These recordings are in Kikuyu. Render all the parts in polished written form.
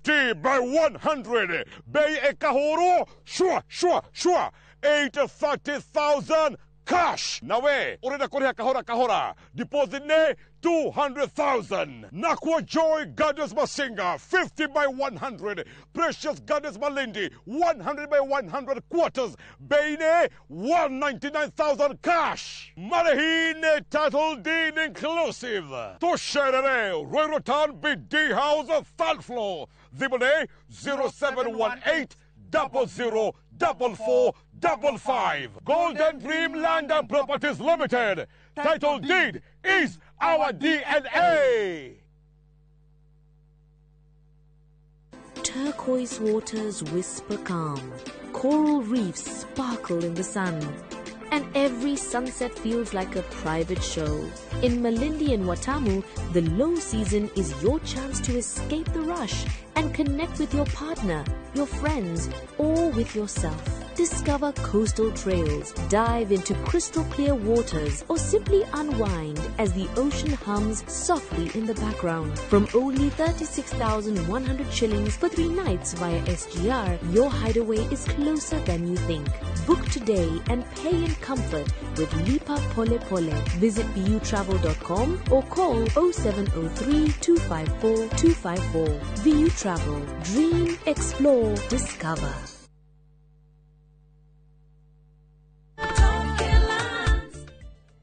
50 by 100 bei ĩkahũrwo shwa shwa shwa 830,000 cash. Nawe urenda kũrĩha kahora kahora, deposit nĩ 200,000. Nakwa Joy Gardens Masinga 50 by 100, Precious Gardens Malindi 100 by 100 quarters, bei nĩ 199,000 cash. Marĩhi title deed inclusive. Tũcerere Ruiru Town BD House, third floor. Thimũ nĩ 0718 00 44 55. Golden Dream Land and Properties Limited. Title deed is our DNA. Turquoise waters whisper calm, coral reefs sparkle in the sun, and every sunset feels like a private show. In Malindi and Watamu, the low season is your chance to escape the rush and connect with your partner, your friends, or with yourself. Discover coastal trails, dive into crystal clear waters, or simply unwind as the ocean hums softly in the background. From only 36,100 shillings for 3 nights via SGR, your hideaway is closer than you think. Book today and pay in comfort with Lipa Pole Pole. Visit vutravel.com or call 0703 254 254. VU Travel. Dream, explore, discover.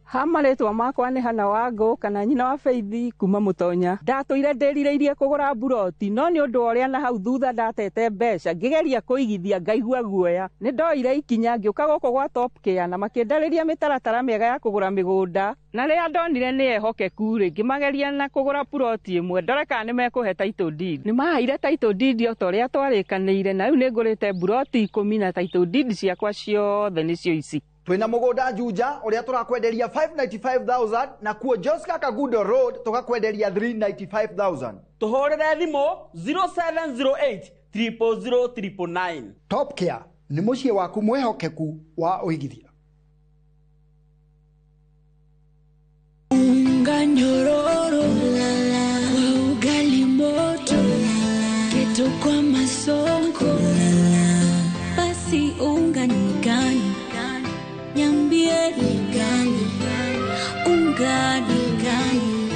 Ha marĩtwa makwa nĩ Hana Wangũ kana nyina wa Faith kuma Mũtonya. Ndatũire ndĩrirĩirie kũgũra mburoti, no nĩ ũndũ wa ũrĩa na hau thutha ndatete mbeca ngĩgeria kũigithia ngaigua guoya. Nĩ ndoire ikinya ngĩũka gũkũ gwa Top Care na makĩndarĩria mĩtaratara mĩega ya kũgũra mĩgũnda, na rĩrĩa ndonire nĩ ehokeku rĩ, ngĩmageria na kũgũra puroti ĩmwe ndore kana nĩ mekũhe title deed. Nĩ maheire title deed o ta ũrĩa twarĩkanĩire, na rĩu nĩ ngũrĩte mburoti 10 na title deed ciakwa ciothe nĩcio ici. Twina mugunda Juja uria turakwenderia 595,000 na kuo Joska Kagudo Road tukakwenderia 395,000. Tuhurire thimu 0708 000 999. Top Care ni muciĩ waku mwihokeku wa uigithia. Unga nyororo kwa ugali moto, keto kwa masonko, basi unga ni gani? Niambie ni gani? Unga ni gani?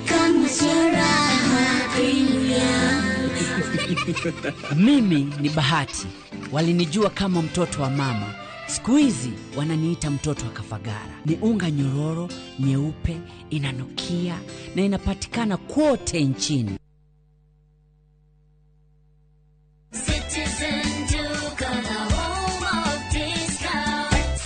Kama sio raha premium. Mimi ni Bahati. Walinijua kama mtoto wa mama. Siku hizi wananiita mtoto wa Kafagara. Ni unga nyororo, nyeupe, inanukia na inapatikana kote nchini.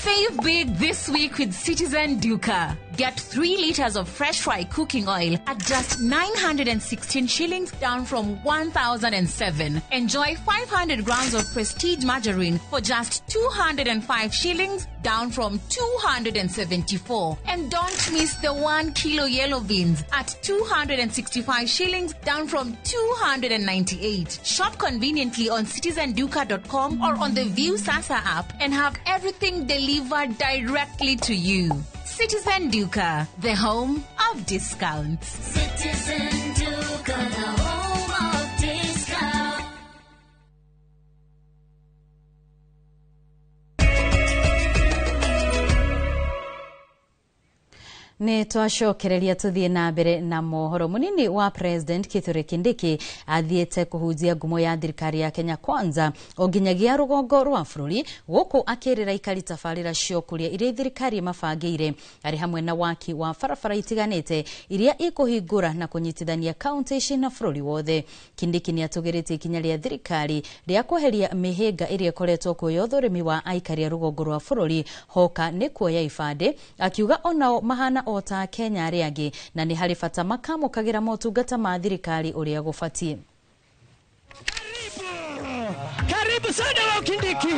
Save big this week with Citizen Duka. Get 3 liters of fresh fry cooking oil at just 916 shillings, down from 1,007. Enjoy 500 grams of Prestige margarine for just 205 shillings, down from 274. And don't miss the 1 kilo yellow beans at 265 shillings, down from 298. Shop conveniently on citizenduka.com or on the View Sasa app and have everything delivered directly to you. Citizen Duka, the home of discounts. Citizen Duka, the home of discounts. Nĩ twacokereria tũthiĩ na mbere na mohoro. Mũnini wa President Kithure Kindiki athiĩte kũhunjia ngumo ya thirikari ya Kenya Kwanza o nginyagia rũgongo rwa bũrũri, gũkũ akĩrĩra ikari tabarĩra cia ũkũria iria thirikari ĩmabangĩire, arĩ hamwe na waki wa barabara itiganĩte iria ikũhingũra na kũnyitithania kaunti ici na bũrũri wothe. Kindiki nĩ atũgĩrĩtie ikinya rĩa thirikari rĩa kweheria mĩhĩnga ĩrĩa ĩkoretwo kuo ya ũthũrimi wa aikari a rũgongo rwa bũrũri hoka nĩ kuoya ibandĩ, akiuga onao mahana o ta Kenya arĩa angĩ na nĩ harĩ bata makamũkagĩra motungata ma thirikari ũrĩa gũbatiĩ. Karibu sana wa Kindiki.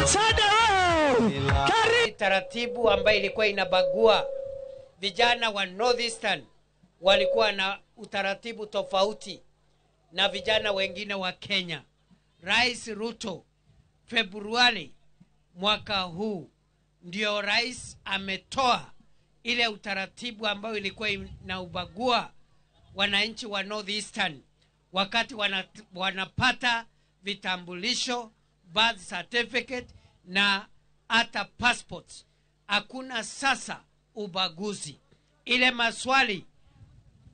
Sana wao. Karibu. Taratibu ambayo ilikuwa inabagua vijana wa Northeastern walikuwa na utaratibu tofauti na vijana wengine wa Kenya. Rais Ruto Februari mwaka huu ndio rais ametoa ile utaratibu ambayo ilikuwa inaubagua wananchi wa Northeastern. wakati wanapata vitambulisho, birth certificate na hata passports. Hakuna sasa ubaguzi. Ile maswali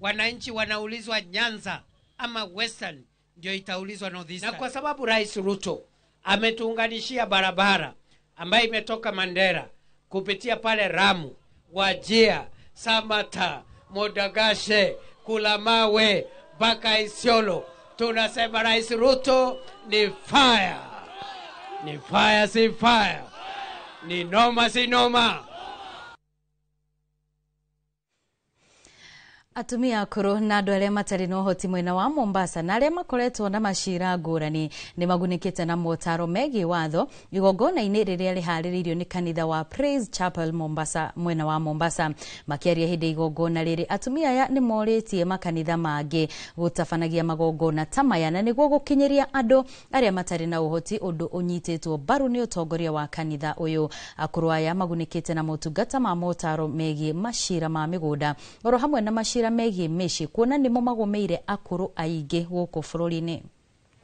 wananchi wanaulizwa Nyanza ama Western ndio itaulizwa Northeastern. Na kwa sababu Rais Ruto ametuunganishia barabara ambayo imetoka Mandera kupitia pale Ramu, Wajia, Samata, Modagashe, Kulamawe mpaka Isiolo, tunasema Rais Ruto ni fire. Ni fire si fire. Ni noma si noma. Atumia akũrũ na andũ arĩa matarĩ na ũhoti mwena wa Mombasa na arĩa makoretwo na macira ngũrani nĩ magunĩkĩte na motaro megiĩ watho igongona-inĩ rĩrĩa rĩharĩrĩirio nĩ kanitha wa Praise Chapel Mombasa mwena wa Mombasa. Makĩaria hĩndĩ igongona rĩrĩ, atumia aya nĩ morĩtie makanitha mangĩ gũtabanagia magongona ta maya na nĩguo gũkinyĩria andũ arĩa matarĩ na ũhoti, ũndũ ũnyitĩtwo mbaru nĩ ũtongoria wa kanitha ũyũ. Akũrũ aya magunĩkĩte na motungata ma motaro megiĩ macira ma mĩgũnda oro hamwe na macira megiĩ mĩciĩ, kuona nĩmo magũmĩire akũrũ aingĩ gũkũ bũrũri-inĩ.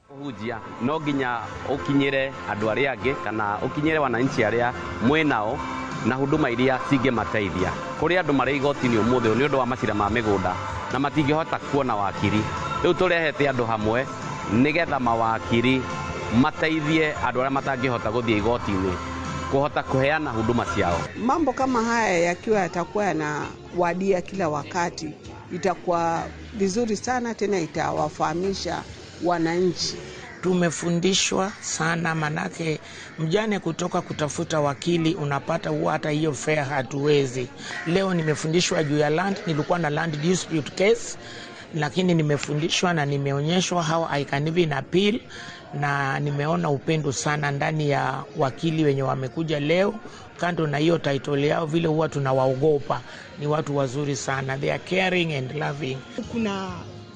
Kũhunjia no nginya ũkinyĩre andũ arĩa angĩ kana ũkinyĩre wananchi arĩa mwĩ nao na huduma iria cingĩmateithia. Kũrĩ andũ marĩ igoti-inĩ ũmũthĩ nĩ ũndũ wa macira ma mĩgũnda na matingĩhota kuona wakiri. Rĩu tũrehete andũ hamwe nĩgetha mawakiri mateithie andũ arĩa matangĩhota gũthiĩ igoti-inĩ kuhota kuheana huduma ciao. Mambo kama haya yakiwa yatakuwa yanawadia kila wakati, itakuwa vizuri sana, tena itawafahamisha wananchi. Tumefundishwa sana, manake mjane kutoka kutafuta wakili unapata huwa hata hiyo fare hatuwezi. Leo nimefundishwa juu ya land, nilikuwa na land dispute case, lakini nimefundishwa na nimeonyeshwa how I can even appeal, na nimeona upendo sana ndani ya wakili wenye wamekuja leo. Kando na hiyo title yao, vile huwa tunawaogopa, ni watu wazuri sana. They are caring and loving. Kuna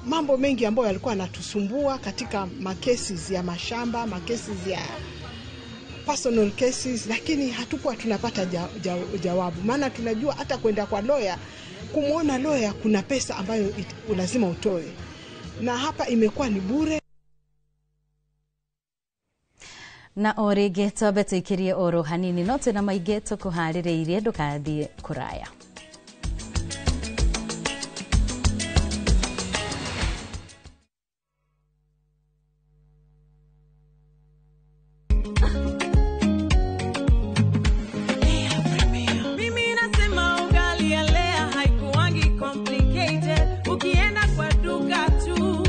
mambo mengi ambayo yalikuwa yanatusumbua katika makesi ya mashamba, makesi ya personal cases, lakini hatukuwa tunapata jawabu. Maana tunajua hata kwenda kwa lawyer, kumuona lawyer kuna pesa ambayo lazima utoe, na hapa imekuwa ni bure. Na o rĩngĩ twambe tũikĩrie oro hanini no twĩna maingĩ tũkũharĩrĩirie, ndũgathiĩ kũraya. Mimi nasema ugali ya Lea haikuangi complicated. Ukienda kwa duka tu,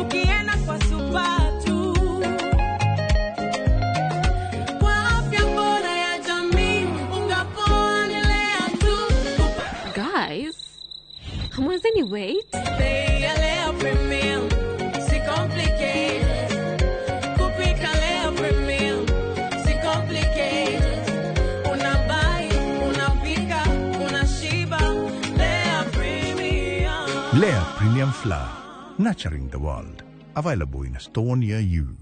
ukienda kwa super tu, kwa afya bora ya jamii, unga poa ni Lea tu. Guys, hamwezeni wait? Bei ya Lea Premium si complicated. Kupika Lea Premium si complicated. Unabuy, unapika, unashiba. Lea Premium. Lea Premium Flour, nurturing the world. Available in a store near you.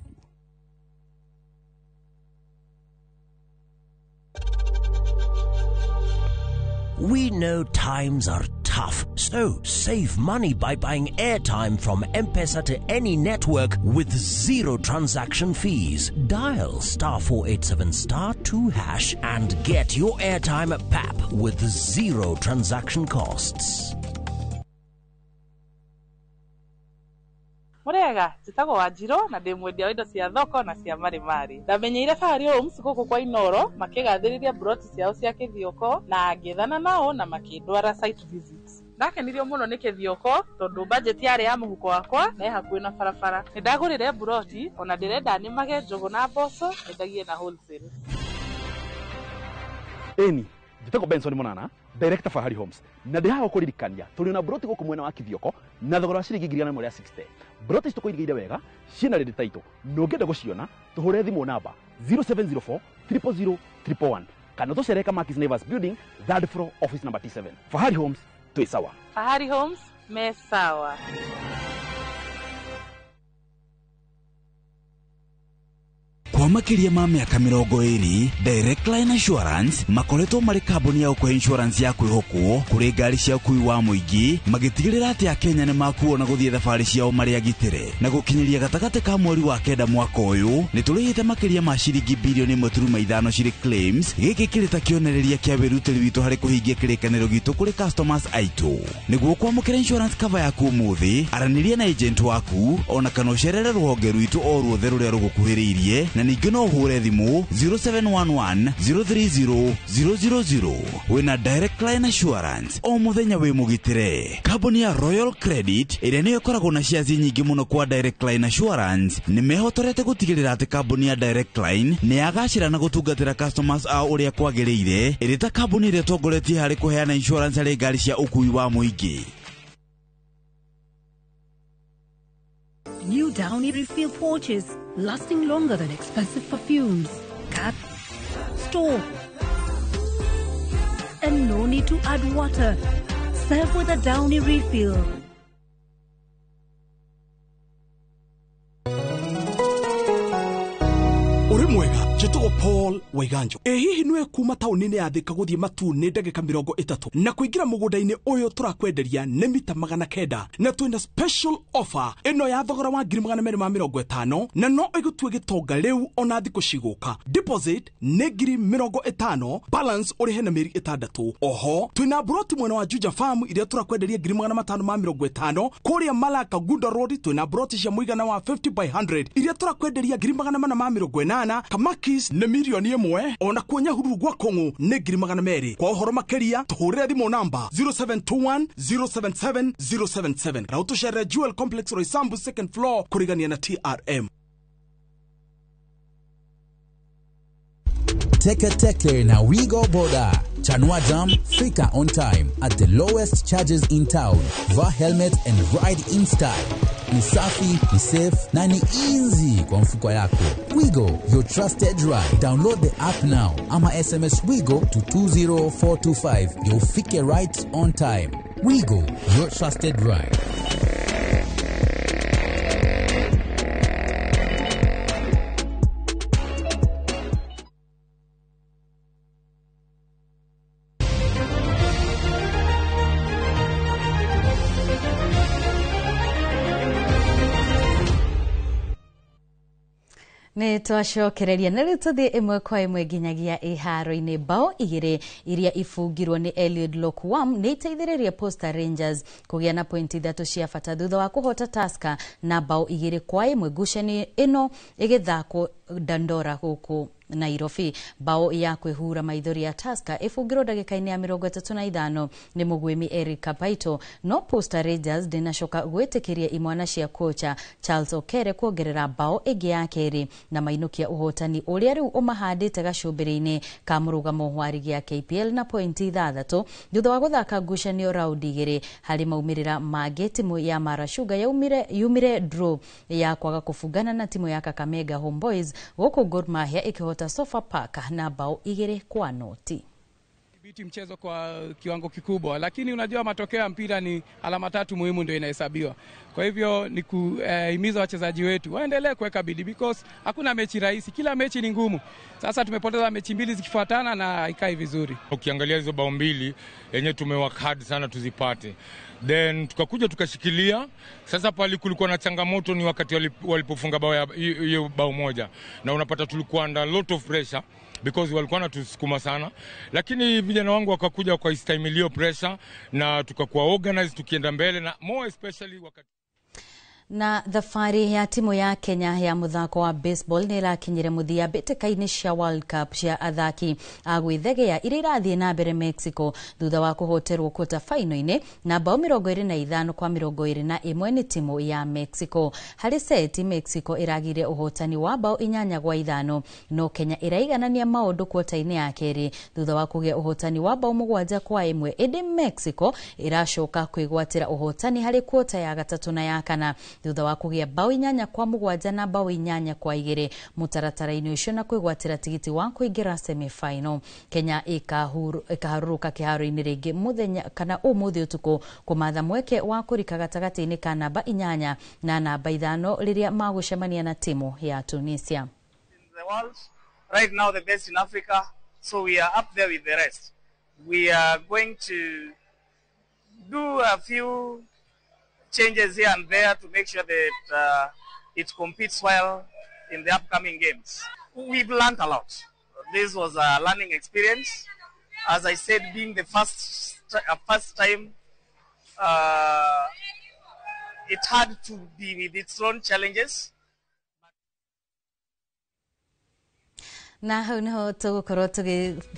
We know times are tough, so save money by buying airtime from M-Pesa to any network with zero transaction fees. Dial *487*2# and get your airtime at PAP with zero transaction costs. Murega, njĩtagwo Wanjirũ na ndĩ mwendia wa indo cia thoko na cia marimari. Ndamenyeire Fahari Homes gũkũ kwa Inoro makĩgathĩrĩria broti ciao cia Kĩthioko na ngĩethana nao na makĩndwara site visit. Ndakenirio mũno nĩ Kĩthioko tondũ budget yarĩ ya mũhuko wakwa na ĩ hakuhĩ na barabara. Nĩndagũrire broti ona ndĩrenda nĩmage njũgũ na mboco nyendagie na wholesale. Ĩni, njĩtagwo Benson Monana, director Fahari Homes, na ndĩ haha gũkũririkania tũrĩ na broti gũkũ mwena wa Kĩthioko na thogora wa ciringi 160,000. Broti ici tũkũigĩire wega ciĩna ready title, na ũngĩenda gũciona tũhũre thimũ namba 0704 000 111 kana tũcere Kamakis Neighbors Building, third floor, office number T7. Fahari Homes, twĩ sawa. Fahari Homes me sawa. Kwa Kwa makĩria ma mĩaka 20, Direct Line Assurance makoretwo marĩ kambuni ya gũkũhe insurance ya kwĩhokwo kũrĩ ngari cia ũkui wa mũingĩ, magĩtigĩrĩra atĩ Akenya nĩ makuo na gũthiĩ thabarĩ ciao marĩ agitĩre. Na gũkinyĩria gatagatĩ ka mweri wa 9 mwaka ũyũ, nĩ tũrĩhĩte makĩria ma ciringi bilioni 1.5 cirĩ claims. Gĩkĩ kĩrĩ ta kĩonereria kĩa wĩrutĩri witũ harĩ kũhingia kĩrĩkanĩro gitũ kũrĩ customers aitũ. Nĩguo kwamũkĩra insurance cover yaku ũmũthĩ, aranĩria na agent waku ona kana ũcerere rũhonge rwitũ o ruothe rũrĩa rũgũkuhĩrĩirie, na ningĩ no ũhũre thimũ 0711 030 000. Wĩna Direct Line Assurance o mũthenya wĩ mũgitĩre. Kambuni ya Royal Credit ĩrĩa nĩyo ĩkoragwo na shares nyingĩ mũno kwa Direct Line Assurance nĩ mehotorete gũtigĩrĩra atĩ kambuni ya Direct Line nĩ yagacĩra na gũtungatĩra customers ao ũrĩa kwagĩrĩire, ĩrĩ ta kambuni ĩrĩa ĩtongoretie harĩ kũheana insurance harĩ ngari cia ũkui wa mũingĩ. New Downy refill pouches, lasting longer than expensive perfumes. Cut, store, and no need to add water. Serve with a Downy refill. Uri mwega, njĩtagwo Paul Waiganjo. Ĩ hihi nĩwe kuma taũni-inĩ ya Thika gũthiĩ Matuu nĩ ndagĩka 30 na kũingĩra mũgũnda-inĩ ũyũ tũrakwenderia nĩ mita 900, na twĩna special offer ĩno ya thogora wa 250,000 na no ĩgũtue gĩtonga rĩu ona thikũ cigũka. Deposit nĩ 50,000, balance ũrĩhe na mĩeri 6. Oho twĩna broti mwena wa Juja Farm iria tũrakwenderia 550,000. Kũrĩa Malaka Gunda Road twĩna broti cia mũigana wa 50 by 100 iria tũrakwenderia 480,000. Kamakis nĩ 1 million, ona kuo Nyahururu gwa Kũng'ũ nĩ 200,000. Kwa ũhoro makĩria tũhũrĩre thimũ namba 0721 077 077 na ũtũcerere Jewel Complex Roysambu second floor kũrigania na TRM. Teke Teke na Wigo Boda. Chanua Jam, fika on time at the lowest charges in town. Vaa helmet and ride in style. Ni safi, ni safe na ni easy kwa mfuko yako. Wigo, your trusted ride. Download the app now ama SMS Wigo to 20425. You'll fike right on time. Wigo, your trusted ride. Nĩ twacokereria na rĩu tũthiĩ ĩmwe kwa ĩmwe nginyagia iharo-inĩ. Bao 2 iria ibungirwo nĩ Eliud Lokwam nĩ iteithĩrĩrie Posta Rangers kũgĩa na pointi 3 cia bata thutha wa kũhota Tusker na bao 2-1. Ngucanio ĩno ĩgĩthakwo Dandora gũkũ Nairobi. Bao ya kwĩhura maithori ya Tusker ĩbungirwo ndagĩka-inĩ ya 35 nĩ mũgwĩmi Eric Kapaito, no Posta Rangers ndĩnacoka gwĩtĩkĩria imwana cia kocha Charles Okere kuongerera bao ĩngĩ ya kerĩ na mainũkia ũhotani ũrĩa rĩu ũmahandĩte gacũmbĩrĩ-inĩ ka mũrũgamo wa rigi ya KPL na pointi 6 thutha wa gũthaka ngucanio raundi 2. Harĩ maumĩrĩra mangĩ, timu ya Mara Sugar yumire draw ya kwaga kũbungana na timu ya Kakamega Homeboys, gũkũ Gor Mahia ĩkĩhota Sofapaka na bao 2-0. Dhibiti mchezo kwa kiwango kikubwa, lakini unajua matokeo ya mpira ni alama 3 muhimu ndio inahesabiwa. Kwa hivyo ni kuhimiza wachezaji wetu waendelee kuweka bidii because hakuna mechi rahisi, kila mechi ni ngumu. Sasa tumepoteza mechi 2 zikifuatana na haikai vizuri. Ukiangalia hizo bao 2 yenyewe tumework hard sana tuzipate. Then tukakuja tukashikilia. Sasa pale kulikuwa na changamoto ni wakati walipofunga bao hiyo bao 1, na unapata tulikuwa under lot of pressure because walikuwa wanatusukuma sana, lakini vijana wangu wakakuja kwa istahimilio pressure na tukakuwa organized tukienda mbele, na more especially wakati Na thabarĩ ya timu ya Kenya ya muthako wa baseball nĩ ĩrakinyire mũthia mbĩtĩka-inĩ cia World Cup cia athaki a gwĩthegea iria irathiĩ na mbere Mexico thutha wa kũhoterwo quarter final-inĩ na bao 25 kwa 21 nĩ timu ya Mexico. Harĩ seti Mexico ĩragire ũhotani wa bao 8-5 no Kenya ĩraiganania maũndũ quarter-inĩ ya kerĩ thutha wa kũgĩa ũhotani wa bao 7-1 ĩndĩ Mexico ĩracoka kwĩgwatĩra ũhotani harĩ quarter ya gatatũ na ya kana thutha wa kũgĩa bao 8-7 na bao 8-2 mũtaratara-inĩ ũcio na kwĩgwatĩra tigiti wa kũingĩra semi-final. Kenya ĩkaharũrũka kĩharo-inĩ rĩngĩ mũthenya kana ũmũthĩ ũtukũ kũmatha mweke wa kũrika gatagatĩ-inĩ ka namba 8 na namba 5 rĩrĩa magũcemania na timu ya Tunisia. world, right now the best in Africa, so we are up there with the rest. We are going to do a few changes here and there to make sure that it competes well in the upcoming games. We've learned a lot. This was a learning experience. As I said, being the first time, it had to be with its own challenges. Na hau niho tũgũkorwo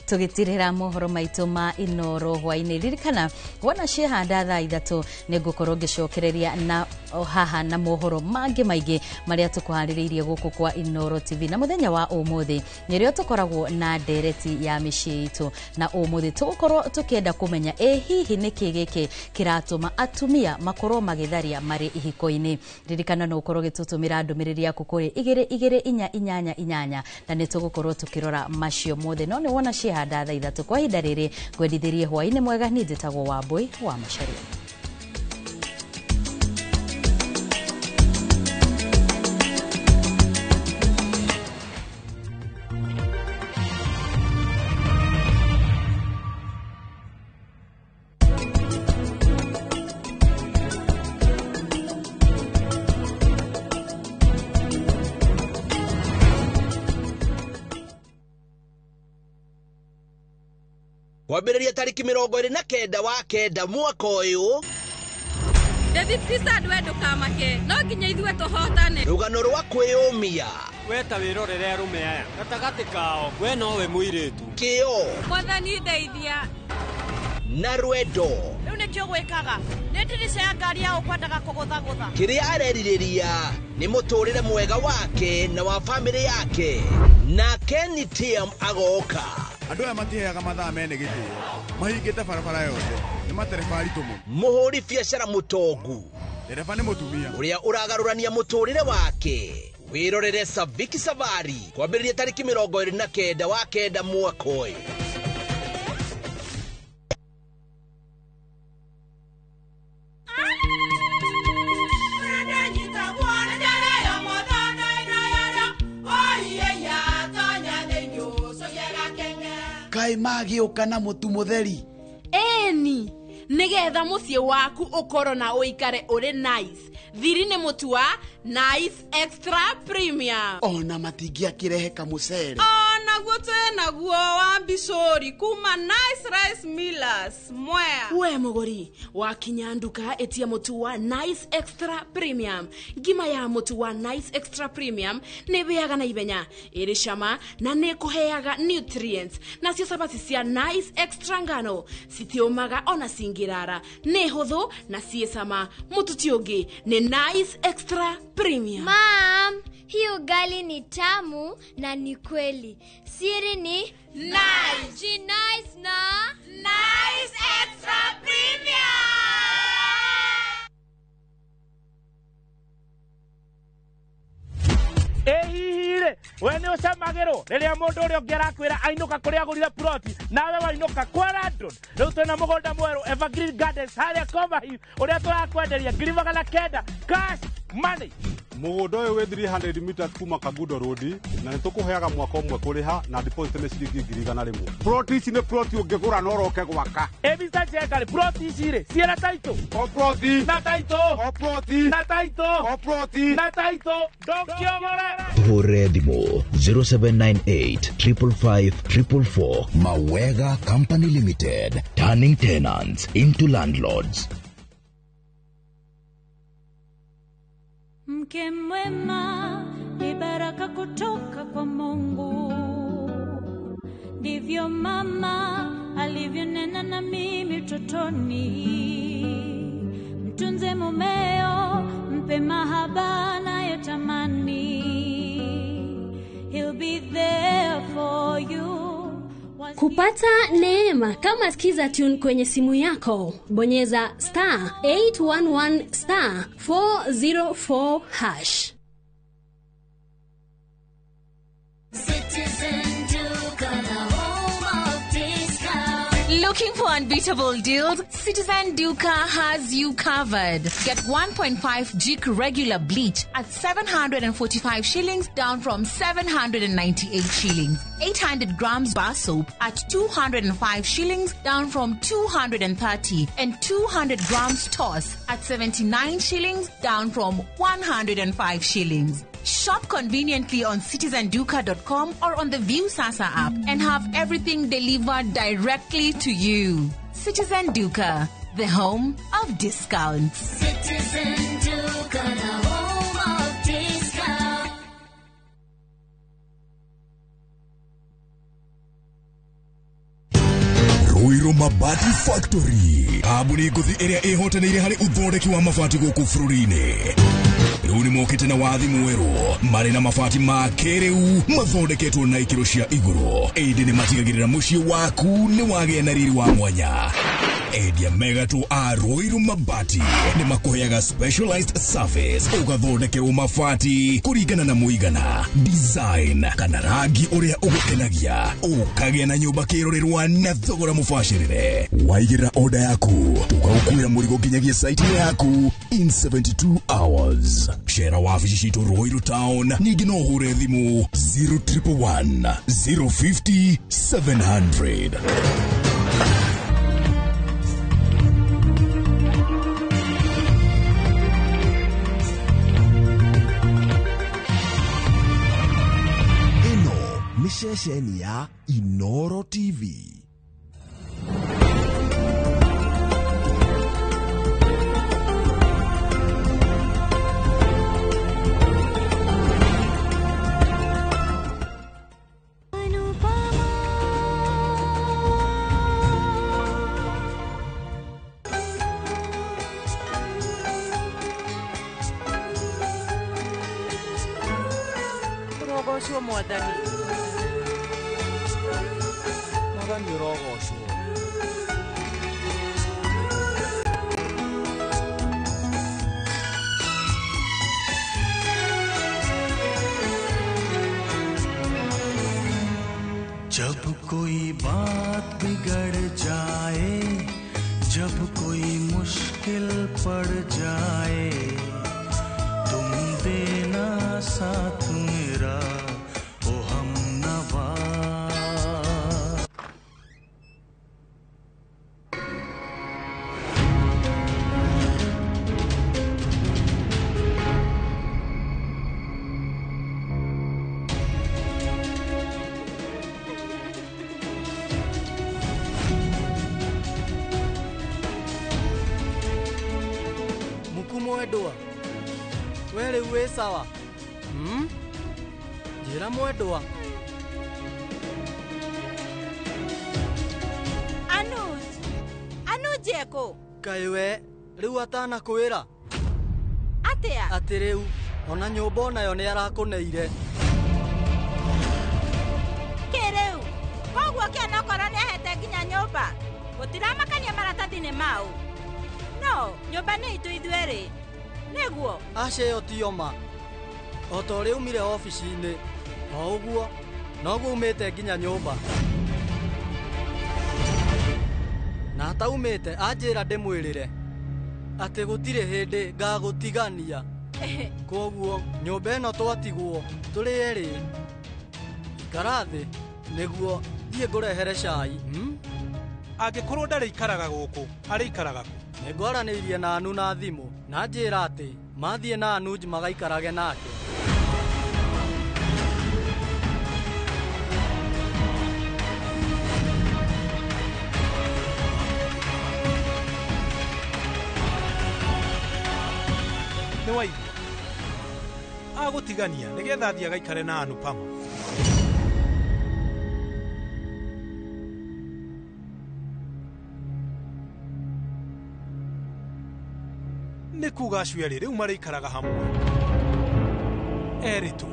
tũgĩtirĩra mohoro maitũ ma Inoro hwainĩ. Ririkana wona ciehanda thaa 3 nĩ ngũkorwo ngĩcokereria na haha na mohoro mangĩ maingĩ marĩa tũkũharĩrĩirie gũkũ kwa Inoro TV. Na mũthenya wa ũmũthĩ nĩrĩo tũkoragwo na ndereti ya mĩciĩ itũ, na ũmũthĩ tũgũkorwo tũkĩenda kũmenya ĩ hihi nĩkĩ gĩkĩ kĩratũma atumia makorwo magĩtharia marĩ ihiko-inĩ. Ririkana no ũkorwo ũgĩtũtũmĩra ndũmĩrĩri yaku kũrĩ 2 2 4 8 8 na nĩ tũgũkorwo tukirora macio mothe. No nĩ wona ciehanda thaa 3 kwa ihinda rĩrĩ ngwendithĩrie hwainĩ mwega. Niĩ njĩtagwo Wambui wa Macharia. Kwambĩrĩria tarĩki 29 wa 9 mwaka ũyũ. David we ndũkamake, no nginya ithuĩ tũhotane. Rũgano rwa kwĩyũmia. We ta wĩrorere arũme aya gatagatĩ kao, we nowe mũirĩtu. Kĩo. Mwathani ndeithia. Na rwendo. Rĩu nĩkĩo gwĩkaga nĩ ndirica ya ngari ya ũkwendaga kũgũthagũtha. Kĩrĩa arerirĩria nĩ mũtũrĩre mwega wake na wa famĩlĩ yake. Na Kenny TM agoka. Andũ aya matiheaga mathaa mene gĩtĩo, mahingĩte barabara yothe, nĩ matereba aritũ mũno. Mũhũri biacara mũtongu, ndereba nĩ mũtumia ũrĩa ũragarũrania mũtũrĩre wake. Wĩrorere Saviki Savari kwambĩrĩria tarĩki 29 wa 9 mwaka ũyũ. Kaĩ magĩũka na mũtu mũtheri? Ĩni, nĩgetha mũciĩ waku ũkorwo na ũikare ũrĩ nice. Thiri nĩ mũtu wa Nice Extra Premium. Ona matingĩakĩrehe kamũcere. Onaguo twĩnaguo wa mbicũri kuma Nice Rice Millers Mwea. We mũgũri, wakinya nduka ĩtia mũtu wa Nice Extra Premium. Ngima ya mũtu wa Nice Extra Premium nĩ ĩhĩaga na ihenya, ĩrĩ cama na nĩ ĩkũheaga nutrients. Nacio cabaci cia Nice Extra ngano citiũmaga ona cingĩrara, nĩ hũthũ na ciĩ cama. Mũtu ti ũngĩ nĩ Nice Extra Premium. Mom, hii ugali ni tamu na ni kweli. Siri ni Nice. Nice na Nice Extra Premium. Ĩ we nĩ ũcamagĩrwo rĩrĩa mũndũ ũrĩa ũngĩ arakwĩra ainũka kũrĩa agũrire ploti nawe wainũka kwa landlord. Rĩu twĩna mũgũnda mwerũ Evergreen Gardens harĩa Coverhill ũrĩa tũrakwenderia 900,000 cash money. Mũgũnda ũyũ wĩ 300 meters kuma Kangundo Road na nĩ tũkũheaga mwaka ũmwe kũrĩha na deposit nĩ ciringi 100,000. Ploti ici nĩ ploti ũngĩgũra na ũroke gwaka. Ĩ Mr. Njenga rĩ, ploti ici rĩ ciĩna title? O ploti. Na title. O ploti. Na title. O ploti. Na title. Ndũngĩogore. Hũre thimũ 0798 555 444. Mawega Company Limited, turning tenants into landlords. Mke mwema ni baraka kutoka kwa Mungu, ndivyo mama alivyonena na mimi utotoni. Mtunze mumeo, mpe mahaba anayotamani, he'll be there for you. Kupata neema kama Skiza Tune kwenye simu yako, bonyeza star 811 star 404 hash. Citizen Duka, the home of discount. Look Looking for unbeatable deals? Citizen Duka has you covered. Get 1.5 Jik regular bleach at 745 shillings, down from 798 shillings. 800 grams bar soap at 205 shillings, down from 230, and 200 grams toss at 79 shillings, down from 105 shillings. Shop conveniently on citizenduka.com or on the Viusasa app and have everything delivered directly to you. Citizen Duka, the home of discounts. Citizen Duka, the home of discounts. Ruiru Mabati Factory kambuni ngũthi ĩrĩa ĩhotanĩire harĩ ũthondeki wa mabati gũkũ bũrũri-inĩ. Rĩu nĩ mokĩte na wathi mwerũ marĩ na mabati ma kĩrĩu mathondeketwo na ikĩro cia igũrũ, ĩndĩ nĩ matigagĩrĩra mũciĩ waku nĩ wagĩa na riri wa mwanya. Endia megatũ a Ruiru Mabati nĩ makũheaga specialized service, ũgathondekerwo mabati kũringana na mũigana, design kana rangi ũrĩa ũgũkenagia, ũkagĩa na nyũmba kĩrorerwa na thogora mũbacĩrĩre. Waigĩrĩra order yaku tũgagũkuĩra mũrigo nginyagia site yaku in 72 hours. Cera wabici citũ Ruiru Town, ningĩ no ũhũre thimũ 0111 050 700. Ceceni ya Inoro TV. Ũrogocwo Mwathani. Mwathani ũrogocwo. जब कोई बात बिगड़ जाए, जब कोई मुश्किल पड़ जाए, तुम देना साथ मेरा ओ हमनवा। Mwendwa we rĩu wĩ sawa? Njĩra mwendwa. Anuj, Anuj eko Kaĩ we rĩu atanakwĩra atĩa? Atĩ rĩu ona nyũmba onayo nĩ arakũneire. Kĩ rĩu koguo kĩonokorwo nĩ ahete nginya nyũmba gũtiramakania maratathi-inĩ mau. No nyũmba nĩ itũ ithuerĩ nĩguo. Aca ĩyo tiyo ma. O ta ũrĩa umire obici-inĩ o ũguo noguo umĩte nginya nyũmba. Na ataumĩte anjĩra ndĩmwĩrĩre atĩ gũtirĩ hĩndĩ ngagũtigania. Kwoguo nyũmba ĩno twatigwo tũrĩ erĩ. Ikara thĩ nĩguo thiĩ ngũrehere cai. Angĩkorwo ndarĩikaraga gũkũ arĩikaraga kũ? Nĩngwaranĩirie na Anu na thimũ na njĩra atĩ mathiĩ na Anuj magaikarage nake. Nĩ waigua agũtigania nĩgetha athiĩ agaikare na Anupama. Nĩ kuga acio erĩ rĩu marĩikaraga hamwe erĩ tu.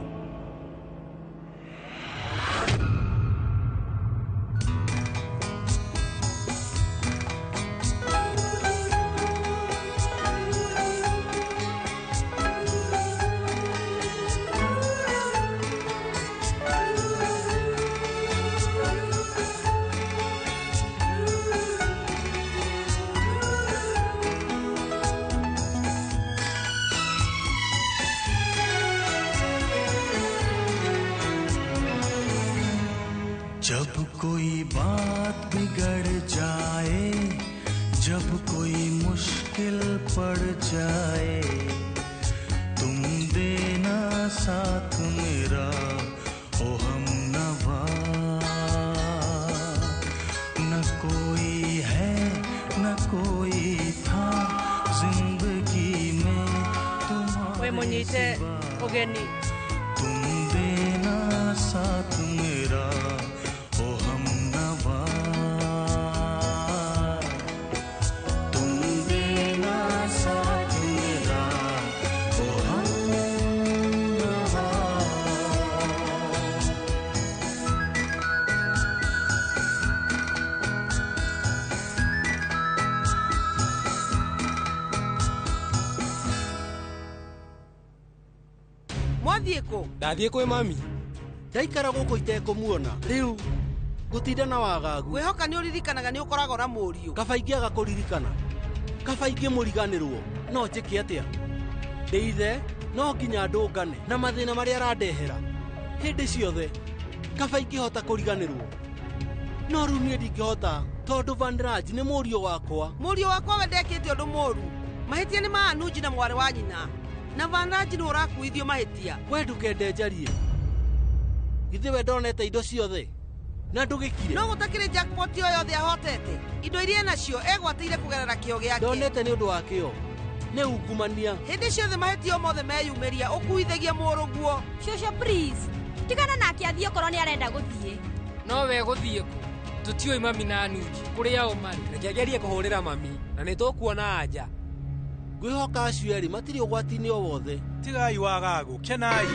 कोई बात बिगड़ जाए, जब कोई मुश्किल पड़ जाए, तुम देना साथ मेरा ओ हमनवा। न कोई है न कोई था जिंदगी में तुम्हारे सिवा, तुम देना साथ मेरा ओ हमनवा। तुम देना साथ मेरा ओ हमनवा। Mwathiĩ kũ? Ndathiĩ kwĩ mami. Ndaikara gũkũ itekũmuona rĩu ngũtinda na wagagu. Ngwĩhoka nĩ ũririkanaga nĩ ũkoragwo na mũriũ. Kaba ingĩaga kũririkana, kaba ingĩmũriganĩrwo, no njĩke atĩa? Ndĩ ithe no nginya ndũngane na mathĩna marĩa arandehera hĩndĩ ciothe. Kaba ingĩhota kũriganĩrwo, no rĩu niĩ ndingĩhota tondũ Vanraj nĩ mũriũ wakwa. Mũriũ wakwa we ndekĩte ũndũ mũũru. Mahĩtia nĩ ma Anuji na mwarĩ wa nyina, na Vanraj nĩ ũrakuithio mahĩtia. We ndũkende njarie. Githĩ we ndonete indo ciothe na ndũgĩkire? No gũtakĩrĩ jackpot o yothe ahotete. Indo iria enacio egwatĩire kũgerera kĩo gĩake. Ndonete nĩ ũndũ wa kĩo, nĩ ungumania. Hĩndĩ ciothe mahĩtia o mothe meyumĩria ũkuithagia mũrũguo. Shosho please, tigana nake athiĩ okorwo nĩ arenda gũthiĩ. No we gũthiĩ kũ? Tũtiũĩ mami na Anuji kũrĩa o marĩ. Reke ngerie kũhũrĩra mami na nĩ tũkuona anja. Ngwĩhoka acio erĩ matirĩ ũgwati-inĩ o wothe. Tigai wagagu, kenai.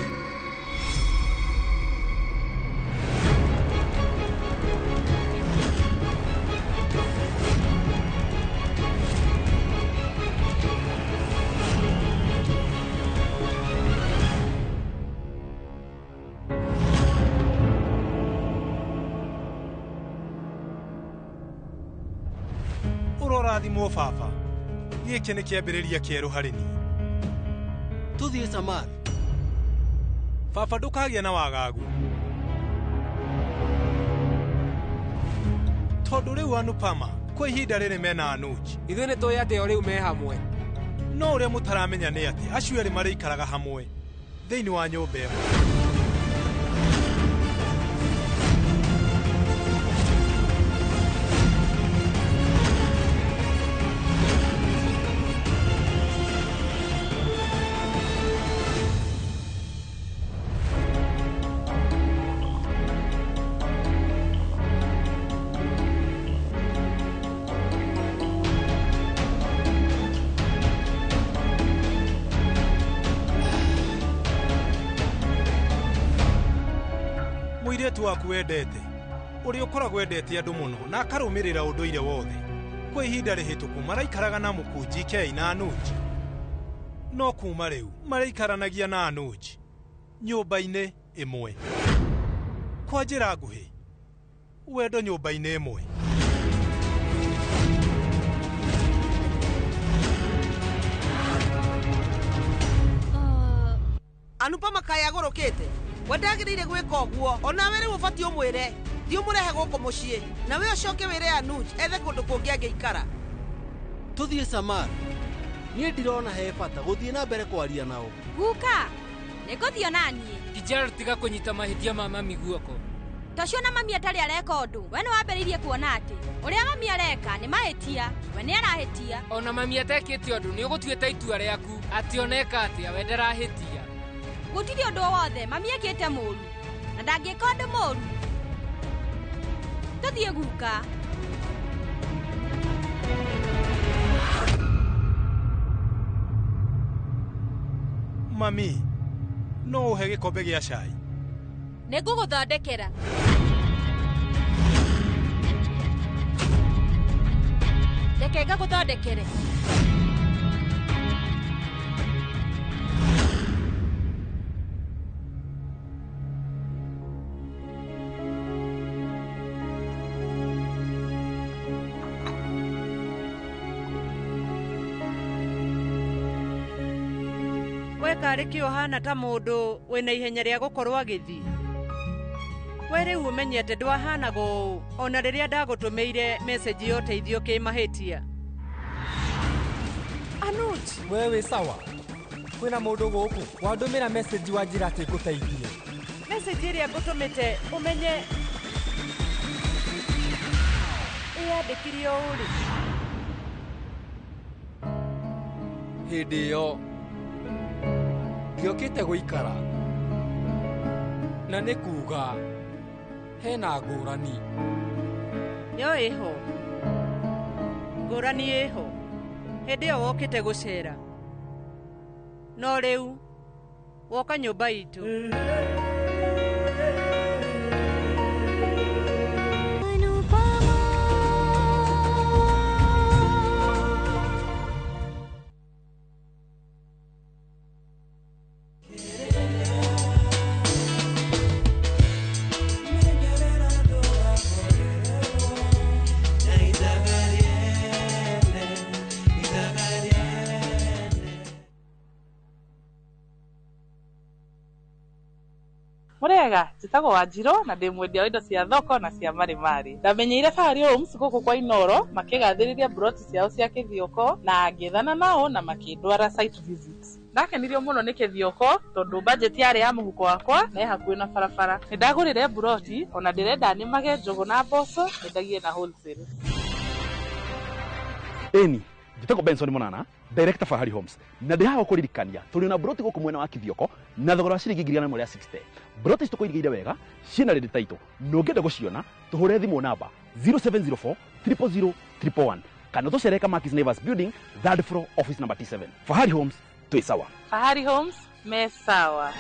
Ũrorathimwo baba. Gĩkĩ nĩ kĩambĩrĩria kĩerũ harĩ niĩ. Tũthiĩ Samar. Baba ndũkagĩe na wagagu. Tondũ rĩu Anupama kwa ihinda rĩrĩ mena Anuji. Ithuĩ nĩ tũĩ atĩ o rĩu me hamwe. No ũrĩa mũtaramenya nĩ atĩ acio erĩ marĩikaraga hamwe thĩinĩ wa nyũmba ĩmwe. Mũirĩtu waku wendete ũrĩa ũkoragwo endete andũ mũno na akarũmĩrĩra ũndũire wothe, kwa ihinda rĩhĩtũku maraikaraga na Mũkunji Kei na Anuji. No kuma rĩu maraikaranagia na Anuji nyũmba-inĩ ĩmwe. Kwa njĩra nguhĩ, wendo nyũmba-inĩ ĩmwe. Anupama kaĩ agũrũkĩte? We ndagĩrĩire gwĩka ũguo. Onawe rĩu ũbatiĩ ũmwĩre thiĩ ũmũrehe gũkũ mũciĩ, nawe ũcoke wĩre Anuj ethe kũndũ kũngĩ angĩikara. Tũthiĩ Samar. Niĩ ndirona he bata gũthiĩ na mbere kwaria nao. Guka, nĩngũthiĩ ona niĩ. Kijaro, tiga kũnyita mahĩtia ma mami guoko. Tocio na mami atarĩ areka ũndũ. We nĩ wambĩrĩirie kuona atĩ ũrĩa mami areka nĩ mahĩtia. We nĩ arahĩtia. Ona mami atekĩte ũndũ nĩ ũgũtuĩte itua rĩaku atĩ oneka atĩa we ndarahĩtia. Gũtirĩ ũndũ o wothe mami ekĩte mũũru na ndangĩka ũndũ mũũru. Tũthiĩ guka. Mami, no ũhe gĩkombe gĩa cai? Nĩngũgũthondekera. Reke ngagũthondekere. We karĩ kĩ ũhana ta mũndũ wĩna ihenya rĩa gũkorwo agĩthiĩ? We rĩu ũmenye atĩ ndwahanaga ũũ ona rĩrĩa ndagũtũmĩire message ya ũteithio kĩmahĩtia. Anuj, we wĩ sawa? Kwĩna mũndũ gũkũ wandũmĩra message wanjĩra atĩ ngũteithie. Message ĩrĩa ngũtũmĩte ũmenye ĩyandĩkire ũũ rĩ. Hĩndĩ ĩyo ndiokĩte gũikara na nĩ kuga hena ngũrani. Yo ĩho ngũrani ĩho hĩndĩ ĩyo wokĩte gũcera no rĩu woka nyũmba itũ. Murega njĩtagwo Wanjirũ na ndĩ mwendia wa indo cia thoko na cia marĩmarĩ. Ndamenyeire Fahari Homes gũkũ kwa Inoro makĩgathĩrĩria broti ciao cia Kĩthioko na ngĩethana nao na makĩndwara site visit. Ndakenirio mũno nĩ Kĩthioko tondũ budget yarĩ ya mũhuko wakwa na ĩ hakuhĩ na barabara. Nĩndagũrire broti ona ndĩrenda nĩmage njũgũ na mboco nyendagie na wholesale. Ĩni njĩtagwo Benson Monana, director Fahari Homes, na ndĩ haha kũririkania tũrĩ na broti gũkũ mwena wa Kĩthioko na thogora wa ciringi 160,000. Broti ici tũkũigĩire wega ciĩna ready title na ũngĩenda gũciona tũhũre thimũ namba 0704 000 111 kana tũcere Kamakis Neighbors Building, third floor, office number T7. Fahari Homes twĩ sawa. Fahari Homes me sawa.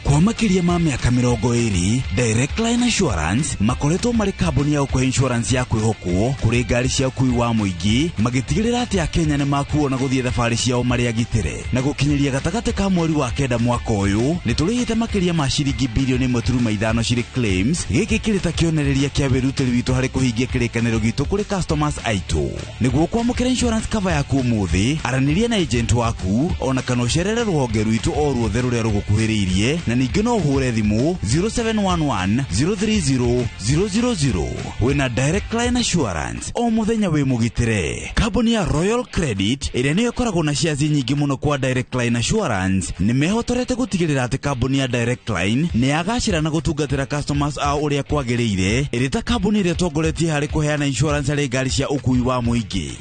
Kwa makiria ma mĩaka 20, Direct Line Assurance makoretwo marĩ kambuni ya gũkũhe insurance ya kwĩhokwo kũrĩ ngari cia ũkui wa mũingĩ, magĩtigĩrĩra atĩ Akenya nĩ makuo na gũthiĩ thabarĩ ciao marĩ agitĩre. Na gũkinyĩria gatagatĩ ka mweri wa 9 mwaka ũyũ, nĩ tũrĩhĩte makĩria ma ciringi bilioni 1.5 cirĩ claims. Gĩkĩ kĩrĩ ta kĩonereria kĩa wĩrutĩri witũ harĩ kũhingia kĩrĩkanĩro gitũ kũrĩ customers aitũ. Nĩguo kwamũkĩra insurance cover yaku ũmũthĩ, aranĩria na agent waku ona kana ũcerere rũhonge rwitũ o ruothe rũrĩa rũgũkuhĩrĩirie, na ningĩ no ũhũre thimũ 0711 030 000. Wĩna Direct Line Assurance o mũthenya wĩ mũgitĩre. Kambuni ya Royal Credit ĩrĩa nĩyo ĩkoragwo na shares nyingĩ mũno kwa Direct Line Assurance nĩ mehotorete gũtigĩrĩra atĩ kambuni ya Direct Line nĩ yagacĩra na gũtungatĩra customers ao ũrĩa kwagĩrĩire, ĩrĩ ta kambuni ĩrĩa ĩtongoretie harĩ kũheana insurance harĩ ngari cia ũkui wa mũingĩ.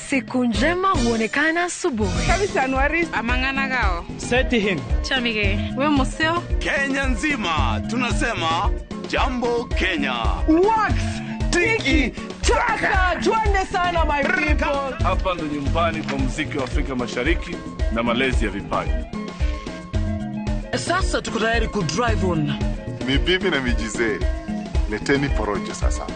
Siku njema huonekana asubuhi. Amang'ana Seti him. Chamige. We museo. Kenya nzima tunasema jambo Kenya. Wax tiki taka, twende sana my people. Hapa ndo nyumbani kwa muziki wa Afrika Mashariki na malezi ya vipaji. Sasa tuko tayari ku drive on. Ni bibi na mijize. Leteni porojo sasa.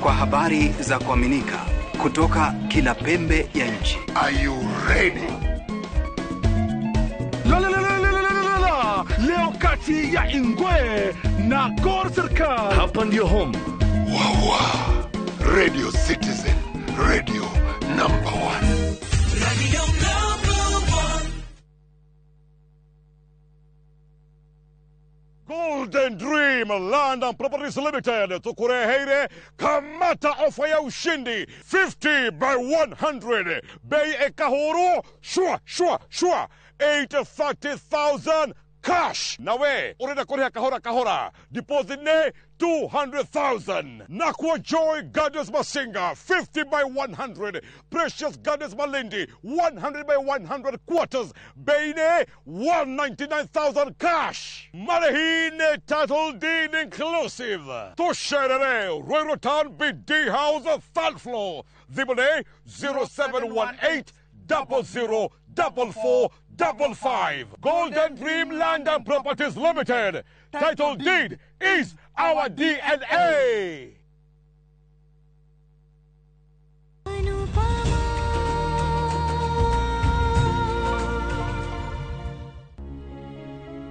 Kwa habari za kuaminika kutoka kila pembe ya nchi. Are you ready? La la la la la la la. Leo kati ya Ingwe na Gor Serikal. Hapa ndio home. Wawa. Radio Citizen, radio number 1. Radio number 1. Golden Dream Land and Properties Limited tukureheire kamata ofa ya ushindi 50 by 100 bei ekahuru shua shua shua 830,000 cash. Nawe urenda kuriha kahora kahora, deposit ne 200,000. Nakwa Joy Gardens Masinga 50 by 100, Precious Gardens Malindi 100 by 100 quarters, bei ne 199,000 cash. Marehine title deed inclusive. Tusherere Ruiru Town BD House third floor. Thimũ 0718 00 44 55. Golden Dream Land and Properties Limited. Title deed is our DNA.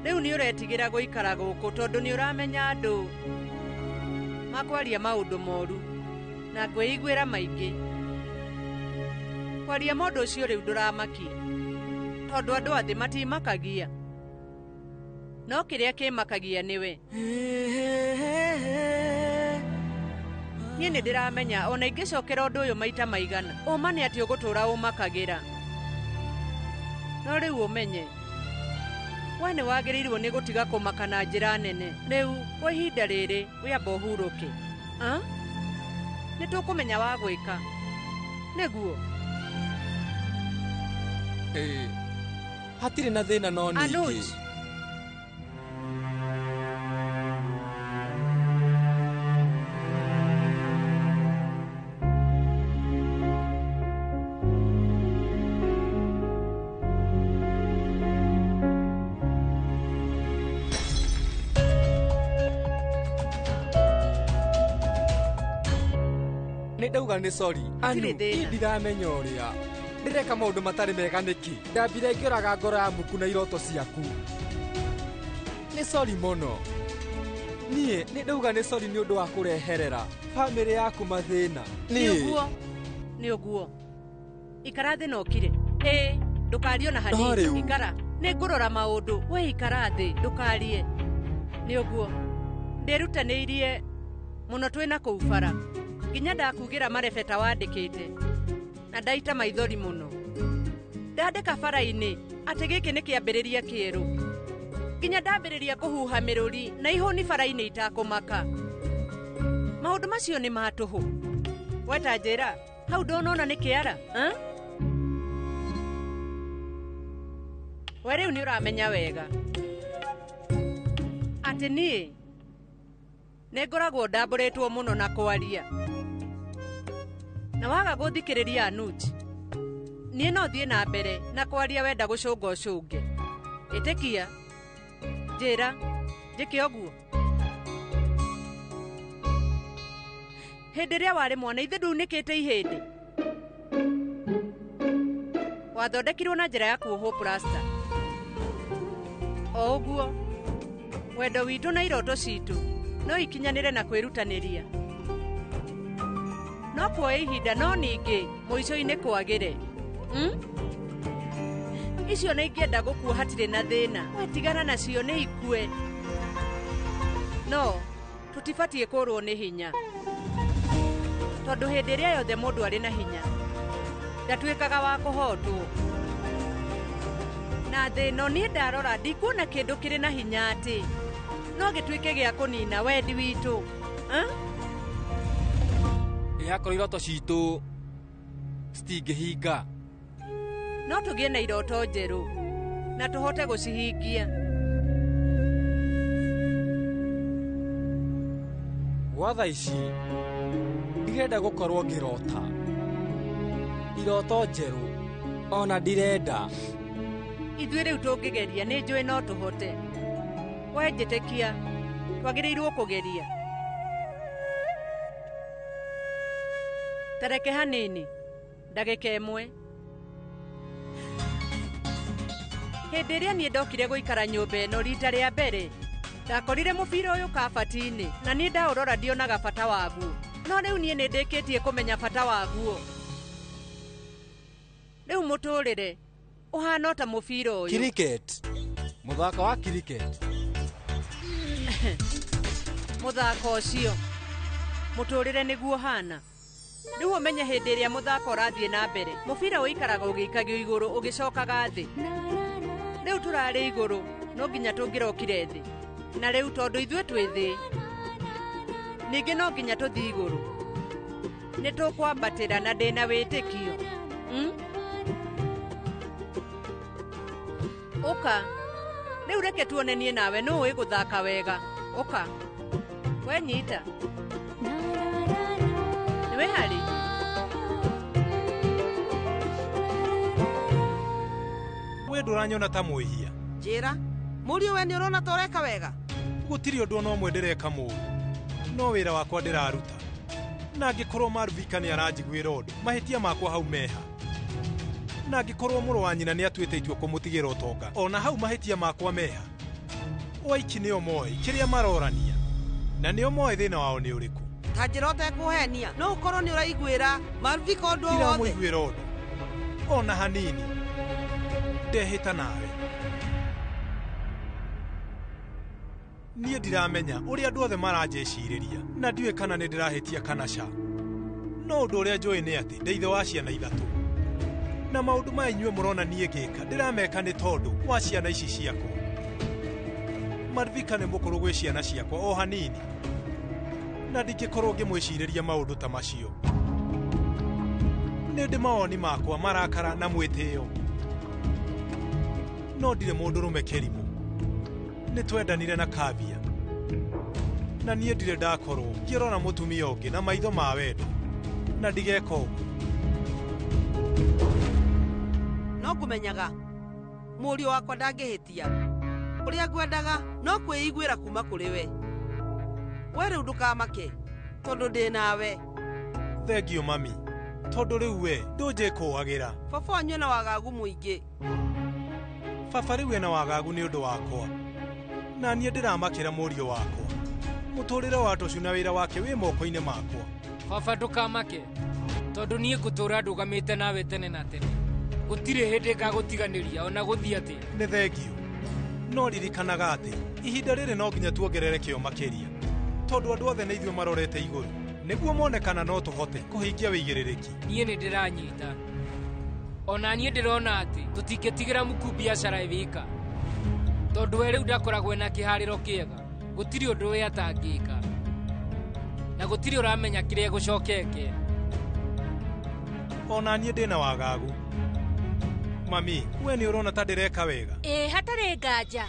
Rĩu nĩ ũretigĩra gũikara gũkũ tondũ nĩ ũramenya andũ makwaria maũndũ moru na Na ngwĩiguĩra maingĩ. Kwaria mũndũ ũcio rĩu ndũramakia. Tondũ andũ a thĩ matimakagia. No kĩrĩa kĩmakagia nĩwe. Niĩ nĩ ndĩramenya ona ingĩcokera ũndũ ũyũ maita maigana. Ũma nĩ atĩ ũgũtũũra ũmakagĩra. No rĩu ũmenye. We nĩ wagĩrĩirwo nĩ gũtiga kũmaka na njĩra nene. Rĩu kwa ihinda rĩrĩ wĩamba ũhurũke. Nĩ tũkũmenya wa gwĩka. Nĩguo. Hatirĩ na thĩna no ningĩ. Anuj. Nĩ ndauga nĩ sorry. Anu, Hatirĩ thĩna. niĩ ndiramenya ũrĩa ndĩreka maũndũ matarĩ mega nĩkĩ. Ndambire ngĩũraga ngoro ya muku na iroto ciaku. Nĩ sorry mũno. Niĩ nĩ ndauga nĩ sorry nĩ ũndũ wa kũreherera bamĩrĩ yaku mathĩna. Nĩ ũguo. Nĩ ũguo. Ikara thĩ na ũkire. Ĩĩ, ndũkarie ona No hanini. rĩu. Ikara. Nĩ ngũrora maũndũ. We ikara thĩ, ndũkarie. Nĩ ũguo. Ndĩrutanĩirie mũno twĩna kũu bara. Nginya ndakugĩra marebeta wandĩkĩte. Na ndaita maithori mũno. Ndandĩka bara-inĩ atĩ gĩkĩ nĩ kĩambĩrĩria kĩerũ. Nginya ndambĩrĩria kũhuha mĩrũri na ihũni bara-inĩ itakũmaka. Maũndũ macio nĩ ma tũhũ. Weta njĩra, hau ndonona nĩ kĩara, eh? We rĩu nĩ ũramenya wega. Atĩ niĩ nĩ ngoragwo ndambũrĩtwo mũno na kwaria. Na waga gũthikĩrĩria Anuj. Niĩ no thiĩ na mbere na kwaria wenda gũcũnga ũcũnge. Ĩtĩkia. Njĩra, njĩke ũguo. Hĩndĩ ĩrĩa warĩ mwana ithe ndunĩkĩte ihĩndĩ. Wathondekirwo na njĩra ya kuohwo plasta. O ũguo, wendo witũ na iroto citũ no ikinyanĩre na kwĩrutanĩria. No kuoya ihinda no ningĩ mũico-inĩ kwagĩre. Icio nĩ ingĩenda gũkua hatirĩ na thĩna. We tigana nacio nĩ ikue. No tũtibatiĩ kũrwo nĩ hinya. Tondũ hĩndĩ ĩrĩa yothe mũndũ arĩ na hinya ndatuĩkaga wa kũhotwo. Na thĩ ĩno niĩ ndarora ndikuona kĩndũ kĩrĩ na hinya atĩ no gĩtuĩke gĩa kũnina wendi witũ. Ĩ akorwo iroto citũ citingĩhinga. No tũgĩe na iroto njerũ na tũhote gũcihingia. Gwa thaa ici ndirenda gũkorwo ngĩrota iroto njerũ ona ndirenda. Ithuĩ rĩu tũngĩgeria nĩ njũĩ no tũhote. We njĩtĩkia, twagĩrĩirwo kũgeria. Tareke hanini, ndagĩka ĩmwe. Hĩndĩ ĩrĩa niĩ ndokire gũikara nyũmba ĩno rita rĩa mbere, ndakorire mũbira ũyũ kabati-inĩ na niĩ ndaũrora ndionaga bata waguo. No rĩu niĩ nĩ ndĩkĩtie kũmenya bata waguo. Rĩu mũtũrĩre ũhana ta mũbira ũyũ. Cricket. Mũthako wa cricket. Mũthako ũcio mũtũrĩre nĩguo hana. Rĩu ũmenye hĩndĩ ĩrĩa mũthako ũrathiĩ na mbere, mũbira ũikaraga ũgĩikagio igũrũ ũgĩcokaga thĩ. Rĩu tũrarĩ igũrũ, no nginya tũngĩrokire thĩ. Na rĩu tondũ ithuĩ twĩ thĩ, ningĩ no nginya tũthiĩ igũrũ. Nĩ tũkwambatĩra na ndĩna wĩtĩkio. Ũka. Rĩu reke tuone niĩ nawe nũ ũĩ gũthaka wega. Ũka. We nyita. Nĩ wĩharĩ? We ndũranyona ta mwĩhia. Njĩra, mũriũ we nĩ ũrona ta ũreka wega? Gũtirĩ ũndũ ona ũmwe ndĩreka mũũru. No wĩra wakwa ndĩraruta. Na angĩkorwo Marvika nĩ aranjiguĩra ũndũ, mahĩtia makwa hau meha. Na angĩkorwo mũrũ wa nyina nĩ atuĩte itua kũmũtigĩra ũtonga, ona hau mahĩtia makwa meha. Waiki nĩo moĩ kĩrĩa marorania, na nĩo moĩ thĩna wao nĩ ũrĩkũ. Ta njĩra ũtekũhenia no ũkorwo nĩ ũraiguĩra Malvika ũndũ o wothe. Ndiramũiguĩra ũndũ ona hanini. Ndehĩta nawe. Niĩ ndiramenya ũrĩa andũ othe maranjĩcirĩria na ndiũĩ kana nĩ ndĩrahĩtia kana ca. No ũndũ ũrĩa njũĩ nĩ atĩ ndĩ ithe wa ciana ithatũ. Na maũndũ maya inyuĩ mũrona niĩ ngĩka ndĩrameka nĩ tondũ wa ciana ici ciakwa. Malvika nĩ mũkũrũ gwĩ ciana ciakwa o hanini. Na ndingĩkorwo ngĩmwĩcirĩria maũndũ ta macio. Nĩ ndĩ mawoni makwa marakara na mwĩtĩo. No ndirĩ mũndũrũme kĩrimũ. Nĩ twendanire na Kavya. Na niĩ ndirĩ ndakorwo ngĩrora mũtumia ũngĩ na maitho ma wendo. Na ndigeka ũguo. No ngũmenyaga mũriũ wakwa ndangĩhĩtia. Ũrĩa ngwendaga no kwĩiguĩra kuma kũrĩ we. We rĩu ndũkamake tondũ ndĩ nawe. Thengiũ mami, tondũ rĩu we ndũnjĩkũagĩra. Baba wanyu ena wagagu mũingĩ. Baba rĩu ena wagagu nĩ ũndũ wakwa. Na niĩ ndĩramakĩra mũriũ wakwa. Mũtũrĩre wa Tũcu na wĩra wake wĩ moko-inĩ makwa. Baba ndũkamake tondũ niĩ ngũtũũra ndũgamĩte nawe tene na tene. Gũtirĩ hĩndĩ ngagũtiganĩria ona gũthiĩ atĩa. Nĩ thengiũ. No ririkanaga atĩ ihinda rĩrĩ no nginya tuongerere kĩo makĩria. Tondũ andũ othe nĩ ithuĩ marorete igũrũ nĩguo mone kana no tũhote kũhingia wĩigĩrĩrĩki. Niĩ nĩ ndĩranyita. Ona niĩ ndĩrona atĩ tũtingĩtigĩra Muku biacara ĩwika. Tondũ we rĩu ndakoragwo ena kĩharĩro kĩega. Gũtirĩ ũndũ we atangĩka. Na gũtirĩ ũramenya kĩrĩa gũcokeke. Ona niĩ ndĩna wagagu. Mami, we nĩ ũrona ta ndĩreka wega? Ĩĩ, hatarĩ nganja.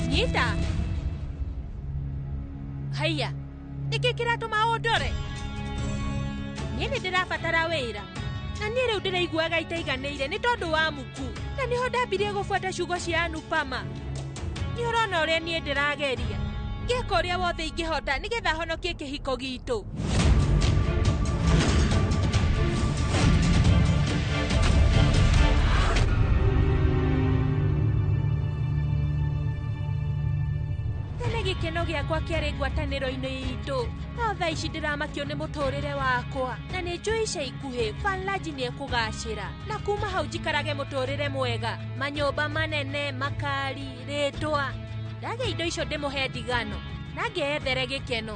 Nyita. Haiya, nĩkĩ kĩratũma ũndore? Niĩ nĩ ndĩrabatara wĩra. Na niĩ rĩu ndĩraiguaga itaiganĩire nĩ tondũ wa Muku. Na nĩho ndambirie gũbuata ciugo cia Anupama. Nĩ ũrona ũrĩa niĩ ndĩrageria. Ngĩka ũrĩa wothe ingĩhota nĩgetha honokie kĩhiko gitũ. Gĩkeno gĩakwa kĩarĩ ngwatanĩro-inĩ itũ. No thaa ici ndĩramakio nĩ mũtũrĩre wakwa. Na nĩ njũĩ ica ikuhĩ Fanlaji nĩ ekũgacĩra. Na kuma hau njikarage mũtũrĩre mwega. Manyũmba manene, makari, rĩtwa. Ndagĩa indo icio ndĩmũhe ndigano. Na ngeyethere gĩkeno.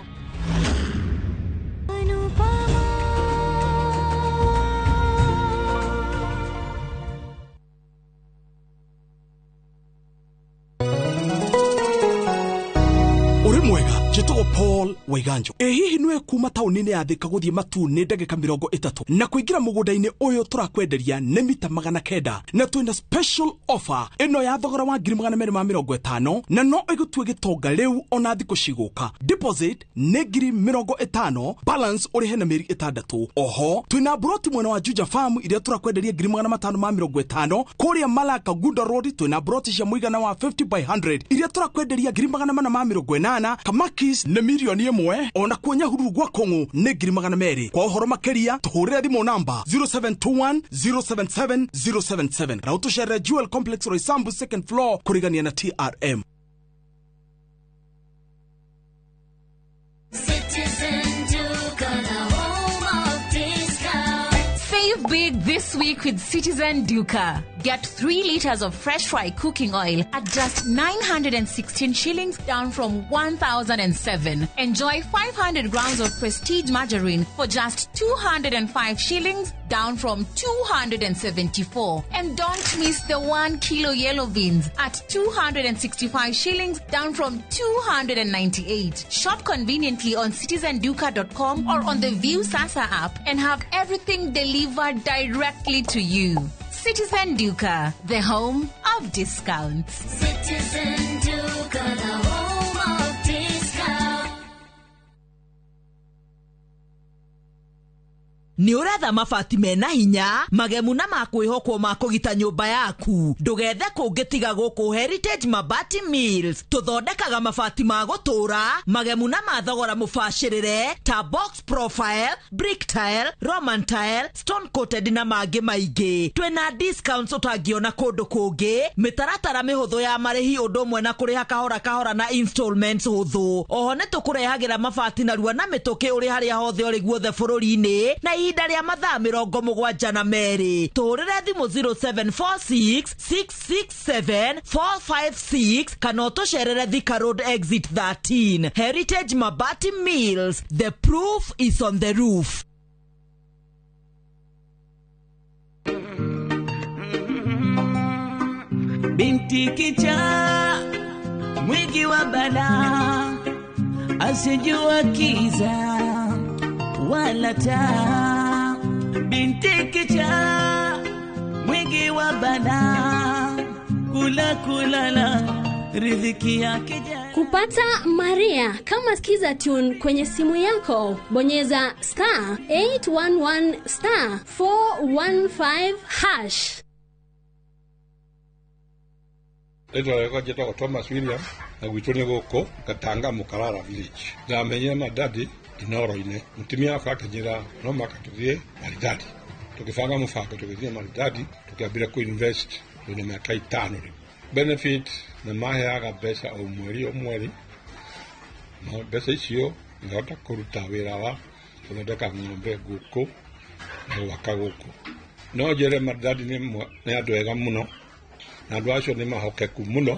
Njĩtagwo Paul Waiganjo. Ĩ hihi nĩwe kuma taũni-inĩ ya Thika gũthiĩ Matuu nĩ ndagĩka 30 na kũingĩra mũgũnda-inĩ ũyũ tũrakwenderia nĩ mita 900 na twĩna special offer ĩno ya thogora wa 250,000 na no ĩgũtue gĩtonga rĩu ona thikũ cigũka. Deposit nĩ 50,000, balance ũrĩhe na mĩeri 6. Oho twĩna broti mwena wa Juja Farm iria tũrakwenderia 550,000. Kũrĩa Malaka Gunda Road twĩna broti cia mũigana wa 50 by 100 iria tũrakwenderia 480,000. Kamaki nĩ 1,000,000. Ona kuo Nyahururu gwa Kong'u nĩ 200,000. Kwa ũhoro makĩria tũhũrĩre thimũ namba 0721 077 077 na ũtũcerere Jewel Complex Roysambu second floor kũrigania na TRM. Save big this week with Citizen Duka. Get 3 liters of fresh fry cooking oil at just 916 shillings, down from 1,007. Enjoy 500 grams of Prestige margarine for just 205 shillings, down from 274. And don't miss the 1 kilo yellow beans at 265 shillings, down from 298. Shop conveniently on citizenduka.com or on the View Sasa app and have everything delivered directly to you. Citizen Duka, the home of discounts. Citizen Duka, the home of discounts. Nĩ ũretha mabati mena hinya, magemu na ma kwĩhokwo ma kũgita nyũmba yaku. Ndũgethe kũngĩ tiga gũkũ Heritage Mabati Mills. Tũthondekaga mabati ma gũtũũra, magemu na ma thogora mũbacĩrĩre ta box profile, brick tile, Roman tile, stone coated na mangĩ maingĩ. Twĩna discounts ũtangĩona kũndũ kũngĩ, mĩtaratara mĩhũthũ ya marĩhi ũndũ ũmwe na kũrĩha kahora kahora na installments hũthũ. Oho nĩ tũkũrehagĩra mabati narua na mĩtũkĩ ũrĩ harĩa hothe ũrĩ guothe bũrũri-inĩ na ihinda rĩa mathaa 72. Tũhũrĩre thimũ 0746 667 456 kana ũtũcerere Thika Road exit 13. Heritage Mabati Mills, the proof is on the roof. Binti kichaa mwingi wa balaa, asijua kiza wala taa. Binti kichaa mwingi wa balaa, kula kulala riziki yake. Kupata Maria kama Skiza Tune kwenye simu yako, bonyeza star 811 star 415 hash. Rĩtwa rĩakwa njĩtagwo Thomas William na gwitũ nĩ gũkũ Gatanga Mũkarara village. Ndamenyire Maridadi Inoro-inĩ. Mũtumia wakwa akĩnjĩra no mũhaka tũthiĩ Maridadi. Tũkĩbanga mũbango tũgĩthiĩ Maridadi, tũkĩambĩrĩria kũ invest twĩna mĩaka 5 rĩu. Benefit nĩ maheaga mbeca o mweri o mweri. Na mbeca icio ngahota kũruta wĩra wa gũthondeka ng'ombe, ngũkũ na gwaka gũkũ. No njĩre Maridadi nĩ andũ ega mũno, na andũ acio nĩ mahokeku mũno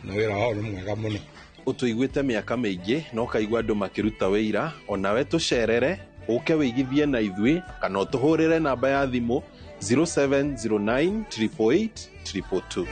na wĩra wao nĩ mwega mũno. Ũtũiguĩte mĩaka mĩingĩ na ũkaigua andũ makĩruta wĩira, onawe tũcerere ũke wĩigithie na ithuĩ kana ũtũhũrĩre namba ya thimũ 0709 888 222.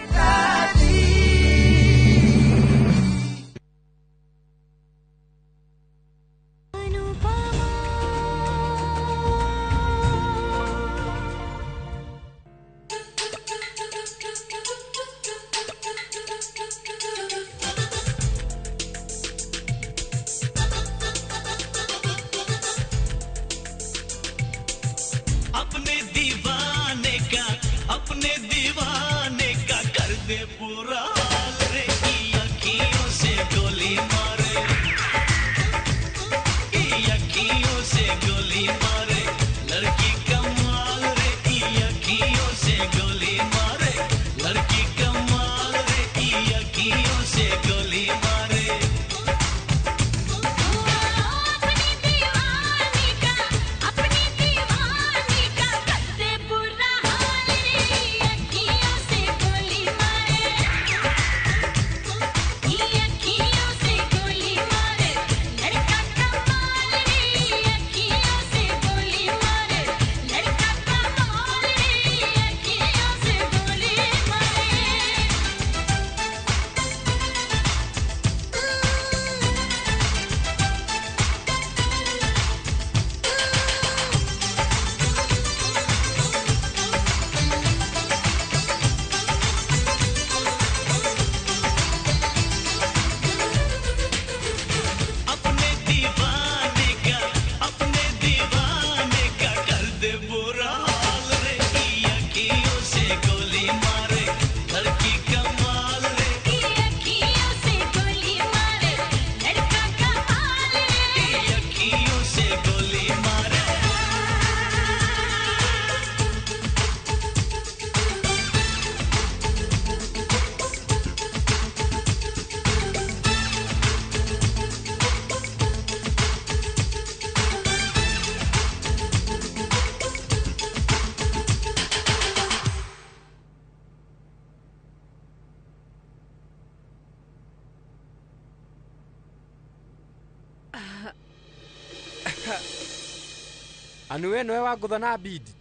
Anu we nowe wangũtha na bidi.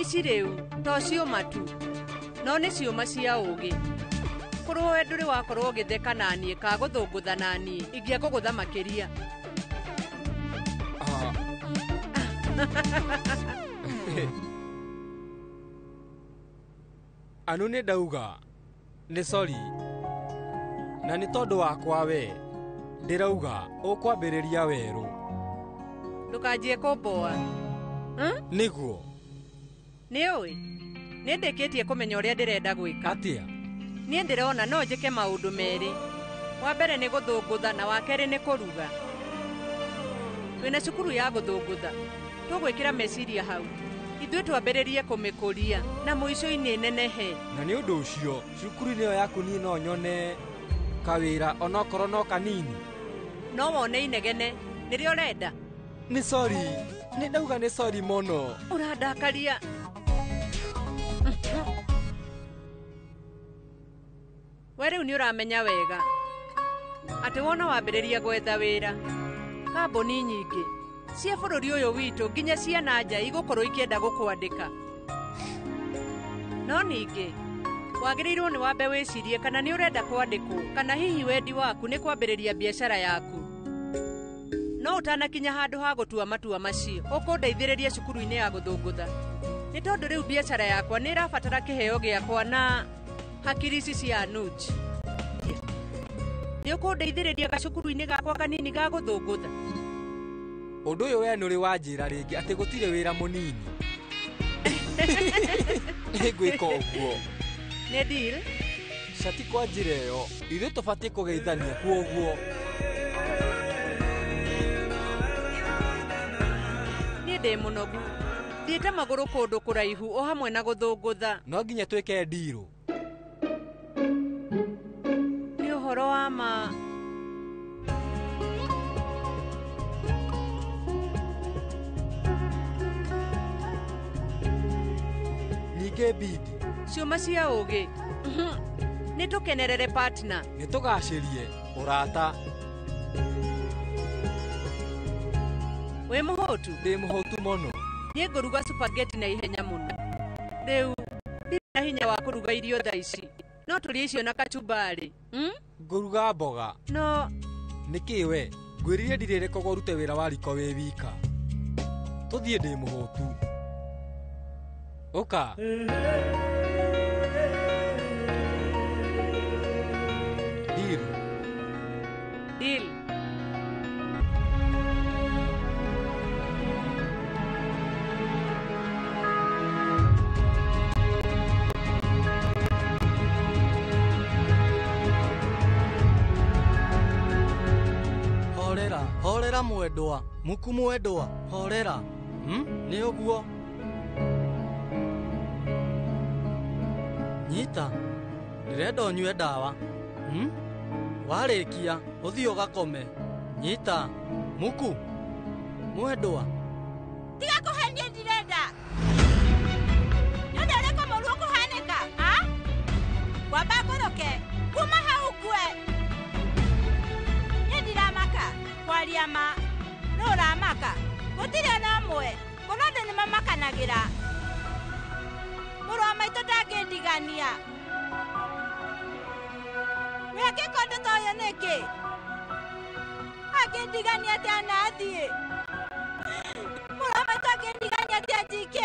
Ici rĩu to ciũma tu, no nĩ ciũma cia ũũgĩ. Korwo we ndũrĩ wakorwo ũgĩtheka naniĩ ka gũthũngũtha naniĩ, ingĩakũgũtha makĩria. Anu nĩ ndauga nĩ sorry na nĩ tondũ wakwa we ndĩrauga ũkwambĩrĩria werũ. Ndũkanjie kũmboa. Nĩguo. Nĩ ũĩ nĩ ndĩkĩtie kũmenya ũrĩa ndĩrenda gwĩka. Atĩa? Niĩ ndĩrona no njĩke maũndũ merĩ. Wa mbere nĩ gũthũngũtha na wa kerĩ nĩ kũruga. Twĩna cukuru ya gũthũngũtha. Tũgwĩkĩra meciria hau. Ithuĩ twambĩrĩrie kũmĩkũria na mũico-inĩ nenehe. Na nĩ ũndũ ũcio cukuru-inĩ ĩyo yaku niĩ no nyone kawĩra onokorwo no kanini. No wone inegene nĩrĩo ũrenda. Nĩ sorry, nĩ ndauga nĩ sorry mũno. Ũrandakaria. We rĩu nĩ ũramenya wega atĩ wona wambĩrĩria gwetha wĩra kambuni nyingĩ cia bũrũri ũyũ witũ nginya cia na nja igũkorwo ikĩenda gũkwandĩka. No ningĩ wagĩrĩirwo nĩ wambe wĩcirie kana nĩ ũrenda kwandĩkwo kana hihi wendi waku nĩ kwambĩrĩria biacara yaku. No ũtanakinya handũ ha gũtua matua macio ũkũndeithĩrĩria cukuru-inĩ ya gũthũngũtha. Nĩ tondũ rĩu biacara yakwa nĩ ĩrabatara kĩheo gĩakwa na hakiri ici cia Anuj. Nĩ ũkũndeithĩrĩria gacukuru-inĩ gakwa kanini ga gũthũngũtha. Ũndũ ũyũ we nĩ ũrĩ wanjĩra rĩngĩ atĩ gũtirĩ wĩra mũnini. Nĩngwĩka ũguo. Nĩ deal? Cati kwa njĩra ĩyo ithuĩ tũbatiĩ kũgeithania kuoguo. Niĩ ndĩ mũnogu. Thiĩte magũrũ kũndũ kũraihu o hamwe na gũthũngũtha. No nginya twĩke ndirũ. Nĩ ũhoro wa ma. Ningĩ bidi. Ciũma cia ũũgĩ. Nĩ tũkenerere partner. Nĩ tũgacĩrie ũrata. Wĩ mũhũtu? Ndĩ mũhũtu mũno. Niĩ ngũruga spaghetti na ihenya mũno. Rĩu ndirĩ na hinya wa kũruga irio thaa ici. No tũrĩe icio na kachumbari. Ngũruga mboga. No nĩkĩ we? Ngwĩrire ndirĩrĩkagwo ũrute wĩra wa riko wĩ wika. Tũthiĩ ndĩ mũhũtu. Ũka. Deal. Deal. Horera, horera mwendwa, muku mwendwa, horera. Nĩ ũguo. Nyita, ndĩrenda ũnyue ndawa. Warĩkia, ũthiĩ ũgakome. Nyita, muku, mwendwa. Tiga kũhenia ndirenda. Nĩ ũndũ ũrĩkũ mũũru ũkũhanĩka? Ngwamba ngũrũke, kuma hau ngue. Niĩ ndiramaka, kwaria ma. Nũ ũramaka? Gũtirĩ ona ũmwe. Korwo andũ nĩmamakanagĩra. Mũrũ wa maitũ ndangĩndigania. We angĩka ũndũ ta ũyũ nĩkĩ? Angĩndigania atĩa na athiĩ? Mũrũ wa maitũ angĩndigania atĩa GK?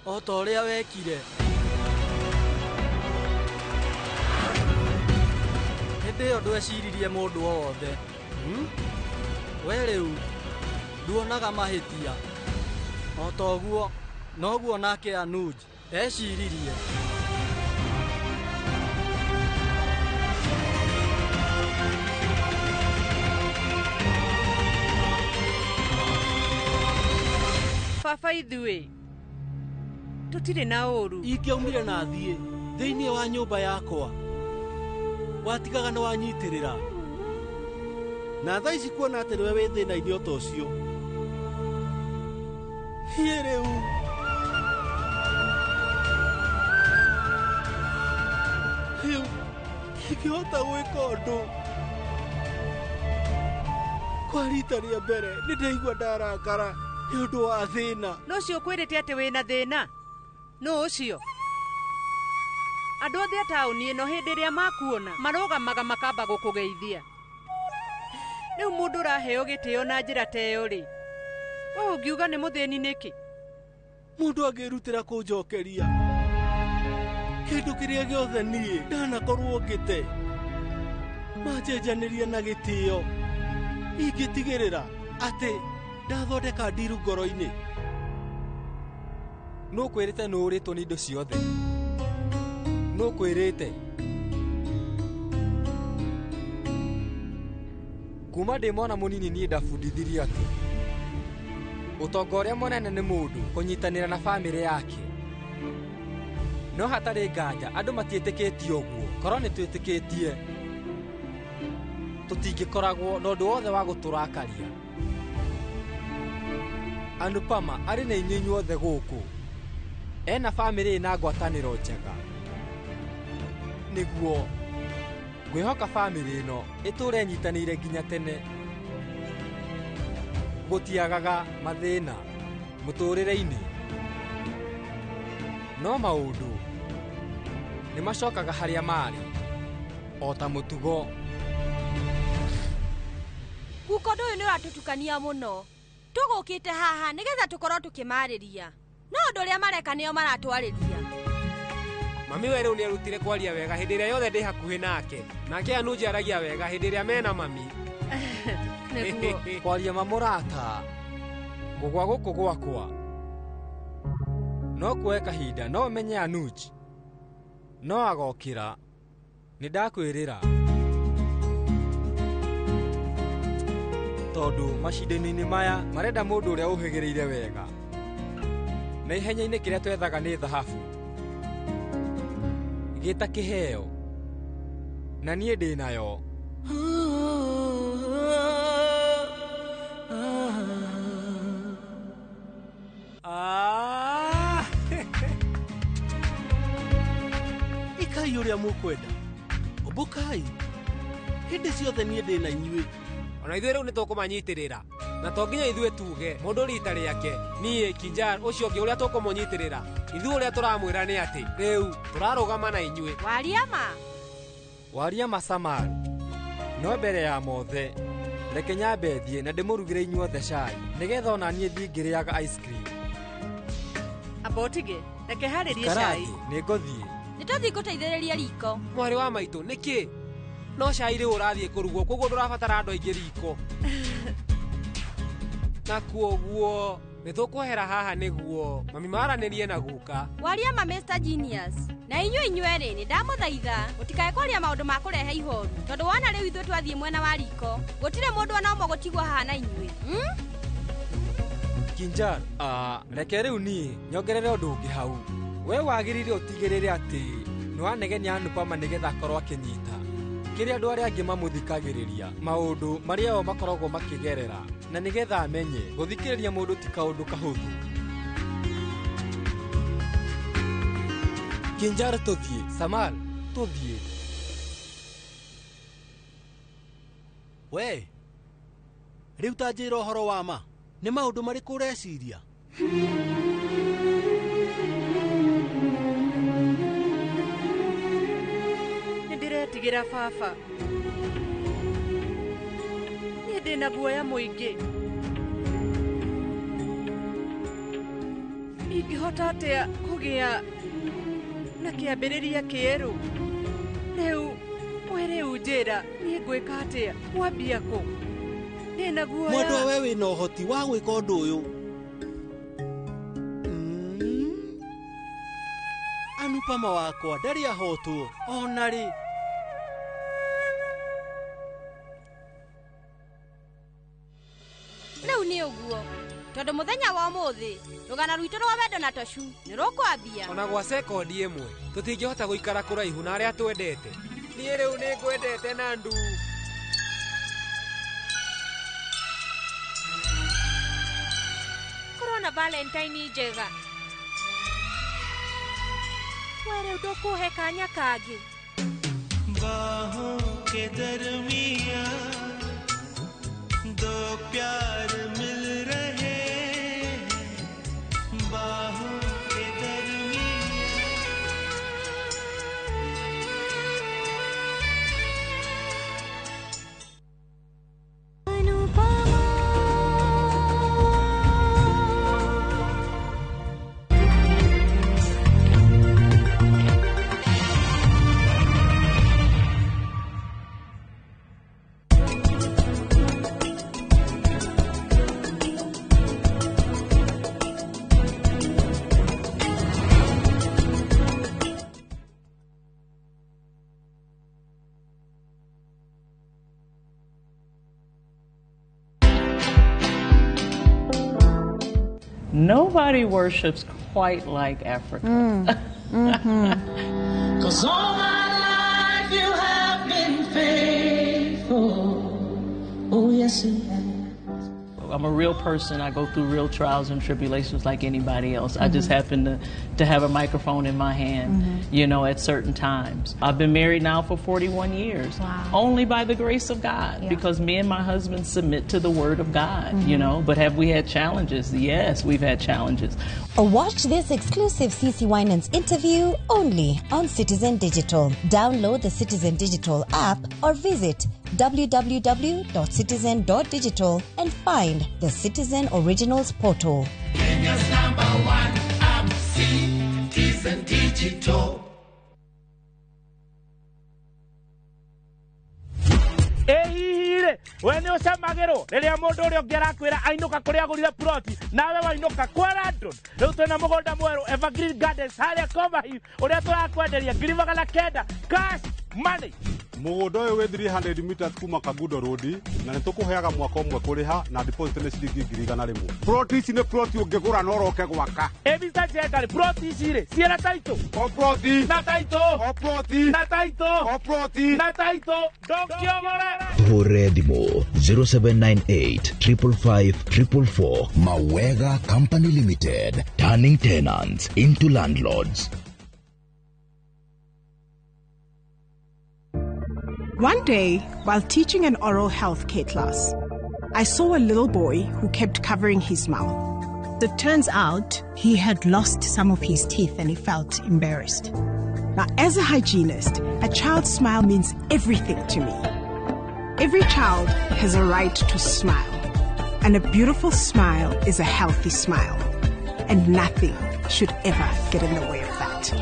O ta ũrĩa wekire. Hĩndĩ ĩyo ndweciririe mũndũ o wothe. We rĩu nduonaga mahĩtia. O ta ũguo noguo nake Anuj eciririe. Baba ithuĩ tũtirĩ na ũũru. Ingĩaumire na thiĩ thĩinĩ wa nyũmba yakwa watigaga nĩ wanyitĩrĩra. Na thaa ici kuona atĩ nĩwe wĩ thĩna-inĩ o ta ũcio. Niĩ rĩu rĩu ingĩhota gwĩka ũndũ. Kwa rita rĩa mbere nĩ ndaigua ndarakara nĩ ũndũ wa thĩna. Nũ ũcio ũkwĩrĩte atĩ wĩna thĩna? Nũ ũcio? Andũ othe a taũni ĩno hĩndĩ ĩrĩa makuona marũgamaga makamba gũkũgeithia. Rĩu mũndũ ũraheo gĩtĩo na njĩra ta ĩyo rĩ, we ũngiuga nĩ mũthĩni nĩkĩ? Mũndũ angĩrutĩra kũnjokeria kĩndũ kĩrĩa gĩothe niĩ ndanakorwo ngĩte manjenjanĩria na gĩtĩo ingĩtigĩrĩra atĩ Ndathondeka ndiru ngoro-inĩ. Nũ kwĩrĩte nũ ũrĩtwo nĩ indo ciothe? Nũ kwĩrĩte? Kuma ndĩ mwana mũnini niĩ ndabundithirio atĩ ũtonga ũrĩa mũnene nĩ mũndũ kũnyitanĩra na bamĩrĩ yake. No hatarĩ nganja andũ matiĩtĩkĩtie ũguo. Korwo nĩ twĩtĩkĩtie tũtingĩkoragwo na ũndũ wothe wa gũtũrakaria. Anupama arĩ na inyuĩ inyuothe gũkũ. Ena bamĩrĩ ĩna ngwatanĩro njega. Nĩguo ngwĩhoka bamĩrĩ ĩno ĩtũre ĩnyitanĩire nginya tene. Gũtiagaga mathĩna mũtũrĩre-inĩ. No maũndũ nĩ macokaga harĩa marĩ o ta mũtugo. Guka ũndũ ũyũ nĩ ũratũtukania mũno. Tũgũkĩte haha nĩgetha tũkorwo tũkĩmarĩria. No ũndũ ũrĩa mareka nĩo maratwarĩria. Mami we rĩu nĩarutire kwaria wega hĩndĩ ĩrĩa yothe ndĩ hakuhĩ nake. Nake Anuji aragia wega hĩndĩ ĩrĩa mena mami. Nĩguo. Kwaria mamũrata gũgwa gũkũ gwakwa no kuoe kahinda no menye Anuj no agokĩra. Nĩ ndakwĩrĩra tondũ macindano-inĩ maya marenda mũndũ ũrĩa ũhĩgĩrĩire wega. Na ihenya-inĩ kĩrĩa twethaga nĩ thahabu gĩta kĩheo na niĩ ndĩ nayo. Ikai ũrĩa mũkwenda. Ũmbũkai. Hĩndĩ ciothe niĩ ndĩ na inyuĩ. Ona ithuĩ rĩu nĩtũkũmanyitĩrĩra. Na to nginya ithuĩ tuge mũndũ rita rĩake niĩ Kinjar ũcio ũngĩ ũrĩa tũkũmũnyitĩrĩra. Ithuĩ ũrĩa tũramwĩra nĩ atĩ rĩu tũrarũgama na inyuĩ. Waria ma. Waria ma Samar. No mbere ya mothe reke nyambe thiĩ na ndĩmũrugĩre inyuothe cai nĩgetha ona niĩ thiĩ ngĩrĩaga ice cream. Amba ũtige, reke harĩrie cai. Ikara thĩ, nĩngũthiĩ. Nĩtũthiĩ gũteithĩrĩria riko. Mwarĩ wa maitũ nĩkĩ? No cai rĩu ũrathiĩ kũrugwo koguo ndũrabatara andũ aingĩ riko. Na kuoguo nĩtũkwehera haha nĩguo mami maranĩrie na guka. Waria ma Mr. Genius. Na inyuĩ inyuerĩ nĩ ndamũthaitha mũtikae kwaria maũndũ ma kũrehe ihoru tondũ wona rĩu ithuĩ twathiĩ mwena wa riko gũtirĩ mũndũ ona ũmwe gũtigwo haha na inyuĩ. Kinjar, reke rĩu niĩ nyongerere ũndũ ũngĩ hau. We wagĩrĩire ũtigĩrĩre atĩ nĩwanegenia Anupama nĩgetha akorwo akĩnyita kĩrĩa andũ arĩa angĩ mamũthikagĩrĩria maũndũ marĩa o makoragwo makĩgerera na nĩgetha amenye gũthikĩrĩria mũndũ ti kaũndũ kahũthũ. Kinjar tũthiĩ, Samal tũthiĩ. We rĩu ta njĩra ũhoro wa ma nĩ maũndũ marĩkũ ũreciria? Nĩ ndĩretigĩra baba. Niĩ ndĩna guoya mũingĩ. Ingĩhota atĩa kũgĩa na kĩambĩrĩria kĩerũ? Rĩu we rĩu njĩra niĩ ngwĩka atĩa? Kwambia kũ? Ndĩna guoya. Mwendwa we wĩna ũhoti wa gwĩka ũndũ ũyũ. Anupama wakwa ndarĩ ahotwo ona rĩ. Rĩu nĩ ũguo tondũ mũthenya wa ũmũthĩ rũgano rwitũ rwa wendo na Toshu nĩ rũkwambia. Ona gwa sekondi ĩmwe tũtingĩhota gũikara kũraihu na arĩa twendete. Niĩ rĩu nĩ ngwendete na ndu. Korwo na Valentine njega. We rĩu ndũkũhe kanya kangĩ. बाहों के दरमिया दो प्यार मिल रहे हैं बाहों के दरमिया। Anupama. Nobody worships quite like Africa. Cause all my life you have been faithful. Oh, yes, you have. I'm a real person. I go through real trials and tribulations like anybody else. I just happen to have a microphone in my hand, you know, at certain times. I've been married now for 41 years. Wow. Only by the grace of God, because me and my husband submit to the word of God, you know. But have we had challenges? Yes, we've had challenges. Watch this exclusive CC Winans interview only on Citizen Digital. Download the Citizen Digital app or visit www.citizen.digital and find the Citizen Originals portal. Kenya's number one app, Citizen Digital. Ĩ hihi rĩ, we nĩ ũcamagĩrwo rĩrĩa mũndũ ũrĩa ũngĩ arakwĩra ainũka kũrĩa agũrire ploti nawe wainũka kwa Landon. Rĩu twĩna mũgũnda mwerũ Evergreen Gardens harĩa Coverhill ũrĩa tũrakwenderia 900,000 cash money. Mũgũnda ũyũ wĩ 300 meters kuma Kangundo Road na nĩ tũkũheaga mwaka ũmwe kũrĩha na deposit nĩ ciringi 100,000. Ploti ici nĩ ploti ũngĩgũra na ũroke gwaka. Ĩ Mr. Njenga rĩ, ploti ici rĩ ciĩna title? O ploti. Na title. O ploti. Na title. O ploti. Na title. Ndũngĩogore. Tũhũre thimũ 0798 555 444. Mawega Company Limited, turning tenants into landlords. One day, while teaching an oral health care class, I saw a little boy who kept covering his mouth. It turns out he had lost some of his teeth and he felt embarrassed. Now, as a hygienist, a child's smile means everything to me. Every child has a right to smile, and a beautiful smile is a healthy smile, and nothing should ever get in the way of that.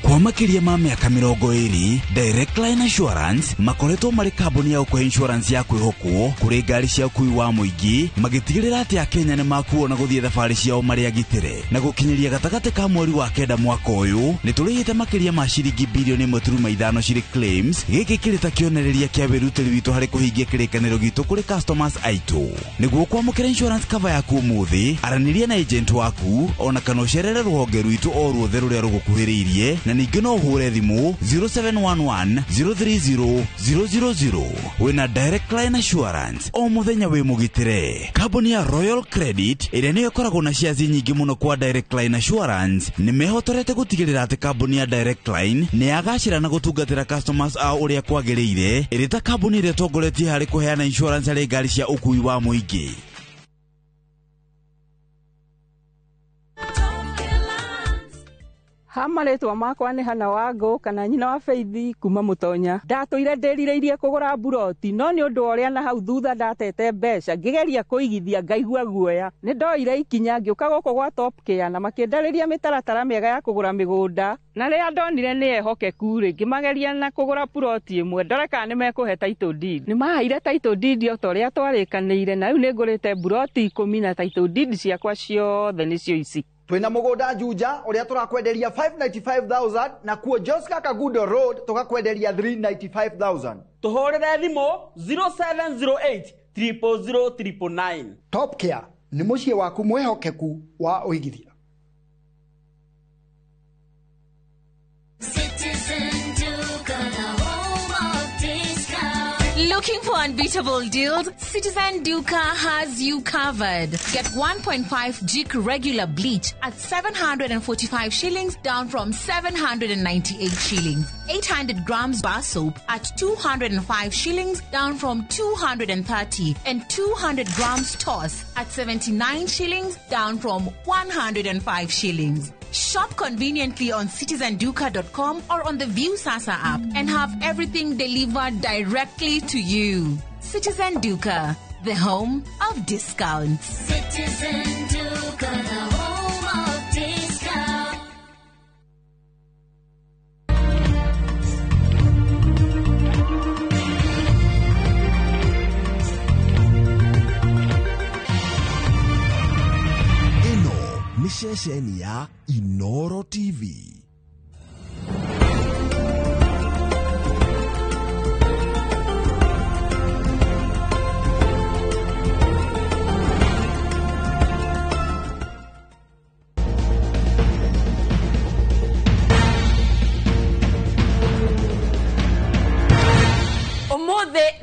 Kwa makĩria ma mĩaka 20, Direct Line Assurance makoretwo marĩ kambuni ya gũkũhe insurance ya kwĩhokwo kũrĩ ngari cia ũkui wa mũingĩ, magĩtigĩrĩra atĩ Akenya nĩ makuo na gũthiĩ thabarĩ ciao marĩ agitĩre. Na gũkinyĩria gatagatĩ ka mweri wa 9 mwaka ũyũ, nĩ tũrĩhĩte makĩria ma ciringi bilioni 1.5 cirĩ claims. Gĩkĩ kĩrĩ ta kĩonereria kĩa wĩrutĩri witũ harĩ kũhingia kĩrĩkanĩro gitũ kũrĩ customers aitũ. Nĩguo kwamũkĩra insurance cover yaku ũmũthĩ, aranĩria na agent waku ona kana ũcerere rũhonge rwitũ o ruothe rũrĩa rũgũkuhĩrĩirie, na ningĩ no ũhũre thimũ 0711 030 000. Wĩna Direct Line Assurance o mũthenya wĩ mũgitĩre. Kambuni ya Royal Credit ĩrĩa nĩyo ĩkoragwo na shares nyingĩ mũno kwa Direct Line Assurance nĩ mehotorete gũtigĩrĩra atĩ kambuni ya Direct Line nĩ yagacĩra na gũtungatĩra customers ao ũrĩa kwagĩrĩire, ĩrĩ ta kambuni ĩrĩa ĩtongoretie harĩ kũheana insurance harĩ ngari cia ũkui wa mũingĩ. Ha marĩtwa makwa nĩ Hana Wangũ kana nyina wa Faith kuma Mũtonya. Ndatũire ndĩrirĩirie kũgũra mburoti no nĩ ũndũ wa ũrĩa na hau thutha ndatete mbeca ngĩgeria kũigithia ngaigua guoya. Nĩ ndoire ikinya ngĩũka gũkũ gwa Top Care na makĩndarĩria mĩtaratara mĩega ya kũgũra mĩgũnda, na rĩrĩa ndonire nĩ ehokeku rĩ, ngĩmageria na kũgũra puroti ĩmwe ndore kana nĩ mekũhe title deed. Nĩ maheire title deed o ta ũrĩa twarĩkanĩire, na rĩu nĩ ngũrĩte mburoti 10 na title deed ciakwa ciothe nĩcio ici. Twina mugunda Juja uria turakwenderia 595,000 na kuo Joska Kangundo Road tukakwenderia 395,000. Tuhurire thimu 0708 000 999. Top Care ni muciĩ waku mwihokeku wa uigithia. Citizen Duka, the home of discount. Looking for unbeatable deals? Citizen Duka has you covered. Get 1.5 Jik regular bleach at 745 shillings, down from 798 shillings. 800 grams bar soap at 205 shillings, down from 230. And 200 grams toss at 79 shillings, down from 105 shillings. Shop conveniently on citizenduka.com or on the Viusasa app and have everything delivered directly to you. Citizen Duka, the home of discounts. Citizen Duka, the home of discounts. Ĩno nĩ ceceni ya Inoro TV.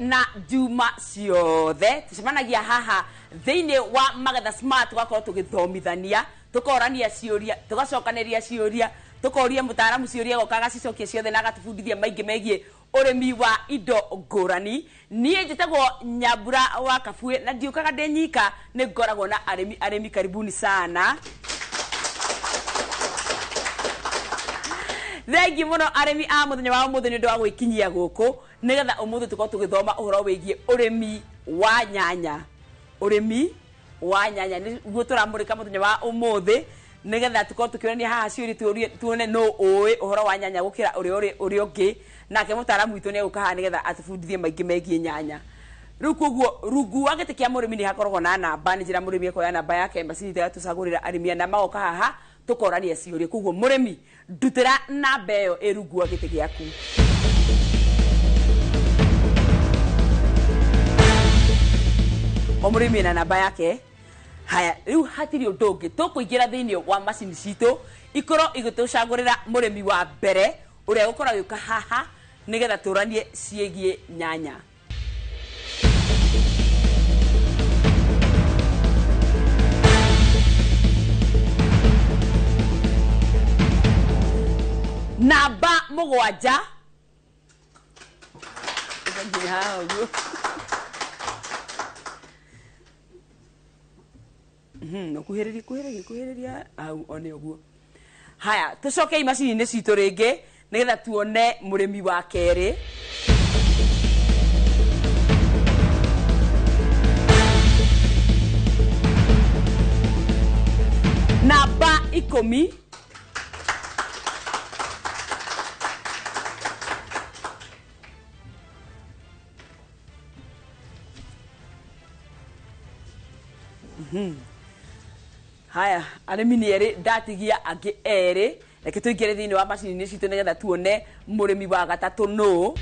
Na Juma ciothe tucemanagia haha thĩinĩ wa Magetha Smart, tugakorwo tũgĩthomithania, tũkorania ciũria, tũgacokanĩria ciũria, tũkoria mũtaaramu ciũria, agoka agacicokia ciothe na agatũbundithia maingĩ megiĩ ũrĩmi wa indo ngũrani. Niĩ njĩtagwo Nyambura wa Kabue na ndiũkaga ndĩ nyika, nĩ ngoragwo na arĩmi. Arĩmi, karibuni sana. Thengi mũno arĩmi a mũthenya wa ũmũthĩ nĩ ũndũ wa gwĩkinyia gũkũ nĩgetha ũmũthĩ tũkorwo tũgĩthoma ũhoro wĩgiĩ ũrĩmi wa nyanya. Ũrĩmi wa nyanya nĩguo tũramũrĩka mũthenya wa ũmũthĩ, nĩgetha tũkorwo tũkĩonania haha ciũria, tuone nũ ũĩ ũhoro wa nyanya gũkĩra ũrĩa ũrĩa ũngĩ. Nake mũtaaramu witũ nĩ egũka haha nĩgetha atũbundithie maingĩ megiĩ nyanya. Rĩu koguo rungu wa gĩtĩ kĩa mũrĩmi nĩ hakoragwo na namba, nĩ njĩra mũrĩmi ekoya namba yake, macini ĩgatũcagũrĩra arĩmi ana magoka haha tũkorania ciũria. Koguo mũrĩmi, ndutĩra namba ĩyo ĩ rungu wa gĩtĩ gĩaku. O mũrĩmi ena namba yake. Haya, rĩu hatirĩ ũndũ ũngĩ, tũkũingĩra thĩinĩ wa macini citũ ikorwo igĩtũcagũrĩra mũrĩmi wa mbere ũrĩa gũkorwo agĩũka haha nĩgetha tũranie ciĩgiĩ nyanya. Namba 7. Haha ũguo. Kuhĩrĩria, kuhĩrĩria, kuhĩrĩria hau one ũguo. Haya, tũcoke macini-inĩ citũ rĩngĩ nĩgetha tuone mũrĩmi wa kerĩ. Namba 10. Haya, arĩmi nĩ erĩ, ndatigia angĩ erĩ. Reke tũingĩre thĩinĩ wa macini-inĩ citũ nĩgetha tuone mũrĩmi wa gatatũ nũ.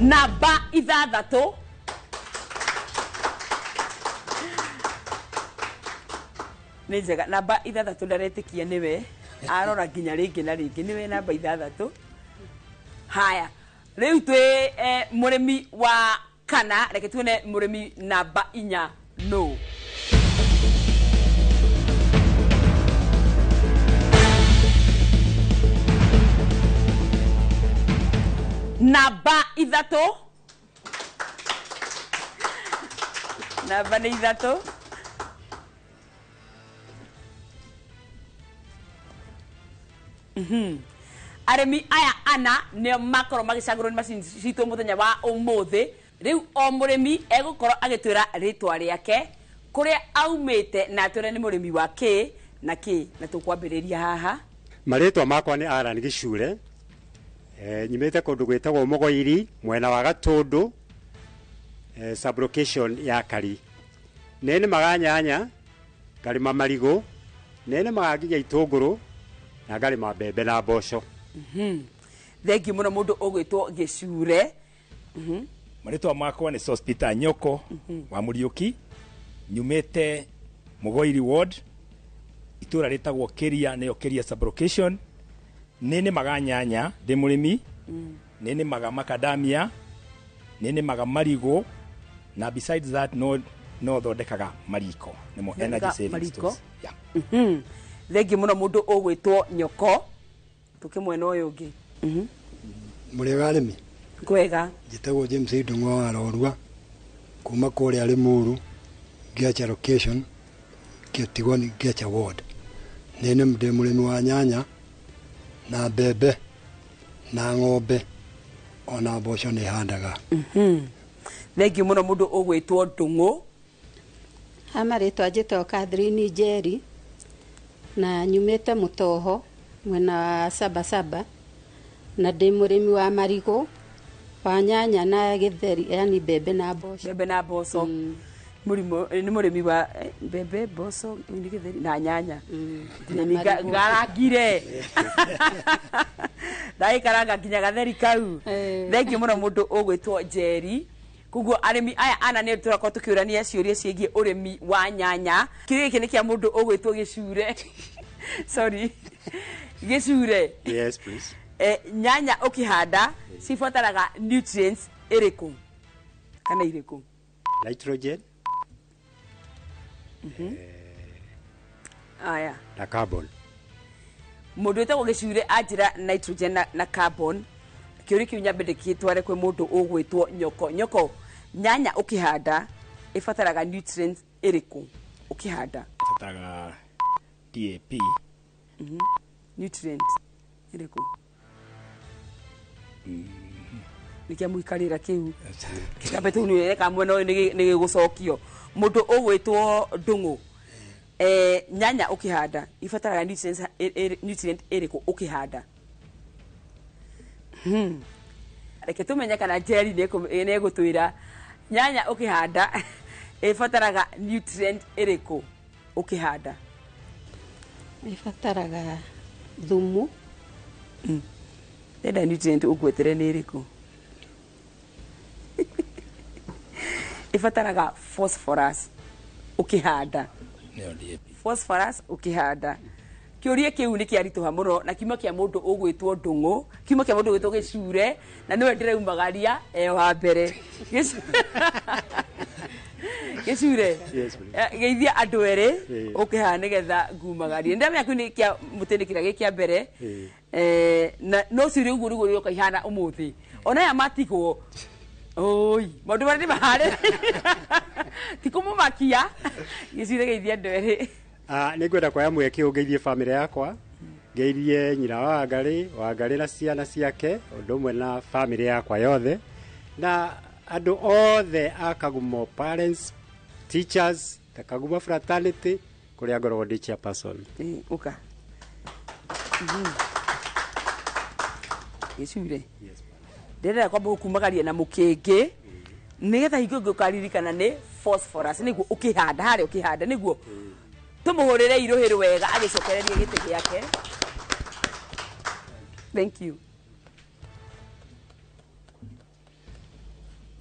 Namba 6. Nĩ njega, namba 6 ndaretĩkia nĩwe arora nginya rĩngĩ na rĩngĩ, nĩwe namba 6. Haya, rĩu twĩ mũrĩmi wa kana, reke tuone mũrĩmi namba 4 nũ. Namba 3. Namba nĩ 3. Arĩmi aya ana nĩo makorwo magĩcagũrwo nĩ macini citũ mũthenya wa ũmũthĩ. Rĩu o mũrĩmi egũkorwo agĩtwĩra rĩtwa rĩake, kũrĩa aumĩte, na atwĩre nĩ mũrĩmi wa kĩ na kĩ. Na tũkwambĩrĩria haha. Marĩtwa makwa nĩ Alan Gĩcure. Nyumĩte kũndũ gwĩtagwo Mũgoiri, mwena wa Gatũndũ, sublocation ya Kari. Nĩ nĩmaga nyanya, ngarĩma marigũ, nĩ nĩmaga nginya itũngũrũ, na ngarĩma mbembe na mboco. Thengi mũno mũndũ ũgwĩtwo Gĩcure. Marĩtwa makwa nĩ Sospita Nyoko wa Mũriũki, nyumĩte Mũgoiri ward, itũra rĩtagwo Kĩria, nĩyo Kĩria sublocation. Nĩ nĩmaga nyanya, ndĩ mũrĩmi, nĩ nĩmaga macadamia, nĩ nĩmaga marigũ, na besides that no thondekaga mariko, nĩmo energy savings tools. Thengi mũno mũndũ ũgwĩtwo Nyoko. Tũke mwena ũyũ ũngĩ. Mũrĩega arĩmi? Kwega. Njĩtagwo James Ndung'wa wa Rorua, kuma kũrĩa Limuru, Ngecha location, gĩtigwo nĩ Ngecha ward. Nĩ ndĩ mũrĩmi wa nyanya na mbembe na ng'ombe ona mboco nĩ handaga. Thengi mũno mũndũ ũgwĩtwo Ndung'ũ. Ha marĩtwa njĩtagwo Catherine Njeri na nyumĩte Mũtoho mwena wa Sabasaba, na ndĩ mũrĩmi wa marigũ, wa nyanya na gĩtheri, yani mbembe na mboco. Mbembe na mboco. Nĩ mũrĩmi wa mbembe, mboco, gĩtheri na nyanya. Ngarangire. Ndagĩkaranga nginya gatheri kau. Thengiũ mũno mũndũ ũgwĩtwo Njeri. Koguo arĩmi aya ana nĩ tũrakorwo tũkĩũrania ciũria ciĩgiĩ ũrĩmi wa nyanya. Kĩũria gĩkĩ nĩ kĩa mũndũ ũgwĩtwo Gĩcure. Sorry. Gĩcure. Yes, please. Nyanya ũkĩhanda cibataraga nutrients ĩrĩkũ kana irĩkũ? Nitrogen. Aya. Na carbon. Mũndũ wĩtagwo Gĩcure anjĩra nitrogen na carbon. Kĩũria kĩu nyambe ndĩgĩtware kwĩ mũndũ ũgwĩtwo Nyoko. Nyoko, nyanya ũkĩhanda ĩbataraga nutrients ĩrĩkũ ũkĩhanda? Ĩbataraga DAP. Nutrient ĩrĩkũ? Nĩkĩa mũikarĩra kĩu kĩambe tũu nĩ mwena ũyũ nĩ gĩgũcokio. Mũndũ ũgwĩtwo Ndũng'ũ, nyanya ũkĩhanda ibataraga nutrient ĩrĩkũ ũkĩhanda? Reke tũmenye kana Jerry nĩ egũtwĩra nyanya ũkĩhanda ĩbataraga nutrient ĩrĩkũ ũkĩhanda? Ĩbataraga thumu. Ndenda nutrient ũgwetere nĩ ĩrĩkũ? Ĩbataraga phosphorus ũkĩhanda. Phosphorus ũkĩhanda. Kĩũria kĩu nĩ kĩaritũha mũno na kiuma kĩa mũndũ ũgwĩtwo Ndũng'ũ, kiuma kĩa mũndũ ũgwĩtwo Gĩcure, na nĩwe ndĩraumagaria e wa mbere. Gĩcure, geithia andũ erĩ ũkĩhaha nĩgetha ngumagarie. Nĩndamenya kĩu nĩ kĩa mũtĩ nĩ kĩrĩa gĩ kĩa mbere. Na no ciũria ũguo nĩguo rĩoka ihana ũmũthĩ. Ona aya matigwo. Oi, maũndũ marĩa ndĩmaharĩrĩirie. Ti kũmũmakia. Gĩcure geithia andũ erĩ. Nĩ ngwenda kuoya mweke ũyũ ngeithie bamĩrĩ yakwa, ngeithie nyina wa Wangarĩ na ciana ciake, ũndũ ũmwe na bamĩrĩ yakwa yothe, na andũ othe a Kagumo parents, teachers, ta Kagumo fraternity, kũrĩa ngoragwo ndĩ chairperson. Ũka. Gĩcure. Ndĩrenda kwamba gũkumagaria na mũkĩngĩ nĩgetha hingo ĩngĩ ũkaririkana nĩ phosphorus nĩguo ũkĩhanda harĩa ũkĩhanda nĩguo tũmũhũrĩre irũhĩ wega agĩcokererie gĩtĩ gĩake. Thank you.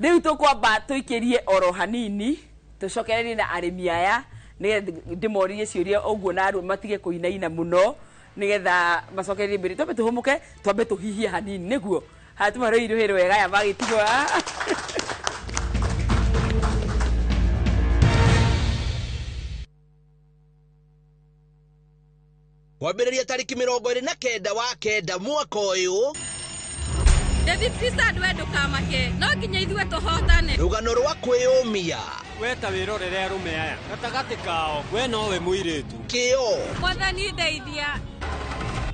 Rĩu tũkwamba tũikĩrie oro hanini tũcokererie na arĩmi aya nĩgetha ndĩmorie ciũria ũguo na matige kũinaina mũno nĩgetha macokererie mbere. Twambe tũhũmũke, twambe tũhihie hanini nĩguo haya tũmahũrĩre irũhĩ wega aya magĩtigwo. Kwambĩrĩria tarĩki 29 wa 9 mwaka ũyũ. David Pizard we ndũkamake, no nginya ithuĩ tũhotane. Rũgano rwa kwĩyũmia. We ta wĩrorere arũme aya gatagatĩ kao, we nowe mũirĩtu. Kĩo. Mwathani ndeithia.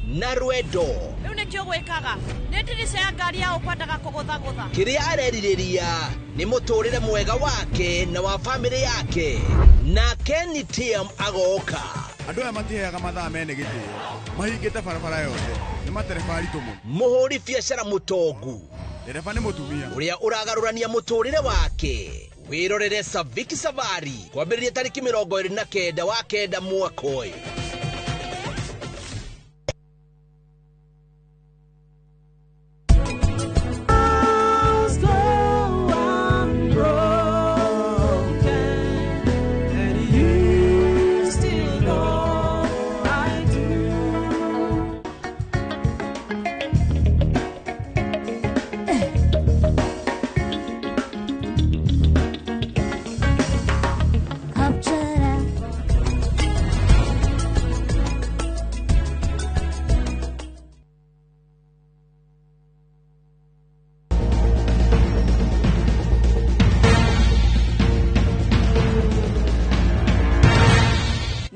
Na rwendo. Rĩu nĩkĩo gwĩkaga nĩ ndirica ya ngari ya ũkwendaga kũgũthagũtha. Kĩrĩa arerirĩria nĩ mũtũrĩre mwega wake na wa bamĩrĩ yake. Na Kenny Tiam agoka. Andũ aya matiheaga mathaa mene gĩtĩo, mahingĩte barabara yothe, nĩ matereba aritũ mũno. Mũhũri biacara mũtongu. Ndereba nĩ mũtumia. Ũrĩa ũragarũrania mũtũrĩre wake. Wĩrorere Saviki Savari kwambĩrĩria tarĩki 29 wa 9 mwaka ũyũ.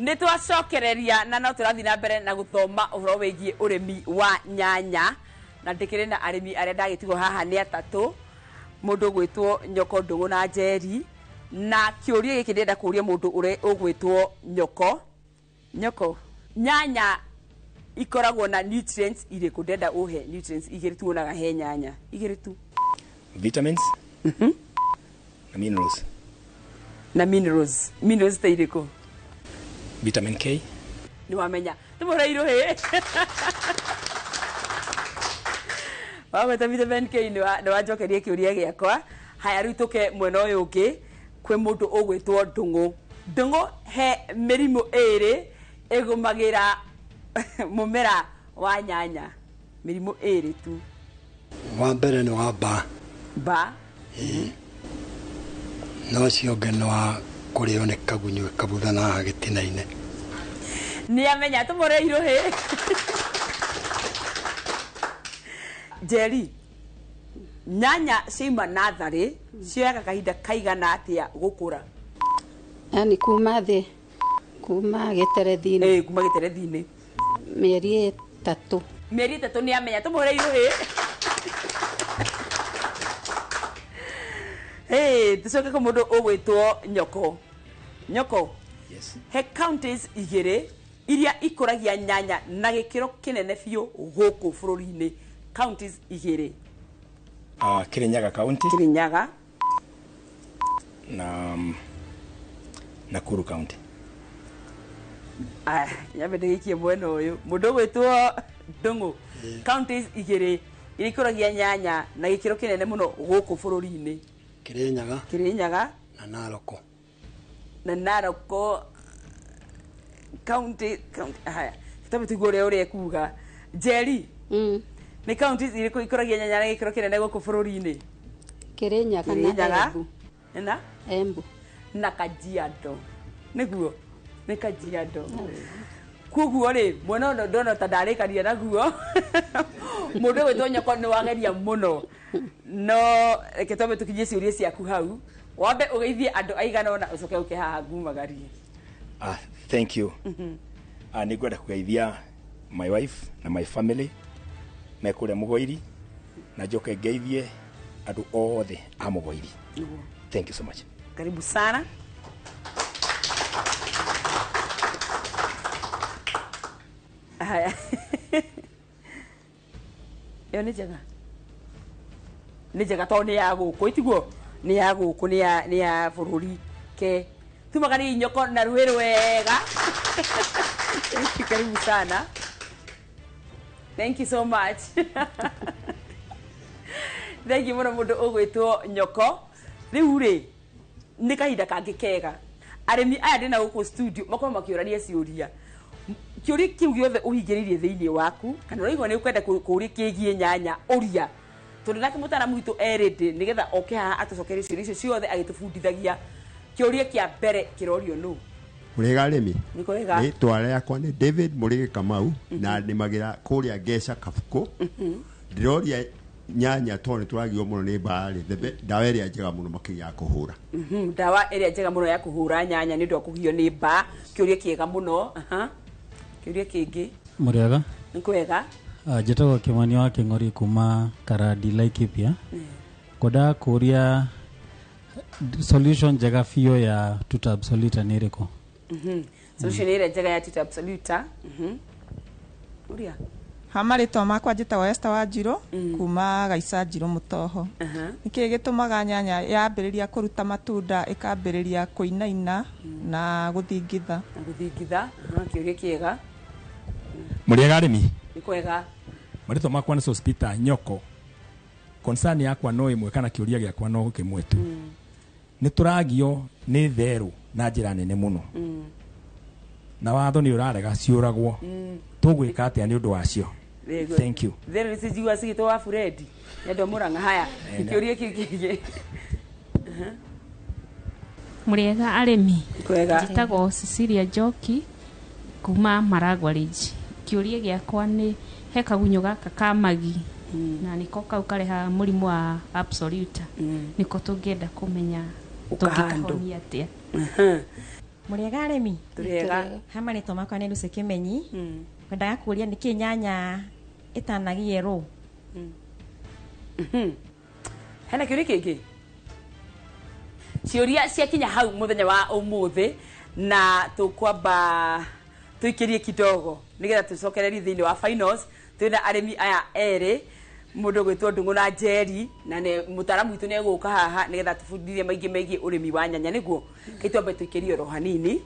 Nĩtwacokereria na no tũrathiĩ na mbere na gũthoma ũhoro wĩgiĩ ũrĩmi wa nyanya na ndĩkĩrĩ na arĩmi arĩa ndagĩtigwo haha nĩ atatũ, mũndũ ũgwĩtwo Nyoko, Ndũng'ũ na Njeri. Na kĩũria gĩkĩ ndĩrenda kũũria mũndũ ũrĩa ũgwĩtwo Nyoko. Nyoko, nyanya ikoragwo na nutrients irĩkũ? Ndĩrenda ũhe nutrients igĩrĩ tu wonaga he nyanya igĩrĩ tu. Vitamins na minerals. Na minerals. Minerals ta irĩkũ? Vitamin K. Nĩ wamenya. Tũmũhũre irũhĩ. Wagweta vitamin K nĩ wanjokeria kĩũria gĩakwa. Haya rĩu tũke mwena ũyũ ũngĩ kwĩ mũndũ ũgwĩtwo Ndũng'ũ. Ndũng'ũ he mĩrimũ ĩrĩ ĩgũmagĩra mũmera wa nyanya. Mĩrimũ ĩrĩ tu. Wa mbere nĩ wa mbaa. Mbaa. Na ũcio ũngĩ nĩ wa kũrĩo nĩ kagunyũ kabuthana haha gĩtina-inĩ. Nĩ amenya tũmũre irũhĩ. Njeri, nyanya ciauma natharĩ cioyaga kahinda kaigana atĩa gũkũra? Yani kuma thĩ, kuma gĩterethi-inĩ. Kuma gĩterethi-inĩ. Mĩeri 3. Mĩeri 3 nĩ amenya tũmũre irũhĩ. Hey, tucoke kũ mũndũ ũgwĩtwo Nyoko. Nyoko. Yes. He counties 2 iria ikũragia nyanya na gĩkĩro kĩnene biũ gũkũ bũrũri-inĩ. Counties 2. Kirinyaga County. Kirinyaga. Na Nakuru County. Nyambe ndĩgĩikie mwena ũyũ. Mũndũ ũgwĩtwo Ndũng'ũ. Counties 2 iria ikũragia nyanya na gĩkĩro kĩnene mũno gũkũ bũrũri-inĩ. Kirinyaga. Kirinyaga. Na Naroko. Na Naroko county haya. Tutabe tuigue ũrĩa ũrĩa ekuga. Njeri. Nĩ counties irĩkũ ikũragia nyanya na gĩkĩro kĩnene gũkũ bũrũri-inĩ? Kirinyaga na Embu. Na? Embu. Na Kajiado. Nĩguo? Nĩ Kajiado. Koguo rĩ, mwena ũyũ ndona ta ndarĩkaria naguo. Mũndũ ũgwĩtwo Nyoko nĩ wageria mũno. No reke twambe tũkinyie ciũria ciaku hau. Wambe ũgeithie andũ aigana ũna ũcoke ũke haha ngumagarie. Thank you. Nĩ ngwenda kũgeithia my wife na my family me kũrĩa Mũgoiri, na njoke ngeithie andũ othe a Mũgoiri. Thank you so much. Karibu sana. Haya. Ĩyo nĩ njega. Nĩ njega tondũ nĩ ya gũkũ, itiguo? Nĩ ya gũkũ, nĩ ya bũrũri ke. Tumagari Nyoko na rwĩ rwega. Karibu sana. Thank you so much. Thank you mũno mũndũ ũgwĩtwo Nyoko. Rĩu rĩ, nĩ kahinda kangĩ kega. Arĩmi aya ndĩna gũkũ studio makorwo makĩũrania ciũria. Kĩũria kĩu gĩothe ũhingĩrĩirie thĩinĩ waku, kana ũraigua nĩ ũkwenda kũũria kĩgiĩ nyanya, ũria. Tondũ nake mũtaaramu witũ erĩndĩ nĩgetha oke haha atũcokerie ciũria icio ciothe agĩtũbundithagia. Kĩũria kĩa mbere kĩrorio nũ? Mũrĩega arĩmi? Nĩ kwega. Rĩtwa rĩakwa nĩ David Mũrĩgĩ Kamau na nĩmagĩra kũrĩa Ngeca Kabuku. Ndĩroria nyanya tondũ nĩ tũragio mũno nĩ mbaa rĩ, ndawa ĩrĩa njega mũno makĩria ya kũhũra. Ndawa ĩrĩa njega mũno ya kũhũra nyanya nĩ ũndũ wa kũgio nĩ mbaa. Kĩũria kĩega mũno. Kĩũria kĩngĩ. Mũrĩega? Nĩ kwega. Njĩtagwo Kĩmani wa Kĩng'ori kuma Karadi Laikipia. Ngwendaga kũũria solution njega biũ ya tuta absoluta nĩ ĩrĩkũ? Solution ĩrĩa njega ya tuta absoluta. Ũria. Ha marĩtwa makwa njĩtagwo Esther Wanjirũ kuma Gaica Njirũ Mũtoho. Nĩkĩĩ gĩtũmaga nyanya yambĩrĩria kũruta matunda ĩkambĩrĩria kũinaina na gũthingitha? Na gũthingitha. Kĩũria kĩega. Mũrĩega arĩmi? Nĩ kwega. Marĩtwa makwa nĩ Sospita Nyoko. Concern yakwa no ĩmwe kana kĩũria gĩakwa no kĩmwe tu. Nĩ tũragio nĩ therũ na njĩra nene mũno. Na watho nĩ ũrarega ciũragwo. Tũgwĩka atĩa nĩ ũndũ wacio? Thank you. Therũ nĩ cinjigua cigĩtwo wa Fred. Nĩ andũ a Mũrang'a. Haya, kĩũria kĩu kĩngĩ. Mũrĩega arĩmi? Kwega. Njĩtagwo Cecilia Njoki kuma Maragwa Ridge. Kĩũria gĩakwa nĩ he kagunyũ gaka ka magi na nĩko kau karehaga mũrimũ wa absoluta. Nĩko tũngĩenda kũmenya tũngĩkahonia atĩa. Mũrĩega arĩmi? Tũrĩega. Ha marĩtwa makwa nĩ Lucy Kĩmenyi. Ngwendaga kũũria nĩkĩ nyanya ĩtanagie rũ? Hena kĩũria kĩngĩ? Ciũria ciakinya hau mũthenya wa ũmũthĩ na tũkwamba tũikĩrie kidogo nĩgetha tũcokererie thĩinĩ wa finals. Twĩna arĩmi aya erĩ, mũndũ ũgwĩtwo Ndũng'ũ na Njeri, na mũtaaramu witũ nĩ egũka haha nĩgetha tũbundithie maingĩ megiĩ ũrĩmi wa nyanya nĩguo. Reke twambe tũikĩrie oro hanini.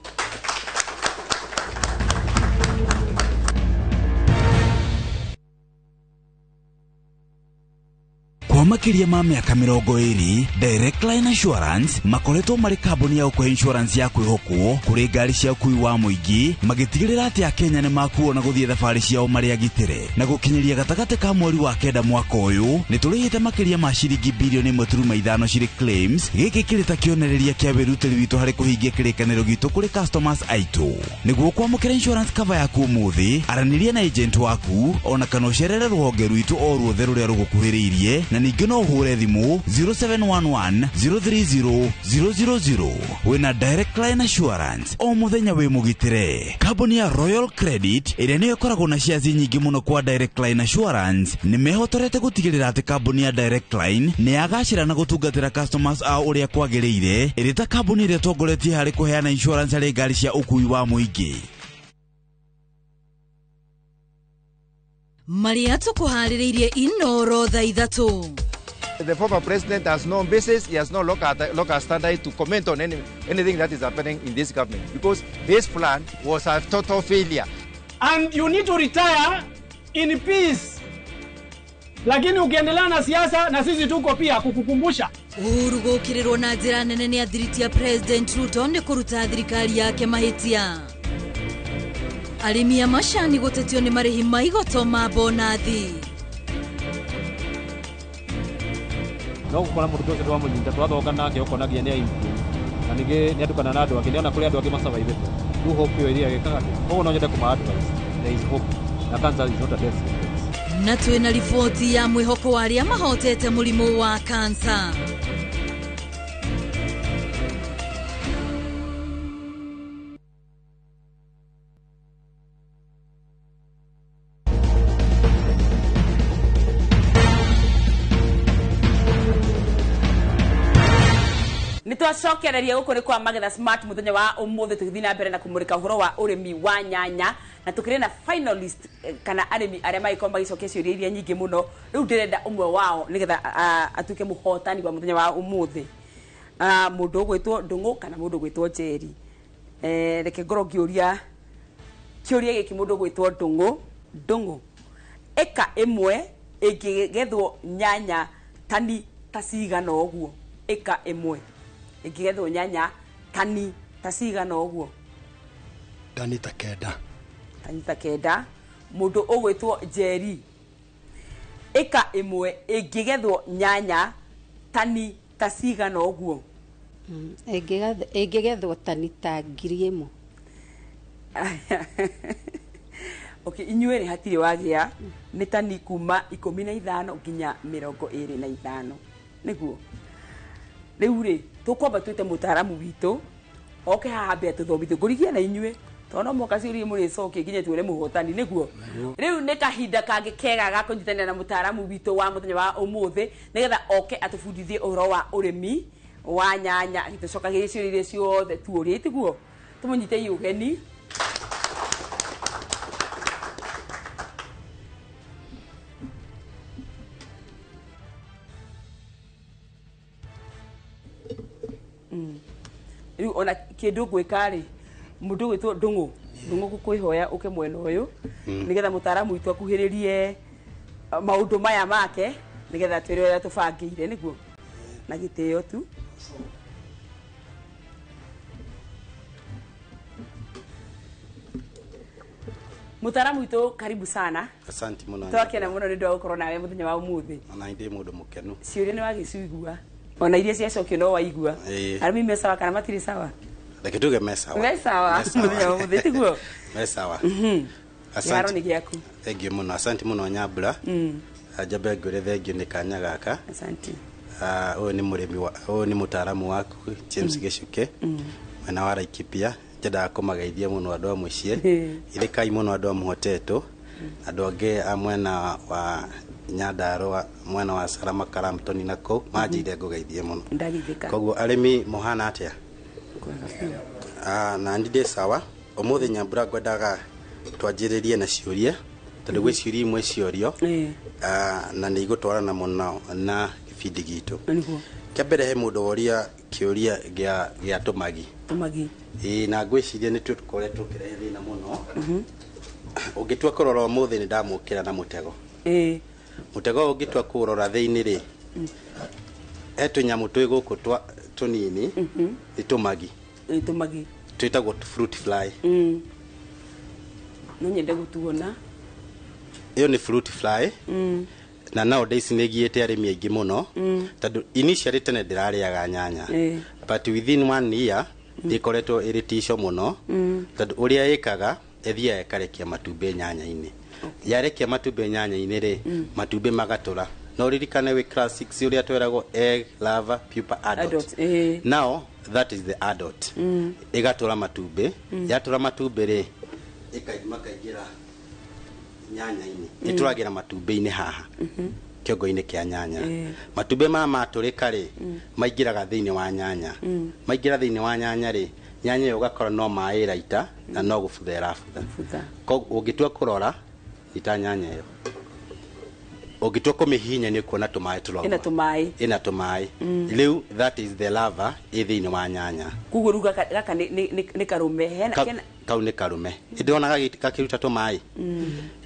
Kwa Kwa makiria ma mĩaka 20, Direct Line Assurance makoretwo marĩ kambuni ya gũkũhe insurance ya kwĩhokwo kũrĩ ngari cia ũkui wa mũingĩ, magĩtigĩrĩra atĩ Akenya nĩ makuo na gũthiĩ thabarĩ ciao marĩ agitĩre. Na gũkinyĩria gatagatĩ ka mweri wa kenda mwaka ũyũ, nĩ tũrĩhĩte makĩria ma ciringi bilioni 1.5 cirĩ claims. Gĩkĩ kĩrĩ ta kĩonereria kĩa wĩrutĩri witũ harĩ kũhingia kĩrĩkanĩro gitũ kũrĩ customers aitũ. Nĩguo kwamũkĩra insurance cover yaku ũmũthĩ, aranĩria na agent waku ona kana ũcerere rũhonge rwitũ o ruothe rũrĩa rũgũkuhĩrĩirie, na ningĩ no ũhũre thimũ 0711 030 000. Wĩna Direct Line Assurance, o mũthenya wĩ mũgitĩre. Kambuni ya Royal Credit, ĩrĩa nĩyo ĩkoragwo na shares nyingĩ mũno kwa Direct Line Assurance, nĩ mehotorete gũtigĩrĩra atĩ kambuni ya Direct Line nĩ yagacĩra na gũtungatĩra customers ao ũrĩa kwagĩrĩire, ĩrĩ ta kambuni ĩrĩa ĩtongoretie harĩ kũheana insurance harĩ ngari cia ũkui wa mũingĩ. Marĩa tũkũharĩrĩirie Inoro thaa 3. The former president has no basis, he has no local standard to comment on anything that is happening in this government, because his plan was a total failure. And you need to retire in peace. Lakini ukiendelea na siasa, na sisi tuko pia kukukumbusha. Uhuru gũkĩrĩrwo na njĩra nene nĩ athiriti ya President Ruto nĩ kũruta thirikari yake mahĩtia. Arĩmi a macani gũtetio nĩ marĩhi ma igoto ma bonathi. No gũkora mũrutwo ũcio twamũnyita twathoka nake, ũkona nginya nĩ improve, na ningĩ nĩ atukana na andũ angĩ, nĩona kũrĩ andũ angĩ masurvivĩte. Rĩu hope ĩyo ĩrĩa ĩkaga atĩ koguo no nyende kũma advice, there is hope, na cancer is not a death sentence. Na twĩna riboti ya mwĩhoko wa arĩa mahotete mũrimũ wa kansa. Nĩ twacokereria gũkũ nĩ kwa Magetha Smart. Mũthenya wa ũmũthĩ tũgĩthiĩ na mbere na kũmũrĩka ũhoro wa ũrĩmi wa nyanya, na tũkĩrĩ na finalist kana arĩmi arĩa magĩkorwo magĩcokia ciũria iria nyingĩ mũno. Rĩu ndĩrenda ũmwe wao nĩgetha atuĩke mũhotani wa mũthenya wa ũmũthĩ. Mũndũ ũgwĩtwo Ndũng'ũ kana mũndũ ũgwĩtwo Njeri? Reke ngorwo ngĩũria kĩũria gĩkĩ mũndũ ũgwĩtwo Ndũng'ũ. Ndũng'ũ, ĩka ĩmwe ĩngĩgethwo nyanya tani ta cigana ũguo? Ĩka ĩmwe ĩngĩgethwo nyanya tani ta cigana ũguo? Tani ta 9. Tani ta 9. Mũndũ ũgwĩtwo Njeri, ĩka ĩmwe ĩngĩgethwo nyanya tani ta cigana ũguo? Ĩngĩgethwo tani ta 1000. Okay, inyuĩ rĩ hatirĩ wagĩa, nĩ tani kuma 15 nginya 25 nĩguo. Rĩu rĩ tũkwamba twĩte mũtaaramu witũ oke haha mbere tũthomithio. Ngũrigia na inyuĩ tondũ no mũhaka ciũria mũrĩcokie nginya tuone mũhotani, nĩguo. Rĩu nĩ kahinda kangĩ kega ga kũnyitanĩra na mũtaaramu witũ wa mũthenya wa ũmũthĩ, nĩgetha oke atũbundithie ũhoro wa ũrĩmi wa nyanya, agĩtũcokagĩria ciũria iria ciothe tuũrĩtie. Tiguo tũmũnyitei ũgeni. Rĩu ona kĩndũ ngwĩka rĩ, mũndũ ũgwĩtwo Ndũng'ũ, Ndũng'ũ, gũkwĩhoya ũke mwena ũyũ, nĩgetha mũtaaramu witũ akuhĩrĩrie maũndũ maya make, nĩgetha twĩre ũrĩa tũbangĩire, nĩguo na gĩtĩo tu. Mũtaaramu witũ, karibu sana. Asante mũno. Twakena mũno nĩ ũndũ wa gũkorwo nawe mũthenya wa ũmũthĩ. Ona ndĩ mũndũ mũkenu. Ciũria nĩ wagĩcigua, ona iria ciacokio no waigua. Ĩĩ. Arĩmi me sawa kana matirĩ sawa? Reke tuge me sawa. Me sawa. Me sawa. Mũthenya wa ũmũthĩ, tiguo? Me sawa. Kĩharo nĩ gĩaku. Thengiũ mũno, asante mũno, Nyambura. Njambe ngwĩre thengiũ nĩ kanya gaka. Asante. Ũyũ nĩ mũrĩmi wa, ũyũ nĩ mũtaaramu waku James Gĩcuke, mwena wa Laikipia. Nyendaga kũmageithia mũno andũ a mũciĩ. Ithĩkai mũno andũ a Mũhotetũ, andũ angĩ a mwena wa Nyandarũa, mwena wa Salama, Karamtoni na kũu manjĩire ngũgeithie mũno. Ndagithĩka. Koguo arĩmi mũhana atĩa? Na ndĩ sawa. Ũmũthĩ, Nyambura, ngwendaga twanjĩrĩrie na ciũria, tondũ gwĩ ciũria imwe ciorio na nĩ igũtwarana mũno na gĩbindi gitũ. Nĩguo. Kĩa mbere, he mũndũ woria kĩũria gĩa tũmagi. Tũmagi. Ĩĩ, na ngwĩciria nĩ tũkoretwo tũkĩrehe thĩna mũno. Ũngĩtua kũrora ũmũthĩ nĩ ndamũkĩra na mũtego. Mũtego ũyũ ũngĩtua kũũrora thĩinĩ rĩ, He tũnyamũ twĩ gũkũ tũnini, nĩ tũmagi. Ĩ, tũmagi. Twĩtagwo fruit fly. No nyende gũtuona. Ĩyo nĩ fruit fly. Na nowadays nĩ ĩgiĩte arĩmi aingĩ mũno, tondũ initially tene ndĩrarĩaga nyanya, but within one year ndĩkoretwo ĩrĩ tico mũno, tondũ ũrĩa ĩkaga, ĩthiaga ĩkarekia matumbĩ nyanya-inĩ. Yarekia matumbĩ nyanya-inĩ rĩ, matumbĩ magatũra. No ririkane wĩ class 6 ũrĩa tweragwo egg, larva, pupa, adult. Adult, Now that is the adult. Ĩgatũra matumbĩ. Yatũra matumbĩ rĩ, makaingĩra nyanya-inĩ. Ĩtũragĩra matumbĩ-inĩ haha kĩongo-inĩ kĩa nyanya. Matumbĩ maya matũrĩka rĩ, maingĩraga thĩinĩ wa nyanya. Maingĩra thĩinĩ wa nyanya rĩ, nyanya ĩyo ũgakora no maĩ ĩraita na no gũbutha ĩrabutha. Butha. Koguo ũngĩtua kũrora ita nyanya ĩyo, ũngĩtua kũmĩhihinya, nĩ ũkuona tũmaĩ tũrauma. Ĩna tũmaĩ. Ĩna tũmaĩ. Rĩu that is the larva ĩ thĩinĩ wa nyanya. Koguo rĩu gaka nĩ karũme hena kena. Kau nĩ karume. Ndĩrona gakĩruta tũmaĩ.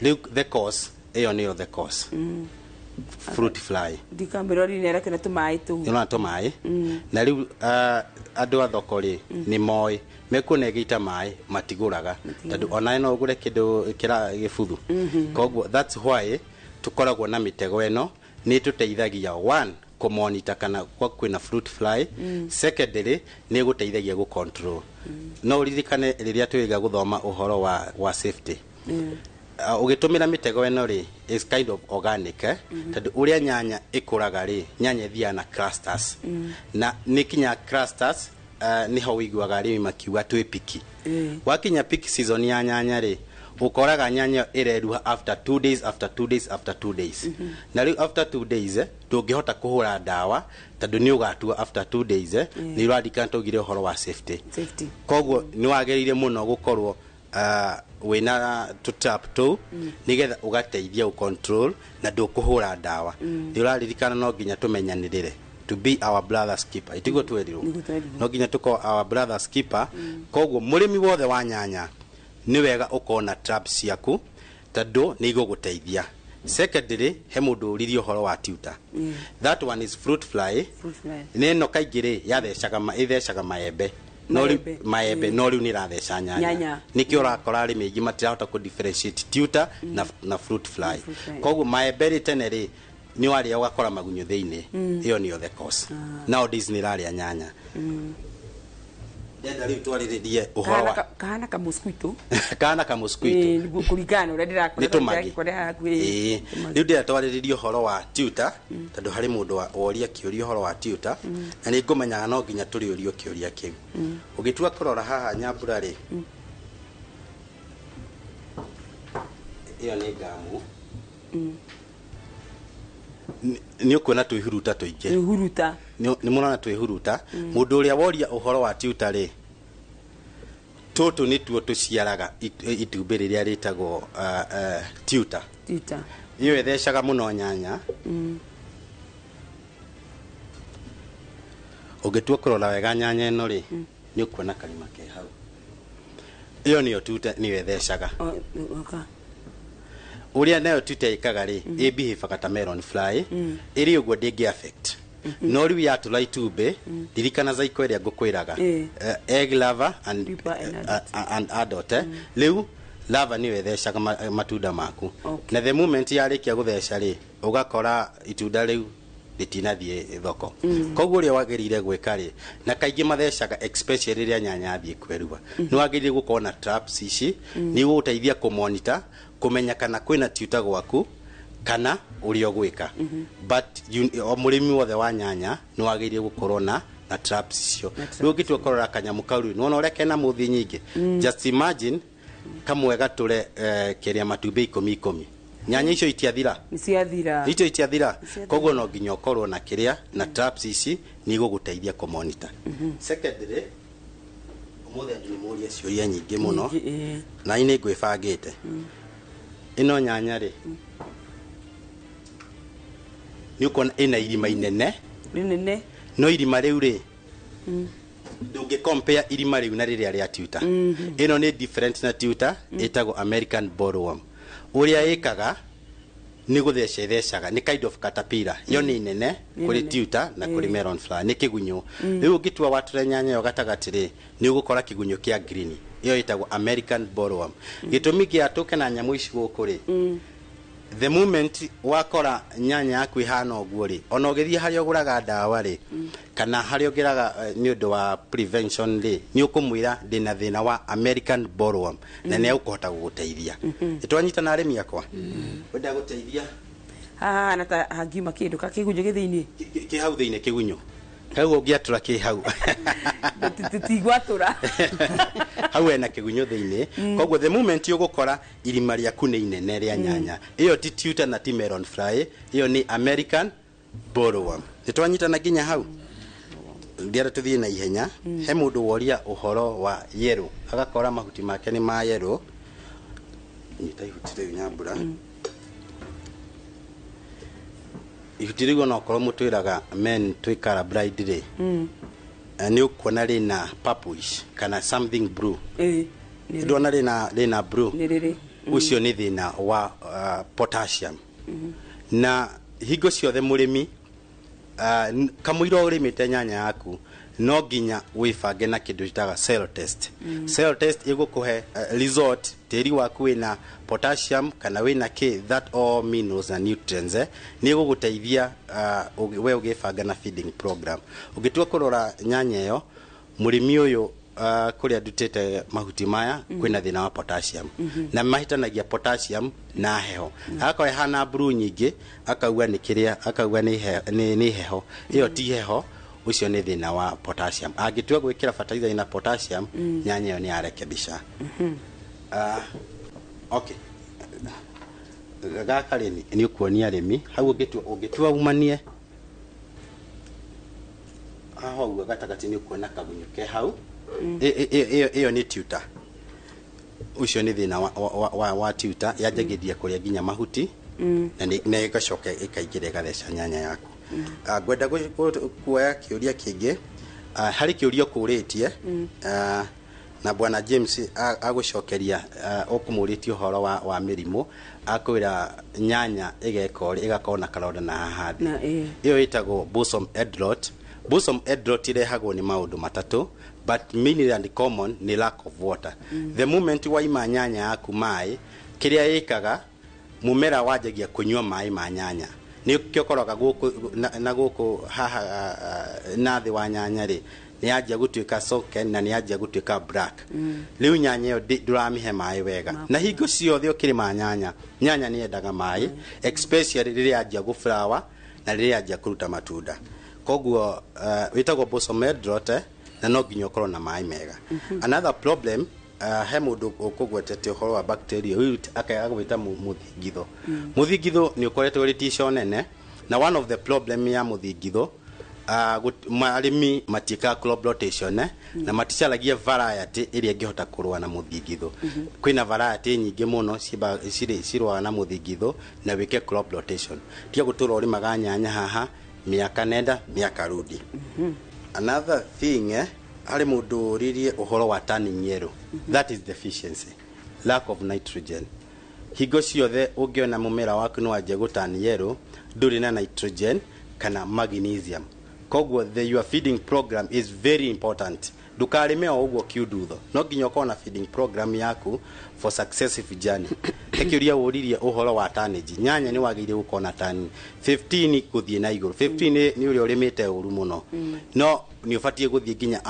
Rĩu the cause ĩyo nĩyo the cause, fruit fly. Ndikamĩrori nĩ arakĩona tũmaĩ tũu. Nĩũrona tũmaĩ. Na rĩu andũ a thoko rĩ, nĩ moĩ mekuona ĩgĩita maĩ matigũraga, tondũ onawe no ũgũre kĩndũ kĩra gĩbuthu. Koguo that's why tũkoragwo na mĩtego ĩno. Nĩ tũteithagia one kũmonita kana kwa kwĩna fruit fly. Secondly, nĩ ĩgũteithagia gũ control. No ũririkane rĩrĩa twĩga gũthoma ũhoro wa safety, ũgĩtũmĩra mĩtego ĩno rĩ, is kind of organic, eh? Tondũ ũrĩa nyanya ĩkũraga rĩ, nyanya ĩthiaga na clusters. Na nĩ kinya clusters, nĩho wĩiguaga arĩmi makiuga twĩ peak. Wakinya peak season ya nyanya rĩ, ũkoraga nyanya ĩyo ĩreruha after 2 days, after 2 days, after 2 days. Na rĩu after 2 days, ndũngĩhota kũhũra ndawa tondũ nĩ ũgatua after 2 days. Nĩ ũrarikana twaugire ũhoro wa safety. Safety. Koguo nĩ wagĩrĩire mũno gũkorwo wĩna tũtrap tũu, nĩgetha ũgateithia gũcontrol na ndũkũhũra ndawa. Nĩ ũraririkana no nginya tũmenyanĩrĩre, to be our brother's keeper, itiguo twerirwo? Nĩguo twerirwo. No nginya tũkorwo our brother's keeper. Koguo mũrĩmi wothe wa nyanya, nĩ wega ũkorwo na trap ciaku tondũ nĩ igũgũteithia. Secondly, he mũndũ ũririe ũhoro wa tutor. That one is fruit fly. Fruit fly. Nĩ ĩno kaingĩ rĩ yathecaga ĩthecaga maembe. No rĩu Maembe. maembe. No rĩu nĩ ĩratheca nyanya. Nyanya. Nĩkĩo ũrakora arĩmi aingĩ matirahota kũ differentiate tutor na fruit fly. Fruit fly. Koguo maembe rĩ, tene rĩ, nĩ warĩa ũgakora magunyũ thĩinĩ. Ĩyo nĩyo the cause. Nowadays nĩ ĩrarĩa nyanya. Ndenda rĩu twarĩrĩrie ũhoro Kahana wa kahana ka mosquito. Kana ka mosquito. Ĩ, nĩguo kũringana na ũrĩa ndĩrakora. Nĩ tũmagi. Ndĩrakora hakuhĩ. Ĩĩ, rĩu ndĩrenda twarĩrĩrie ũhoro wa tutor, tondũ harĩ mũndũ woria kĩũria ũhoro wa tutor, na nĩ ngũmenyaga no nginya tũrĩũrio kĩũria kĩu. Ũgĩtua kũrora haha nyambura rĩ, ĩyo nĩ ngamu. Nĩ ũkuona twĩhuruta tũingĩ. Twĩhuruta. Nĩ mũrona twĩhuruta. Mũndũ ũrĩa woria ũhoro wa tutor rĩ, tũtũ nĩtuo tũciaraga itumbĩ rĩrĩa rĩtagwo tutor. Tutor. Ĩyo ĩthecaga mũno nyanya. Ũngĩtua kũrora wega nyanya ĩno rĩ, nĩ ũkuona karima ke hau. Ĩyo nĩyo tutor, nĩyo ĩthecaga. Oka. Ũrĩa nayo tutor ĩkaga rĩ, ĩbehavaga ta melon fly. Ĩrĩ ũguo ndĩngĩ affect, no rĩu yatũra itumbĩ, ririkana cycle ĩrĩa ngũkwĩraga, egg, larva and, Pupa and and adult, eh? Rĩu larva nĩyo ĩthecaga matunda maku. Na the moment yarĩkia gũtheca rĩ, ũgakora itunda rĩu rĩtinathiĩ thoko. Koguo ũrĩa wagĩrĩire gwĩka rĩ, na kaingĩ mathecaga especially rĩrĩa nyanya yathiĩ kwĩrua, nĩ wagĩrĩire gũkorwo na traps ici. Nĩ igũgũteithia kũmonitor, kũmenya kana kwĩna tutor gwaku kana ũrĩa ũgwĩka. But you, o mũrĩmi wothe wa nyanya nĩ wagĩrĩire gũkorwo na traps icio. Rĩu ũngĩtua kũrora kanyamũ kau rĩ, nĩwona ũrĩa kena mũthi nyingĩ. Just imagine kamwe gatũre kĩrĩa matumbĩ ikũmi ikũmi, nyanya icio itiathira. Nĩ ciathira. Icio itiathira. Nĩciathira. Koguo no nginya ũkorwo na kĩrĩa na traps ici nĩ igũgũteithia kũmonitor. Secondly, ũmũthĩ andũ nĩ moria ciũria nyingĩ mũno. Nyingĩ, ĩĩ. Na niĩ ngwĩbangĩte. Ĩno nyanya rĩ, nĩ ũkuona ĩna irima inene. Rĩnene. No irima rĩu rĩ, ndũngĩ compare irima rĩu na rĩrĩa rĩa tutor. Ĩno nĩ different na tutor. Ĩtagwo American bollworm. Ũrĩa ĩkaga, Nĩ gũtheca ĩthecaga, nĩ kind of caterpillar. Ĩyo nĩ nene Nĩ kũrĩ nene. tuta na kũrĩ melon flower, nĩ kĩgunyũ. Rĩu ũngĩtua watũre nyanya ĩyo gatagatĩ rĩ, nĩ ũgũkora kĩgunyũ kĩa green, ĩyo ĩtagwo American bollworm. Gĩtũmi gĩa tũke na nyamũ ici gũkũ rĩ, the moment wakora nyanya yaku ihana ũguo rĩ, ona ũgĩthiĩ harĩa ũgũraga ndawa rĩ, kana harĩa ũgĩraga nĩ ũndũ wa prevention rĩ, nĩ ũkũmwĩra ndĩna thĩna wa American bollworm na nĩ egũkũhota gũgũteithia. Nĩtwanyitana arĩmi akwa? Wenda gũteithia. Haha na ta hangiuma kĩndũ kakĩgunyũ gĩ thĩinĩ. Kĩ hau thĩinĩ kĩgunyũ kau ũngĩatũra kĩ hau. Tũtigwatũra. Hau hena kĩgunyũ thĩinĩ. Koguo the moment ũgũkora irima rĩaku nĩ inene rĩa nyanya, ĩyo ti tuta na ti melon fly, ĩyo nĩ American bollworm. Nĩtwanyitana nginya hau? Ndiara tũthiĩ na ihenya. He mũndũ woria ũhoro wa yellow, agakora mahuti make nĩ ma yellow. Nyita ihuti rĩu, Nyambura. Ihuti rĩu onokorwo mũtwĩraga men twĩ colorblind rĩ, nĩ ũkuona rĩna purplish kana something blue. Ndona rĩna blue. Nĩ rĩrĩ. Ũcio nĩ thĩna wa potassium. Na hingo ciothe mũrĩmi, kamũira ũrĩmĩte nyanya yaku, no nginya wĩbange na kĩndũ gĩtaga soil test. Soil test ĩgũkũhe result tĩri waku wĩna potassium kana wĩna k that all minerals and nutrients, nĩ ĩgũgũteithia we ũgĩbanga na feeding program. Ũngĩtua kũrora nyanya ĩyo, mũrĩmi ũyũ, kũrĩa ndutĩte mahuti maya, kwĩna thĩna wa potassium. Na mahĩtanagia potassium na heho. Agakorwo ĩhana blue nyingĩ, akauga nĩ kĩrĩa, akauga nĩ heho. Ĩyo ti heho, ũcio nĩ thĩna wa potassium. Angĩtua gwĩkĩra fertilizer ina potassium, nyanya ĩyo nĩ yarekebisha. Okay, gaka rĩ, nĩ ũkuonia arĩmi hau ũngĩtua umanie haha ũguo gatagatĩ, nĩ ũkuona kagunyũ ke hau. Ĩyo nĩ tuta. Ũcio nĩ thĩna wa tuta, yanjagĩria kũrĩa nginya mahuti na ĩgacoka ĩkaingĩra ĩgatheca nyanya yaku. Ngwenda kuoya kĩũria kĩngĩ. Harĩ kĩũria ũkũrĩtie na bwana James agũcokeria. Ũkũmũrĩtie ũhoro wa mĩrimũ, akwĩra nyanya ĩgeka ũrĩa ĩgakorwo na karonda na haha thĩ. Na ĩĩ. Ĩyo ĩtagwo blossom end rot. Blossom end rot ĩrehagwo nĩ maũndũ matatũ, but mainly and common nĩ lack of water. The moment waima nyanya yaku maĩ, kĩrĩa ĩkaga, mũmera wanjagia kũnyua maĩ ma nyanya. Nĩ ũkoraga gũkũ na gũkũ haha na thĩ wa nyanya rĩ, nĩ yanjia gũtuĩka sunken na nĩ yanjia gũtuĩka black. Rĩu nyanya ĩyo ndũramĩhe maĩ wega. Na hingo ciothe ũkĩrĩma nyanya, nyanya nĩ yendaga maĩ, especially rĩrĩa yanjia gũflower na rĩrĩa yanjia kũruta matunda. Koguo wĩtagwo blossom end rot, na no nginya ũkorwo na maĩ mega. Another problem, he mũndũ ũkũgwetete ũhoro wa bacteria wilt, akaga gwĩta mũthingitho. Mũthingitho nĩ ũkoretwo ũrĩ tico nene, na one of the problem ya mũthingitho, arĩmi matiĩkaga crop rotation, na maticaragia variety ĩrĩa ĩngĩhota kũrũa na mũthingitho. Kwĩna variety nyingĩ mũno cirũaga na mũthingitho, na wĩke crop rotation, tiga gũtũra ũrĩmaga nyanya haha mĩaka nenda mĩaka rudi. Another thing, harĩ mũndũ ũririe ũhoro wa turning yellow. That is deficiency, lack of nitrogen. Hingo ciothe ũngĩona mũmera waku nĩ wanjia gũturn yellow, ndũrĩ na nitrogen kana magnesium. Koguo your feeding program is very important. Ndũkarĩme o ũguo kiundutho, no nginya ũkorwo na feeding program yaku for successive journey. He kĩũria ũririe ũhoro wa tonnage. Nyanya nĩ wagĩrĩire gũkorwo na tani 15 gũthiĩ na igũrũ. 15 nĩ ũrĩa ũrĩmĩte ũru mũno, no nĩ ũbatiĩ gũthiĩ nginya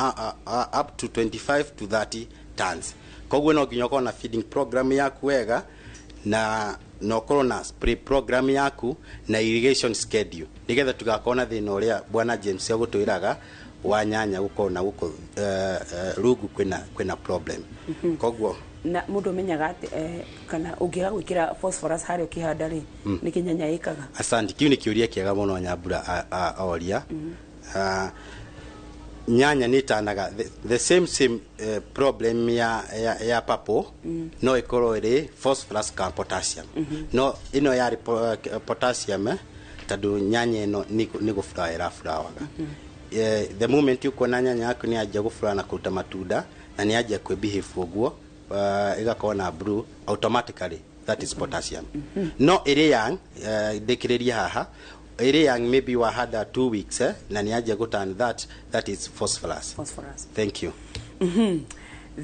up to 25 to 30 tons. Koguo no nginya ũkorwo na feeding program yaku wega, na ũkorwo na spray program yaku na irrigation schedule, nĩgetha tũgakorwo na thĩna ũrĩa bwana James agũtwĩraga wa nyanya gũkorwo na gũkũ rungu kwĩna problem. Koguo Na mũndũ amenyaga atĩ kana ũngĩaga gwĩkĩra phosphorus harĩa ũkĩhanda rĩ, nĩkĩ nyanya ĩkaga? Asante, kiu nĩ kĩũria kĩega mũno Nyambura oria. Nyanya nĩ ĩtanaga the same problem ya purple. No ĩkorwo ĩrĩ phosphorus kana potassium. No ĩno yarĩ potassium, tondũ nyanya ĩno nĩ gũflower ĩraflowerga. The moment ũkuona nyanya yaku nĩ yanjia gũflower na kũruta matunda na nĩ yanjia kwĩbehave ũguo, ĩgakorwo na blue automatically. That is potassium. No ĩrĩ young, ndĩkĩrĩrie haha, ĩrĩ young maybe wahanda 2 weeks, na nĩ yanjia gũturn, that is phosphorus. Phosphorus. Thank you.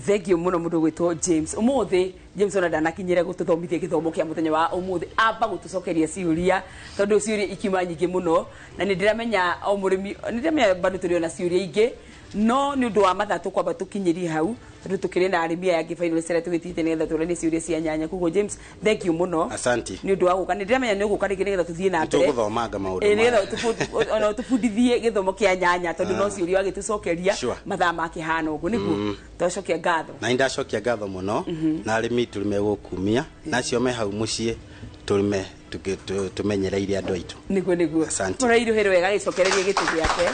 Thank you muno mundu gwitwo James. Umuthi James ona ndanakinyire gututhomithia githomo kia muthenya wa umuthi, amba gutucokeria ciuria tondu ciuria ikiuma nyingi muno, na ni ndiramenya o murimi, ni ndiramenya bado turi ona ciuria ingi, no ni undu wa mathaa tukwamba tukinyirie hau tondu tukiri na arimi aya angi finalist aria tugitite nigetha turanie ciuria cia nyanya. Koguo James, thank you muno. Asanti. Ni undu wa guka, ni ndiramenya ni uguka ringi nigetha tuthie na mbere. Nĩtũgũthomanga maũndũ Ĩ, maya. nigetha ona tũbundithie gĩthomo kĩa nyanya tondu no ciũria wagĩtũcokeria mathaa makĩhana ũguo nĩguo twacokia ngatho. Na nĩndacokia ngatho mũno, na arĩmi tũrĩme gũkumia, na acio me hau mũciĩ tũrĩme tũmenyereire andũ aitũ. Nĩguo nĩguo. Asante. Mũrairuhĩrwo wega gĩcokererie gĩtĩ gĩake.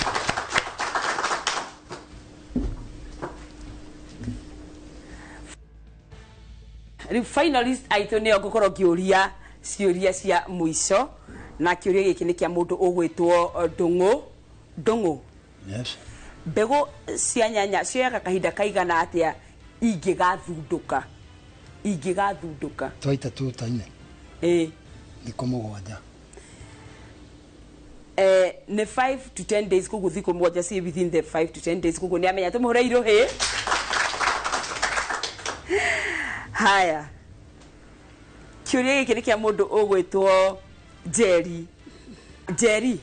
Rĩu finalist aitũ nĩo ngũkorwo ngĩũria ciũria cia mũico, na kĩũria gĩkĩ nĩ kĩa mũndũ ũgwĩtwo Ndũng'ũ. Ndũng'ũ. Yes. Mbegũ cia nyanya cioyaga kahinda kaigana atĩa ingĩgathundũka? Ingĩgathundũka. Twaita tuta-inĩ. Ĩ. Thikũ 7. Nĩ 5 to 10 days, koguo thikũ 7 ciĩ within the 5 to 10 days, koguo nĩ amenya. Tũmũhũre irũhĩ. Haya, kĩũria gĩkĩ nĩ kĩa mũndũ ũgwĩtwo Njeri. Njeri,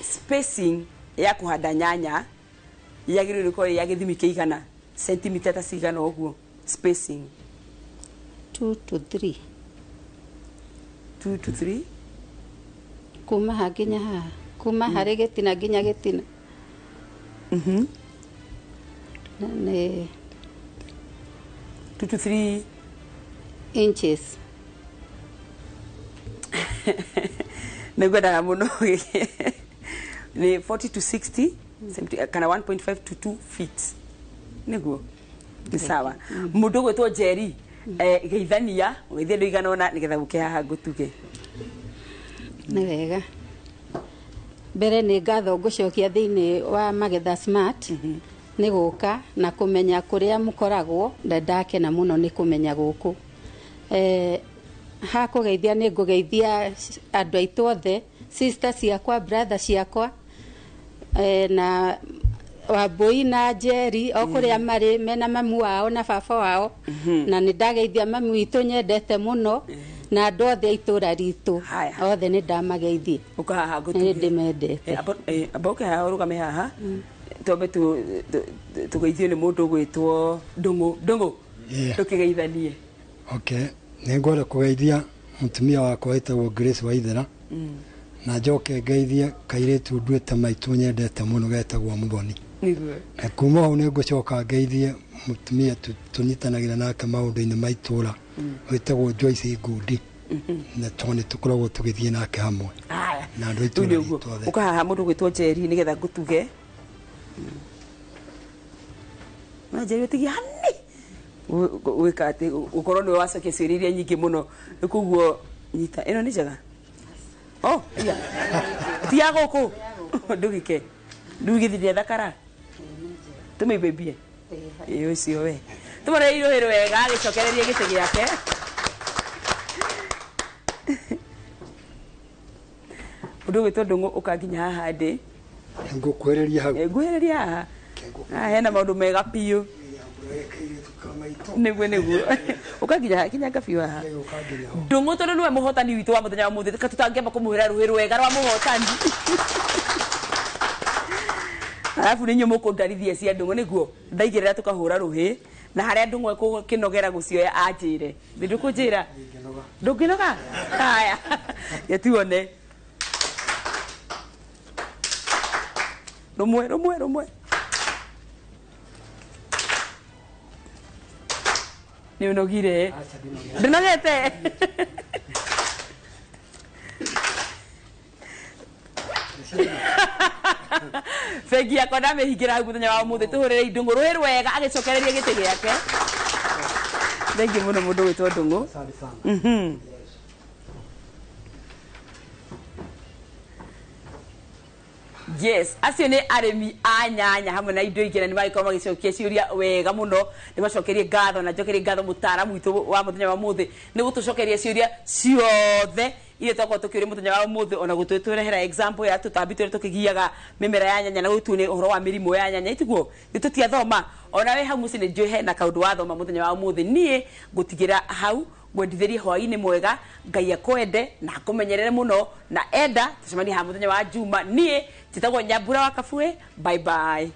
spacing ya kũhanda nyanya yagĩrĩirwo gũkorwo ĩ ya gĩthimi kĩigana, sentimita ta cigana ũguo spacing? 2 to 3. 2 to 3. Kuma ha nginya haha, kuma harĩ gĩtina nginya gĩtina. Nĩ 2 to 3 inches. Nĩngwendaga mũno nĩ 40 to 60 kana 1.5 to 2 feet nĩguo nĩ sawa. Mũndũ ũgwĩtwo Njeri, geithania ũgeithie andũ igana ũna nĩgetha gũke haha ngũtuge. Nĩ wega. Mbere nĩ ngatho ngũcokia thĩinĩ wa Magetha Smart nĩ gũka na kũmenya kũrĩa mũkoragwo, na ndakena mũno nĩ kũmenya gũkũ. Ha kũgeithia nĩ ngũgeithia andũ aitũ othe, sister ciakwa, brother ciakwa, na Wambui na Njeri o kũrĩa marĩ mena mamu wao na baba wao, na nĩ ndageithia mamu witũ nyendete mũno, na andũ othe a itũra ritũ othe nĩ ndamageithia. Ũka haha Nĩ ngũtuge. ndĩmendete. Amba ũke haha ũrũgame haha twambe tũgeithio nĩ mũndũ ũgwĩtwo Ndũng'ũ. Ndũng'ũ, ndũkĩgeithanie. Okay, nĩ ngwenda kũgeithia mũtumia wakwa wĩtagwo Grace Waithera, na njoke ngeithie kairĩtu nduĩte maitũ nyendete mũno getagwo Mũthoni. Nĩguo. Na kuma hau nĩ ngũcoka ngeithie mũtumia tũnyitanagĩra nake maũndũ-inĩ ma itũũra wĩtagwo Joyce Ngundi, na tondũ nĩ tũkoragwo tũgĩthiĩ nake hamwe Haya. na andũ a Rĩu itũũra nĩ ũguo. ritũ othe. Ũka haha mũndũ ũgwĩtwo Njeri nĩgetha ngũtuge. Na Njeri ũtigie hani gwĩka atĩ ũkorwo nĩwe wacokia ciũria iria nyingĩ mũno, koguo nyita ĩno nĩ njega. Oh, iya. Ti ya gũkũ ndũgĩke ndũgĩthirie thakara tũmĩimbĩmbie. Ĩ ũcio we tũmũrĩre irũhĩ wega agĩcokererie gĩtĩ gĩake. Mũndũ ũgwĩtwo Ndũng'ũ ũka nginya haha ndĩ. Ngũkwĩrĩria hau. Ngũhĩrĩria haha. Haha hena maũndũ mega biũ. Nĩguo nĩguo. Ũka nginya haha, kinyanga biũ haha. Ndũng'ũ tondũ nĩwe mũhotani witũ wa mũthenya wa mũthĩ, reke tũtangĩamba kũmũhũrĩra rũhĩ rwega rwa mũhotani. Arabu nĩ inyuĩ mũkũndarithia cia Ndũng'ũ nĩguo ndaigĩrĩra tũkahũra rũhĩ, na harĩa Ndũng'ũ ekũkĩnogera gũcioya anjĩre. Nĩ ndũkũnjĩra? Ndũngĩnoga? Haya, gĩtuone. Rũmwe rũmwe rũmwe. Nĩ ũnogire? Ndũnogete? Bengi yakwa ndamĩhingĩra hau mũthenya wa ũmũthĩ. Tũhũrĩre Ndũng'ũ rũhĩ rwega agĩcokereria gĩtĩ gĩake. Thengiũ mũno mũndũ ũgwĩtwo Ndũng'ũ. Yes, acio nĩ arĩmi a nyanya hamwe na indo ingĩ, na nĩ magĩkorwo magĩcokia ciũria wega mũno. Nĩ macokerie ngatho na njokerie ngatho mũtaaramu witũ wa mũthenya wa mũthĩ nĩ gũtũcokeria ciũria ciothe iria twakorwo tũkĩũria mũthenya wa ũmũthĩ, ona gũtwĩtũrehera example ya tũtambi tũrĩa tũkĩgiaga mĩmera ya nyanya na gũtuone ũhoro wa mĩrimũ ya nyanya. Itiguo nĩ tũtiathoma? Ona wĩ hau mũciĩ nĩ njũĩ hena kaũndũ wathoma mũthenya wa ũmũthĩ. Niĩ ngũtigĩra hau, ngwendithĩrie hwaĩ-inĩ mwega. Ngai akwende na akũmenyerere mũno, na enda tũcemanie haha mũthenya wa Juma. Niĩ njĩtagwo Nyambura wa Kabue. Bye bye.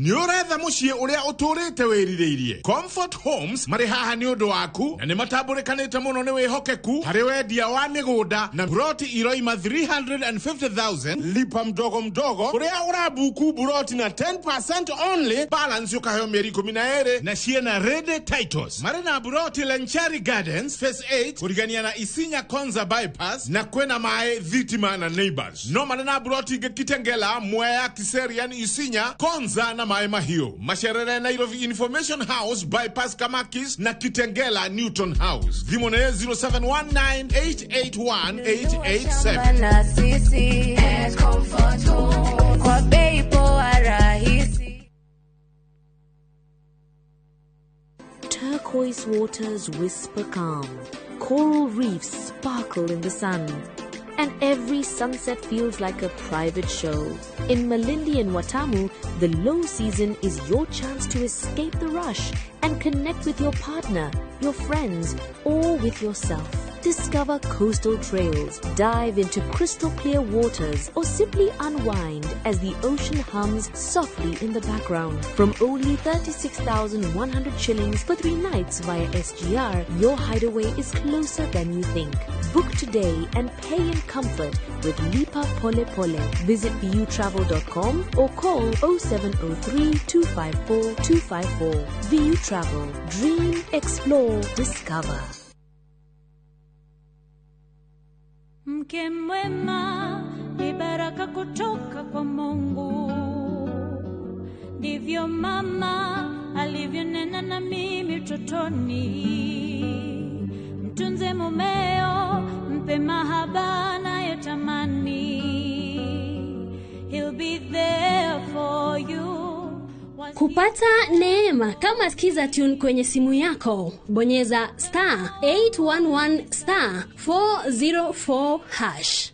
Nĩ ũretha mũciĩ ũrĩa ũtũrĩte wĩrirĩirie? Comfort Homes marĩ haha nĩ ũndũ waku, na nĩ matambũrĩkanĩte mũno nĩ wĩhokeku harĩ wendia wa mĩgũnda na buroti iroima 350,000, lipa mdogo mdogo, kũrĩa ũrabuku buroti na 10% only, balance ũkaheo mĩeri 12, na ciĩna ready titles. Marĩ na buroti Lenchari Gardens Phase 8 kũrigania na Isinya Konza bypass, na kwĩna maĩ, thitima na neighbors. No marĩ na buroti ingĩ Kitengela, Mwea, Kiserian, Isinya, Konza na Maĩ Mahiũ. Macerere Nairobi Information House bypass Kamakis na Kitengela Newton House. Thimũ nĩ 0719881887. Na sisi Comfort Home kwa bei poa rahisi. Turquoise waters whisper calm, coral reefs sparkle in the sun, and every sunset feels like a private show. In Malindi and Watamu, the low season is your chance to escape the rush and connect with your partner, your friends, or with yourself. Discover coastal trails, dive into crystal clear waters, or simply unwind as the ocean hums softly in the background. From only 36,100 shillings for 3 nights via SGR, your hideaway is closer than you think. Book today and pay in comfort with Lipa Pole Pole. Visit vutravel.com or call 0703 254 254. VU Travel. Dream, explore, discover. Mke mwema ni baraka kutoka kwa Mungu, ndivyo mama alivyonena na mimi utotoni. Mtunze mumeo, mpe mahaba anayotamani. He'll be there for you. Kupata neema kama Skiza Tune kwenye simu yako, bonyeza star 811 star 404 hash.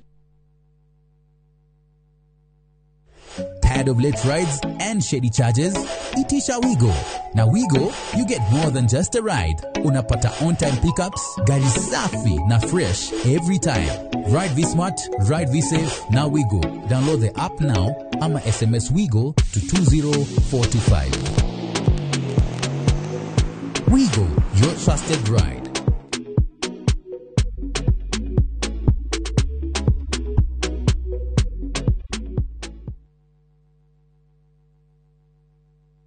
Tired of late rides and shady charges? Itisha Wigo. Now Wigo, you get more than just a ride. Unapata on-time pickups, gari safi na fresh every time. Ride V-Smart, ride V-Safe, now Wigo. Download the app now ama SMS Wigo to 20425. Wigo, your trusted ride.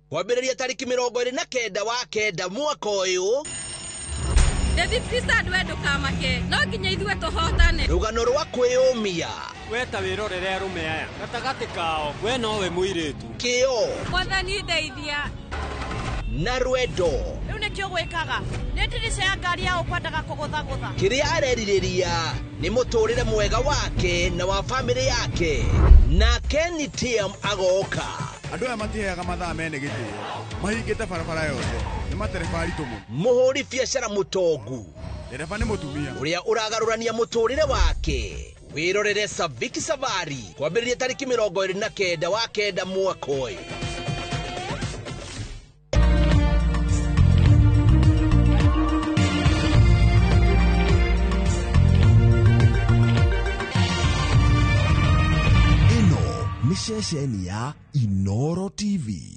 Kwambĩrĩria tarĩki 29 wa 9 mwaka ũyũ. David Pritchard, we ndũkamake, no nginya ithuĩ tũhotane. Rũgano rwa kwĩyũmia. We ta wĩrorere arũme aya gatagatĩ kao, we nowe mũirĩtu. Kĩo. Mwathani ndeithia. Na rwendo. Rĩu nĩkĩo gwĩkaga nĩ ndirica ya ngari ya ũkwendaga kũgũthagũtha. Kĩrĩa arerirĩria nĩ mũtũrĩre mwega wake na wa bamĩrĩ yake. Na Kenny TM agoka. Andũ aya matiheaga mathaa mene gĩtĩo, mahingĩte barabara yothe, nĩ matereba aritũ mũno. Mũhũri biacara mũtongu. Ndereba nĩ mũtumia. Ũrĩa ũragarũrania mũtũrĩre wake. Wĩrorere Saviki Savari kwambĩrĩria tarĩki 29 wa kenda mwaka ũyũ. Ĩno nĩ ceceni ya Inoro TV.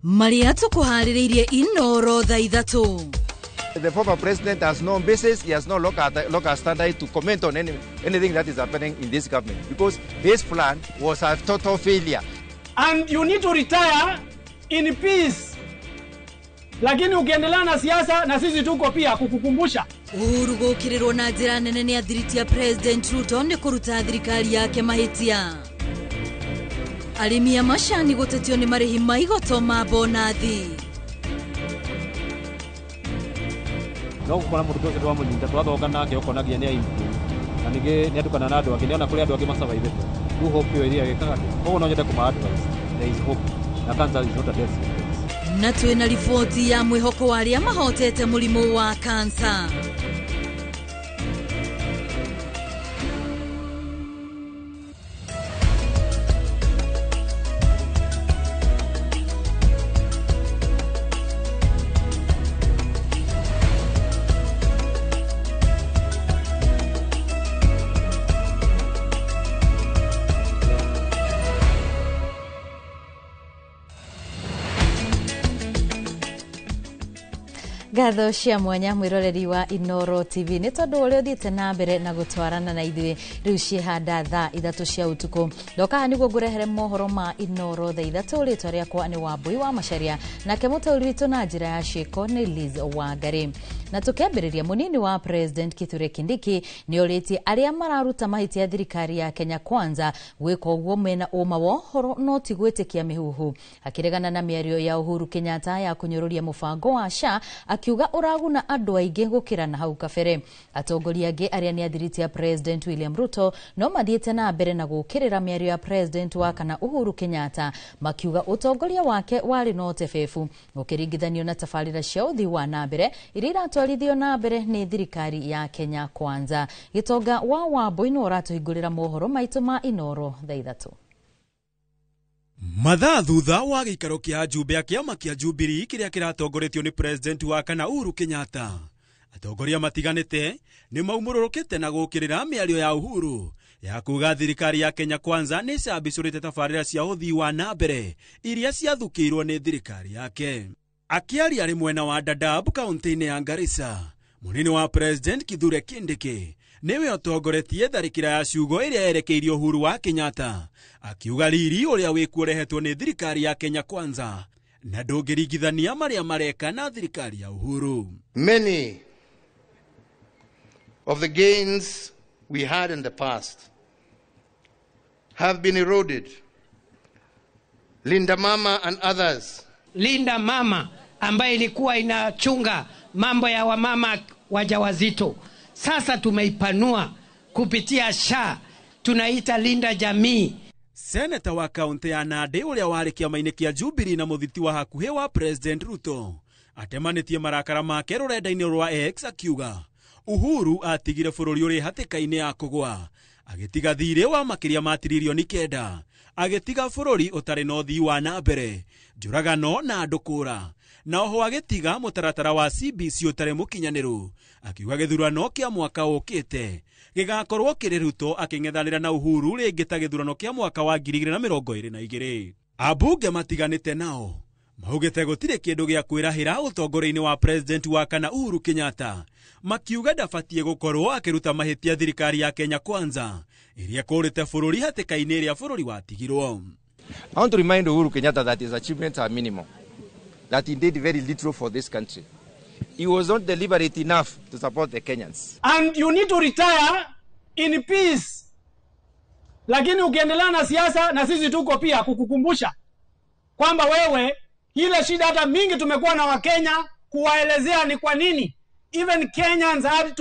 Marĩa tũkũharĩrĩirie Inoro thaa 3. The former president has no basis, he has no local standard to comment on anything that is happening in this government, because his plan was a total failure. And you need to retire in peace. Lakini ukiendelea na siasa na sisi tuko pia kukukumbusha. Uhuru gũkĩrĩrwo na njĩra nene nĩ athiriti ya President Ruto nĩ kũruta thirikari yake mahĩtia. Arĩmi a macani gũtetio nĩ marĩhi ma igoto ma bonathi. No gũkora mũrutwo ũcio ndwamũnyita twathoka nake ũkonagia nĩ aimprove na ningĩ nĩ atukana na andũ angĩ nĩona kũrĩ andũ angĩ masurvivĩte. Rĩu hope ĩyo ĩrĩa ĩkaga atĩ koguo no nyende kũma advice, there is hope na cancer is not a death sentence. Na twĩna riboti ya mwĩhoko wa arĩa mahotete mũrimũ wa kansa. Ngatho cia mwanya mwiroreri wa Inoro TV nĩ tondũ ũrĩa ũthiĩte na mbere na gũtwarana na ithuĩ rĩu ciĩhanda thaa 3 cia ũtukũ. Ndoka haha nĩguo ngũrehere mohoro ma Inoro thaa 3. Rĩtwa rĩakwa nĩ Wambui wa Macharia, nake mũtaũri witũ na njĩra ya ciĩko nĩ Liz Wangari. Na tũkĩambĩrĩria, mũnini wa President Kithure Kindiki nĩ orĩtie arĩa mararuta mahĩtia thirikari ya Kenya Kwanza gwĩka ũguo mena ũma wa ũhoro no ti gwĩtĩkia mĩhuhu. Akĩregana na mĩario ya Uhuru Kenyatta ya kũnyũrũria mũbango wa SHA, akiuga ũraguna andũ aingĩ gũkĩra na hau kabere. Atongoria angĩ arĩa nĩ athiriti ya President William Ruto no mathiĩte na mbere na gũkĩrĩra mĩario ya President wa kana Uhuru Kenyatta, makiuga ũtongoria wake warĩ na ũtebebu ũkĩringithanio na tabarĩra cia ũthii wa na mbere iria iratwarithio na mbere nĩ thirikari ya Kenya Kwanza. Gĩtonga wa Wambui no ũratũhingũrĩra mohoro maitũ ma Inoro thaa 3. Mathaa thutha wa gĩikaro kĩa njumbe a kĩama kĩa Jubilee kĩrĩa kĩratongoretio nĩ President wa kana Uhuru Kenyatta, atongoria matiganĩte nĩ maumũrũrũkĩte na gũkĩrĩra mĩario ya Uhuru ya kuga thirikari ya Kenya Kwanza nĩ icambicũrĩte tabarĩra cia ũthii wa na mbere iria ciathukĩirwo nĩ thirikari yake. Akĩaria arĩ mwena wa Dadaab kaunti-inĩ ya Garissa, mũnini wa President Kithure Kindiki nĩwe ũtongoretie tharĩkĩra ya ciugo ĩrĩa yerekeirio Uhuru wa Kenyatta, akiuga riri ũrĩa wĩkuo ũrehetwo nĩ thirikari ya Kenya Kwanza na ndũngĩringithania marĩa mareka na thirikari ya Uhuru. Many of the gains we had in the past have been eroded. Linda Mama and others. Linda Mama ambaye ilikuwa inachunga mambo ya wamama wajawazito, sasa tumeipanua kupitia SHA, tunaita Linda Jamii. Seneta wa kaunti ya Nandi ũrĩa warĩ kĩama-inĩ kĩa Jubilee na mũthiti wa hakuhĩ wa President Ruto atemanĩtie marakara make rũrenda-inĩ rwa X akiuga Uhuru atigire bũrũri ũrĩ hatĩka-inĩ ya kũgwa, agĩtiga thirĩ wa makĩria ma tiririoni 9, agĩtiga bũrũri ũtarĩ na ũthii wa na mbere, njũragano na andũ kũra, na oho agĩtiga mũtaratara wa CBC ũtarĩ mũkinyanĩru, akiuga gĩthurano kĩa mwaka ũkĩte gĩgakorwo kĩrĩ Ruto akĩng'ethanĩra na Uhuru rĩngĩ ta gĩthurano kĩa mwaka wa 2022. Ambunge matiganĩte nao maugĩte gũtirĩ kĩndũ gĩa kwĩrahĩra ũtongoria-inĩ wa President wa kana Uhuru Kenyatta, makiuga ndabatiĩ gũkorwo akĩruta mahĩtia thirikari ya Kenya Kwanza ĩrĩa kũrĩte bũrũri hatĩka-inĩ ĩrĩa bũrũri watigirwo. I want to remind Uhuru Kenyatta that his achievements are minimal, that he did very little for this country. He was not deliberate enough to support the Kenyans. And you need to retire in peace. Lakini ukiendelea na siasa, na sisi tuko pia kukukumbusha kwamba wewe, ile shida hata mingi tumekuwa na Wakenya kuwaelezea ni kwa nini even Kenyans had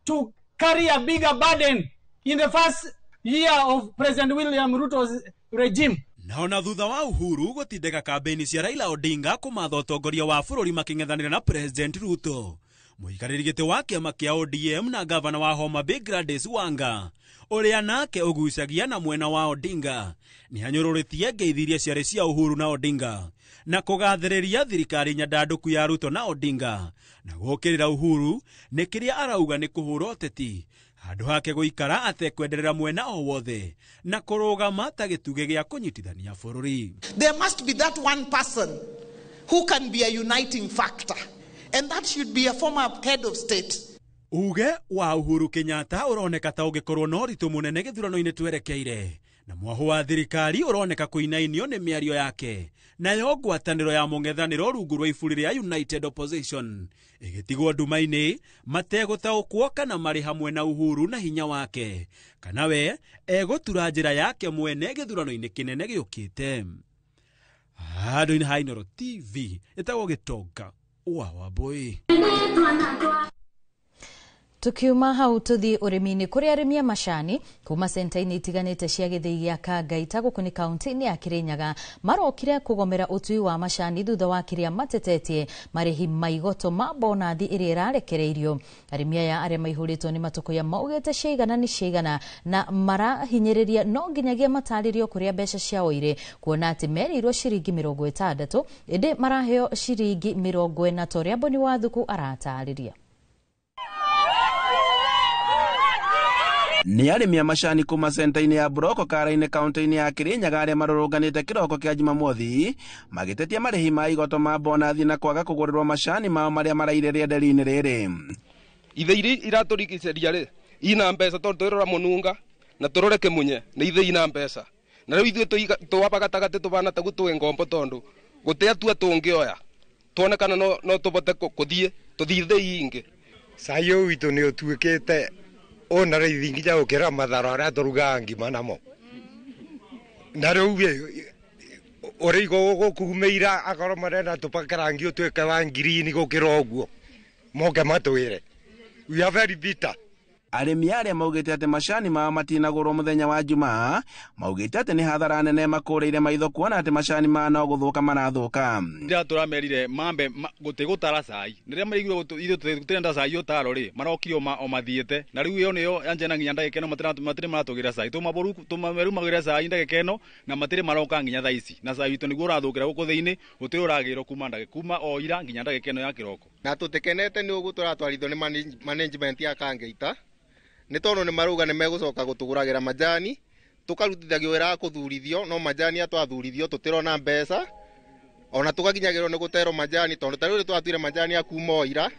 to carry a bigger burden in the first year of President William Ruto's regime. Naona thutha wa Uhuru gutindeka kambeni cia Raila Odinga kumatha utongoria wa bururi making'ethanĩra na President Ruto, mũikarĩri gĩtĩ wa kĩama kĩa ODM na gavana wa Homa Bay Gladys Wanga ũrĩa nake ũgucagia na mwena wa Odinga nĩ anyũrũrĩtie ngeithi iria ciarĩ cia Uhuru na Odinga na kũgathĩrĩria thirikari nyandandũku ya Ruto na Odinga na gũkĩrĩra Uhuru nĩ kĩrĩa arauga nĩ kũhũra ũteti handũ hake gũikara atekwenderera mwena o wothe na kũrũgama ta gĩtugĩ gĩa kũnyitithania bũrũri. There must be that one person who can be a uniting factor, and that should be a former head of state. Uge wa Uhuru Kenyatta ũroneka ta ũngĩkorwo na ũritũ mũnene gĩthurano-inĩ twerekeire, na mwahu wa thirikari ũroneka kũinainio nĩ mĩario yake, nayo ngwatanĩro ya mũng'ethanĩro rungu rwa iburi rĩa United Opposition ĩgĩtigwo nduma-inĩ mategũtaũkwo kana marĩ hamwe na Uhuru na hinya wake kana we egũtura njĩra yake mwene gĩthurano-inĩ kĩnene gĩũkĩte. Handũ-inĩ ha Inooro TV ĩtagwo Gĩtonga wa Wambui. Tukiuma hau tuthi urimi-inĩ kũrĩa arĩmi a macani kuma centa-inĩ itiganĩte cia gĩthĩi gĩa Kangaita gũkũ nĩ kaunti-inĩ ya Kirinyaga marokire kũgomera ũtui wa macani thutha wa kĩrĩa matetetie marĩhi ma igoto ma bonathi ĩrĩa ĩrarekereirio. Arĩmi aya arĩa maihũrĩtwo nĩ matũkũya maugĩte ciaigana nĩ ciaigana na marahinyĩrĩria no nginyagia matarĩrio kũrĩa mbeca ciao irĩ, kuona atĩ merĩirwo ciringi 60 ĩndĩ maraheo ciringi 40 ta ũrĩa Boni Wathuku aratarĩria. Nĩ arĩmi a macani kuma centa-inĩ ya Buroko Kara-inĩ kaunti-inĩ ya Kirinyaga arĩa marũrũnganĩte kĩroko kĩa Jumamothi magĩtetia marĩhi ma igoto ma bonathi na kwaga kũgũrĩrwo macani mao marĩa maraire rĩenderio-inĩ rĩrĩ. Ithĩ iria iratũrigicĩria rĩ ina mbeca tondũ twĩrora mũnunga na tũrore kĩmunye nĩ ithĩ ina mbeca, na rĩu ithuĩ twaba gatagatĩ tũbana ta twĩ ngombo tondũ gũtĩ atua tũngĩoya tuonekana no tũbote kũthiĩ tũthiĩ ithĩ ingĩ. Cai ũyũ witũ nĩ ũtuĩkĩte ona raithi nginya gũkĩra mathara arĩa tũrugaga ngima namo, na rĩu ũrĩa gũkumĩira akorwo marenda tũpake rangi ũtuĩke wa ngirini gũkĩra ũguo moke matwĩre. We are very bitter. Arĩmi arĩa maugĩte atĩ macani mao matinagũrwo mũthenya wa Jumaa maugĩte atĩ nĩ hathara nene makũrĩire maitho kuona atĩ macani mao no gũthũka marathũka. Rĩrĩa tũramerire mambe gũtigũtara cai, rĩrĩa maiguire ithuĩ tũtirenda cai ũtaro rĩ, marokire o mathiĩte, na rĩu ĩyo nĩyo yanjia nginya ndagĩka ĩno matirĩ maratũgĩra cai, tũmamerumagĩra cai ndagĩka ĩno na matirĩ maroka nginya thaa ici, na cai witũ nĩguo ũrathũkĩra gũkũ thĩinĩ, gũtirĩ ũragĩrwo kuma o ira nginya ndagĩka ĩno ya kĩroko. Na tũtikenete nĩ ũguo tũratwarithio nĩ management ya Kangeita nĩ tondũ nĩ marauga nĩ megũcoka gũtũgũragĩra majani, tũkarutithagio wĩra wa kũthurithio, no majani atwathurithio tũtirona mbeca, ona tũgakinyagĩrwo nĩ gũterwo majani tondũ ta rĩu twatuire majani a kuma o ira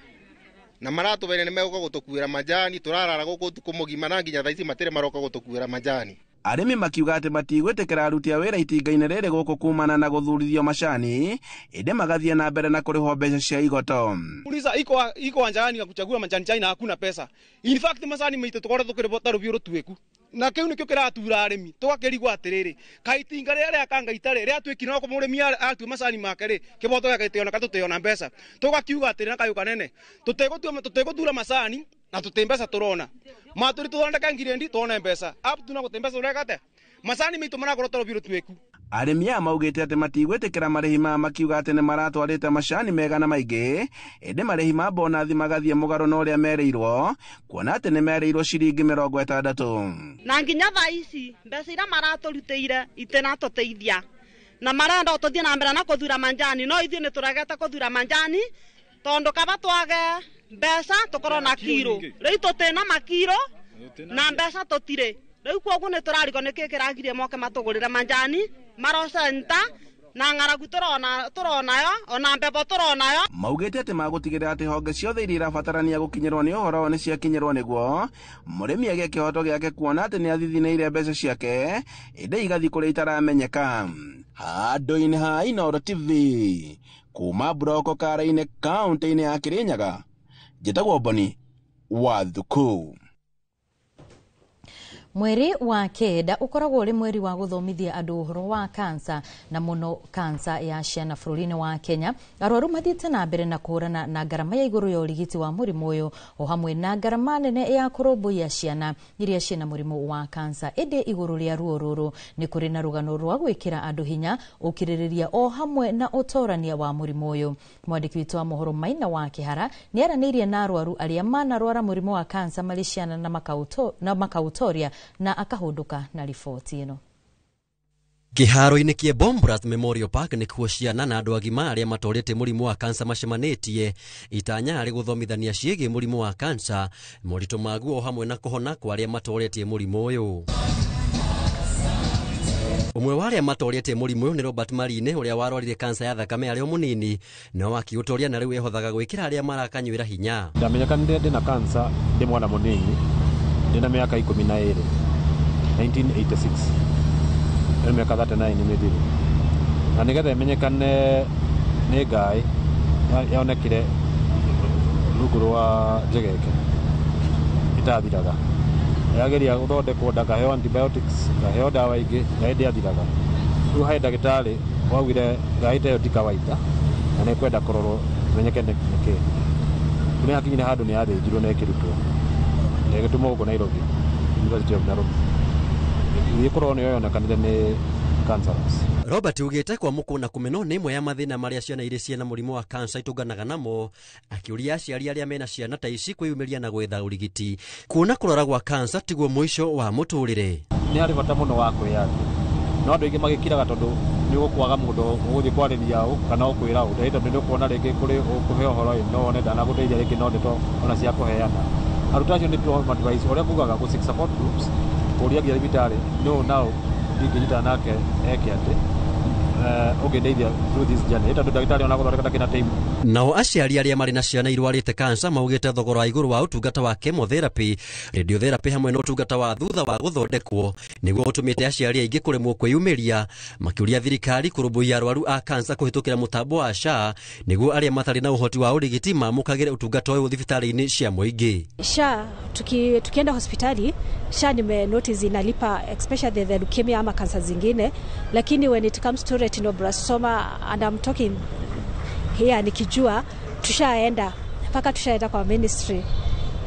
na maratũbeire nĩ megũka gũtũkuĩra majani, tũrarara gũkũ ũtukũ mũgima na nginya thaa ici matirĩ maroka gũtũkuĩra majani. Arĩmi makiuga atĩ matigwĩtĩkĩra aruti a wĩra itinga-inĩ rĩrĩ gũkũ kumana na gũthurithio macani, ĩndĩ magathiĩ na mbere na kũrĩhwo mbeca cia igoto. Uliza iko anjani ya kuchagua majani chai na hakuna pesa. In fact macani maitũ tũkoretwo tũkĩrĩhwo ta rũbiũ rũtuĩku, na kĩu nĩkĩo kĩratura arĩmi tũgakĩrigwo atĩrĩrĩ, kaitinga rĩrĩa rĩa Kangaita rĩ rĩatuĩkire no mũrĩmi atue macani make rĩ kĩboto gĩake gĩtioneka tũtiona mbeca, tũgakiuga atĩrĩ na kayũ kanene tũtigũtura macani na tũtĩ mbeca tũrona matũri tũthondeke ngirendi tuone mbeca up tuna gũtĩ mbeca ũreka atĩa macani maitũ marakorwo ta rũbiũ rũtuĩku. Arĩmi aya maugĩte atĩ matigwĩtĩkĩra marĩhi maya makiuga atĩ nĩ maratwarĩte macani mega na maingĩ, ĩndĩ marĩhi ma bonathi magathiĩ mũgarũ na ũrĩa merĩirwo, kuona atĩ nĩ merĩirwo ciringi 60. Na nginya thaa ici mbeca iria maratũrutĩire itinatũteithia, na marenda tũthiĩ na mbere na kũthura manjani, no ithuĩ nĩ tũregete kũthura manjani tondũ kaba twage mbeca tũkorwo na kiro, rĩu tũtĩna makiro na mbeca tũtirĩ. Rĩu koguo nĩ tũrarigwo nĩkĩ kĩragirie moke matũgũrĩre manjani marocenta Na ng'aragu tũronayo ona mbembo tũronayo. Maugĩte atĩ magũtigĩrĩra atĩ honge ciothe iria irabatarania gũkinyĩrwo nĩ ũhoro nĩ ciakinyĩrwo nĩguo mũrĩmi agĩe kĩhoto gĩake kuona atĩ nĩ athithinĩire mbeca ciake ĩndĩ igathiĩ kũrĩa itaramenyeka. Handũ-inĩ ha Inooro TV kuma Buroko Karainĩ kaũntĩ-inĩ ya Kirinyaga, njĩtagwo Boni wa Thuku. Mweri wa kenda ukoragwo uri mweri wa guthomithia andu uhoro wa kansa na muno kansa ya ciana bũrũri-inĩ wa Kenya. Arwaru mathiĩte na mbere na kũhũrana na ngarama ya igũrũ ya ũrigiti wa mũrimũ ũyũ o hamwe na ngarama nene ya kũrũmbũiya ciana iria ciĩna mũrimũ wa kansa. Ĩndĩ igũrũ rĩa ruo rũrũ nĩ kũrĩ na rũgano rwa gwĩkĩra andũ hinya, ũkirĩrĩria o hamwe na ũtorania wa mũrimũ ũyũ. Mwandĩki witũ wa mohoro Maina wa Kĩhara nĩ aranĩirie na arwaru arĩa manarwara mũrimũ wa kansa marĩ ciana na makautoria na akahunduka na riboti ĩno. Kĩharo-inĩ kĩa Bombras Memorial Park nĩkuo ciana na andũ agima arĩa matorĩte mũrimũ wa kansa macemanĩtie itanya harĩ gũthomithania ciĩgiĩ mũrimũ wa kansa, moritũ maguo o hamwe na kũhona kwa arĩa matorĩtie mũrimũ ũyũ. Ũmwe wa arĩa matorĩtie mũrimũ ũyũ nĩ Robert Marine ũrĩa warwarire kansa ya thakame arĩ o mũnini no akĩũtoria na rĩu ehothaga gwĩkĩra arĩa marakanyuĩra hinya. Ndamenyekanire ndĩna kansa ndĩ mwana mũnini, ndĩna mĩaka 12, 1986. Nĩ mĩaka 39 mĩthiru. Na nĩgetha ĩmenyekane nĩ Ngai yonekire rungu rwa njegeke ĩtathiraga. Yageria gũthondekwo ndakaheo antibiotics, ngaheo ndawa ingĩ na ĩndĩ yathiraga. Rĩu harĩ ndagĩtarĩ waugire ngai ta ĩyo ti kawaida na nĩ kwenda kũrorwo menyeke nĩ kĩ. Rĩu nĩ hakinyire handũ nĩ yathĩnjirwo na ĩkĩrutwo na ĩgĩtũmwo gũkũ Nairobi, University of Nairobi. Ĩgĩthiĩ kũrorwo nĩyo yonekanire nĩ cancerous. Robert ugĩte kwamũkwo na kũmenwo nĩ ĩmwe ya mathĩna marĩa ciana irĩ ciana mũrimũ wa kansa itũnganaga namo, akĩũria aciari arĩa mena ciana ta ici kwĩyumĩria na gwetha ũrigiti kuona kũrwara gwa kansa tiguo mũico wa mũtũrĩre. Nĩ harĩ bata mũno wa kwĩyaria, no andũ aingĩ magĩkiraga tondũ nĩ ũgũkwaga mũndũ ũgũthiĩ kwarĩria ũ kana ũkwĩra ũ tondũ nĩ ũkuona rĩngĩ kũrĩ ũkũhe ũhoro ĩ no wone ndanagũteithia rĩngĩ no ndeto ona cia kũheana. Arutwo acio nĩ advice ũrĩa kugaga gũ seek support groups, kũria nginya thibitarĩ nũ nao ndingĩnyitana nake eke atĩ ũngĩndeithia through this journey tondũ ndagĩtarĩ ona gũthondeka ndakĩna time. Nao aciari arĩa marĩ na ciana irwarĩte kansa maugĩte thogora wa igũrũ wa ũtungata wa chemotherapy, radiotherapy hamwe na ũtungata wa thutha wa gũthondekwo nĩguo ũtũmĩte aciari aingĩ kũremwo kwĩyumĩria, makĩũria thirikari kũrũmbũiya arwaru a kansa kũhĩtũkĩra mũtambo wa SHA nĩguo arĩa matarĩ na ũhoti wa ũrigiti mamũkagĩre ũtungata ũyũ thibitarĩ-inĩ cia mũingĩ. SHA tukienda hospitali SHA nime notice inalipa especially the leukemia ama kansa zingine, lakini when it comes to retinoblastoma, and I'm talking here nikijua tushaenda mpaka tushaenda kwa ministry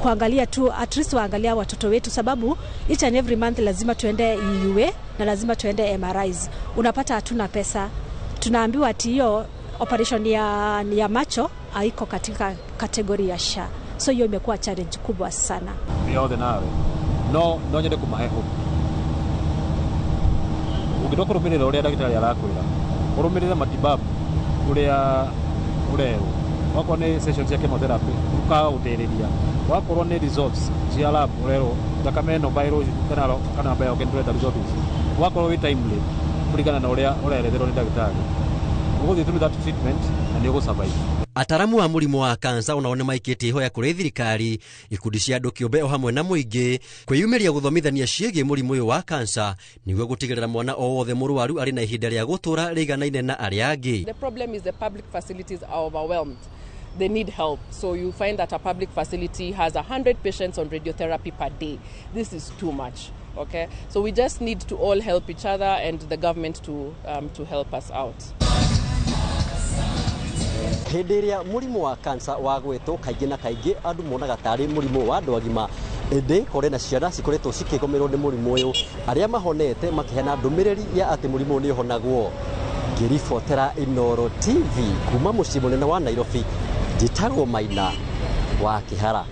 kuangalia tu at least waangalia watoto wetu, sababu each and every month lazima tuende EUA na lazima tuende MRIs. Unapata hatuna pesa, tunaambiwa ati hiyo operation ya macho haiko katika kategori ya SHA. So hiyo imekuwa challenge kubwa sana. Yothe nawe no nyende kumahe hope. Ũngĩtua kũrũmĩrĩra ũrĩa ndagĩtarĩ arakwĩra, ũrũmĩrĩre matibabu ũrĩa ũrerwo, wakorwo nĩ session cia chemotherapy ũkaga gũtĩrĩria, wakorwo nĩ results cia lab ũrerwo thakame ĩno biology kana biochemical results, wakorwo wĩ timely kũringana na ũrĩa ũreretherwo nĩ ndagĩtarĩ, ũgũthiĩ through that treatment na nĩ ũgũ survive. Ataramu a mũrimũ wa kansa onao nĩ maikĩtie ihoya kũrĩ thirikari, ikundi cia andũ kĩũmbe o hamwe na mũingĩ kwĩyumĩria gũthomithania ciĩgiĩ mũrimũ ũyũ wa kansa nĩguo gũtigĩrĩra mwana o wothe mũrwaru arĩ na ihinda rĩa gũtũũra rĩiganaine na arĩa angĩ. The problem is the public facilities are overwhelmed. They need help. So you find that a public facility has 100 patients on radiotherapy per day. This is too much. Okay? So we just need to all help each other and the government to help us out. Hĩndĩ ĩrĩa mũrimũ wa kansa wagwetwo kaingĩ na kaingĩ andũ monaga tarĩ mũrimũ wa andũ agima, ĩndĩ kũrĩ na ciana cikoretwo cikĩgũmĩrwo nĩ mũrimũ ũyũ arĩa mahonete makĩheana ndũmĩrĩri ya atĩ mũrimũ nĩ ũhonagwo. Ngĩribotera Inooro TV kuma mũciĩ mũnene wa Nairobi, njĩtagwo Maina wa Kĩhara.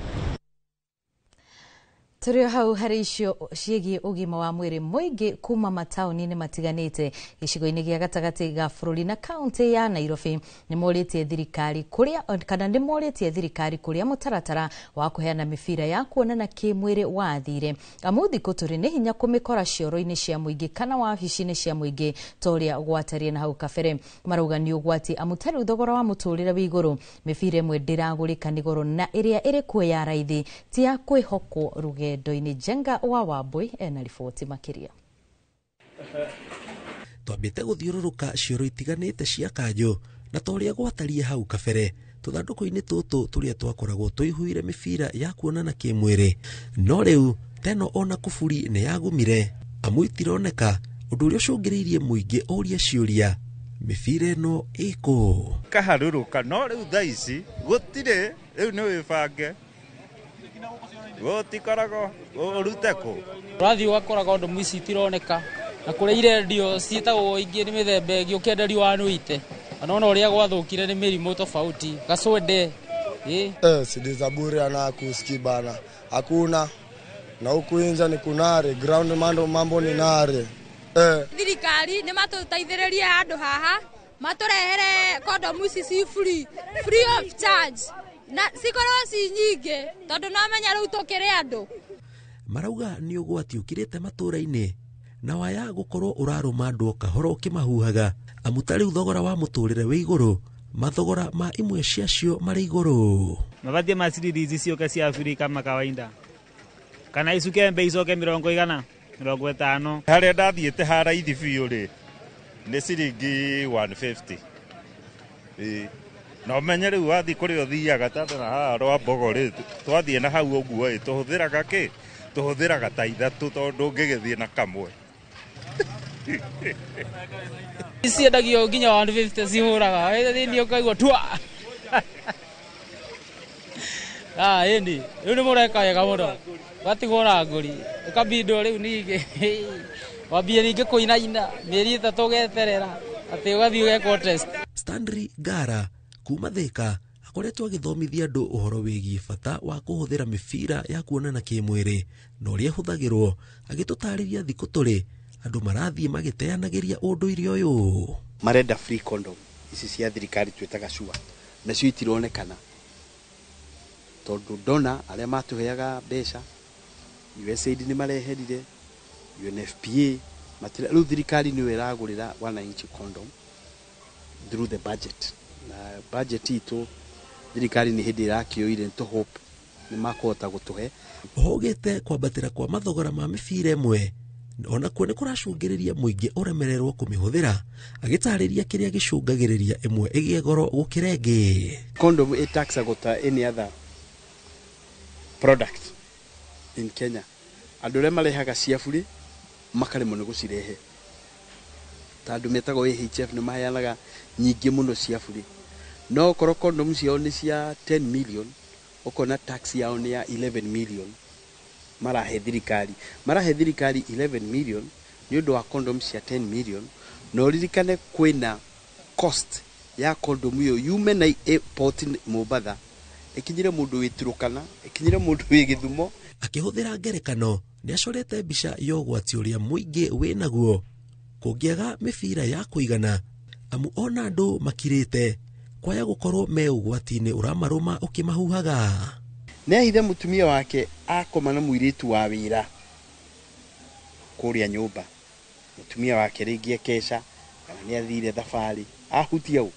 Tũrĩ o hau harĩ icio ciĩgiĩ ũgima wa mwĩrĩ mũingĩ kuma mataũni-inĩ matiganĩte gĩcigo-inĩ gĩa gatagatĩ ga bũrũri na kaũntĩ ya Nairobi nĩmorĩtie thirikari kũrĩa kana nĩmorĩtie thirikari kũrĩa mũtaratara wa kũheana mĩbira ya kuonana kĩmwĩrĩ wathire amu thikũ tũrĩ nĩ hinya kũmĩkora cioro-inĩ cia mũingĩ kana wabici-inĩ cia mũingĩ ta ũrĩa gwatariĩ na hau kabere. Marauga nĩ ũgwati amu ta rĩu thogora wa mũtũrĩre wĩ igũrũ, mĩbira ĩmwe ndĩragũrĩka nĩ goro na ĩrĩa ĩrĩ kuo ya raithi ti ya kwĩhokwo rũgendo-inĩ. Njenga wa Wambui ena riboti makĩria. Twambĩte gũthiũrũrũka cioro itiganĩte cia kanjũ na ta ũrĩa gwatariĩ hau kabere tũthandũkũ-inĩ tũtũ tũrĩa twakoragwo tũihũire mĩbira ya kuonana kĩmwĩrĩ, no rĩu teno ona kuburi nĩ yagũmire amu itironeka, ũndũ ũrĩa ũcũngĩrĩirie mũingĩ ũrie ciũria mĩbira ĩno ĩkũ kaharũrũka. No rĩu thaa ici gũtirĩ, rĩu nĩ wĩbange gũtikoragwo ũrute kũ ũrathiĩ ũgakora kondomu ici itironeka na kũrĩa irendio ciĩtagwo ingĩ nĩ mĩthemba ĩngĩ ũkĩenderio wanuite ona ũrĩa gwathũkire nĩ mĩrimũ tofauti gacwende. CD za bure ana kuski bana hakuna, na huku inja ni kunare ground mambo ni nare. Thirikari nĩ matũteithĩrĩrie handũ haha matũrehere kondomu ici ci free of charge na cikorwo ci nyingĩ tondũ no menya rĩu tũkĩrĩ andũ. Marauga nĩ ũgwati ũkirĩte matũũra-inĩ na waya gũkorwo ũrarũma andũ o kahora ũkĩmahuhaga amu ta rĩu thogora wa mũtũrĩre wĩ igũrũ, mathogora ma imwe ciacio marĩ igũrũ. Mabatie ma ciringi ici ciũke cia free kama kawaida kana icuke mbei icoke 150. Harĩa ndathiĩte haraithi biũ rĩ nĩ ciringi 150. Na ũmenye rĩu wathiĩ kũrĩa ũthiaga ta na haha rwa Mbogo rĩ twathiĩ na hau ũguo ĩ tũhũthĩraga kĩ tũhũthĩraga ta ithatũ tondũ ndũngĩgĩthiĩ na kamwe. Ciendagio nginya 150 cihũraga thĩinĩ ũkaigua tua. Ĩni rĩu nĩ mũreka wega mũno ũgatigwo na ngũri ũkabindwo rĩu ningĩ wambie ningĩ kũinaina mĩeri 3 ũgeterera atĩ ũgathiĩ ũgekwo test. Stanley Ngara kuma Thika akoretwo agĩthomithia andũ ũhoro wĩgiĩ bata wa kũhũthĩra mĩbira ya kuonana kĩmwĩrĩ na ũrĩa ĩhũthagĩrwo, agĩtũtarĩria thikũ tũrĩ andũ marathiĩ magĩteanagĩria ũndũire ũyũ. Marenda free condom ici cia thirikari twĩtaga sure nacio itironekana tondũ ndona arĩa matũheaga mbeca USAID nĩ mareherire, UNFPA matira, rĩu thirikari nĩyo ĩragũrĩra wananchi condom through the budget na budget itũ thirikari nĩ hĩndĩ ĩrakĩoire nĩ hope nĩ makũhota gũtũhe. Ũhũgĩte kwambatĩra kwa mathogora ma mĩbira ĩmwe onakuo nĩ kũracũngĩrĩria mũingĩ ũremererwo kũmĩhũthĩra, agĩtarĩria kĩrĩa gĩcũngagĩrĩria ĩmwe ĩgĩe goro gũkĩra ĩngĩ. Condom ĩtaxagwo ta any other product in Kenya. Andũ arĩa marehaga cia bure makaremwo nĩ gũcirehe ta andũ metagwo AHF nĩ maheanaga nyingĩ mũno cia bure, no okorwo condom ciao nĩ cia 10 million ũkona tax yao nĩ ya 11 million marahe thirikari 11 million nĩ ũndũ wa condom cia 10 million. Na ũririkane kwĩna cost ya condom ĩyo yume na airport Mombatha ĩkinyĩre mũndũ wĩ Turkana ĩkinyĩre mũndũ wĩ Gĩthumo. Akĩhũthĩra ngerekano nĩ acorete mbica ya ũgwati ũrĩa mũingĩ wĩnaguo kũngĩaga mĩbira ya kũigana amu ona andũ makirĩte kwaya gũkorwo me ũgwati-inĩ ũramarũma ũkĩmahuhaga. Nĩ ahithe mũtumia wake akoma na mũirĩtu wa wĩra kũrĩa nyũmba, mũtumia wake rĩngĩ ekeca kana nĩ athire thabarĩ ahutia ũ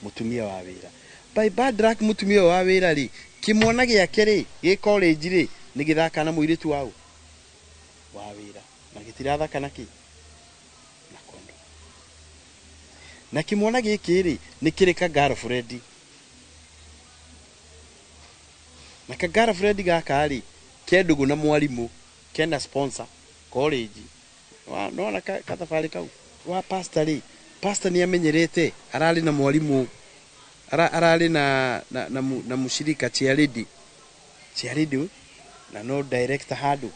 mũtumia wa wĩra by bad luck mũtumia wa wĩra rĩ kĩmwana gĩake rĩ gĩ college rĩ nĩ gĩthaka na mũirĩtu wa wĩra na gĩtirathaka na kĩ na kondo na kĩmwana gĩkĩ rĩ nĩ kĩrĩ ka girlfriend na ka girlfriend gaka rĩ ke ndũgũ na mwarimũ kena sponsor college nona kathabarĩ kau wa pastor rĩ pastor nĩ amenyerete ararĩ na mwarimũ ararĩ na mũcirika chairlady na no director handũ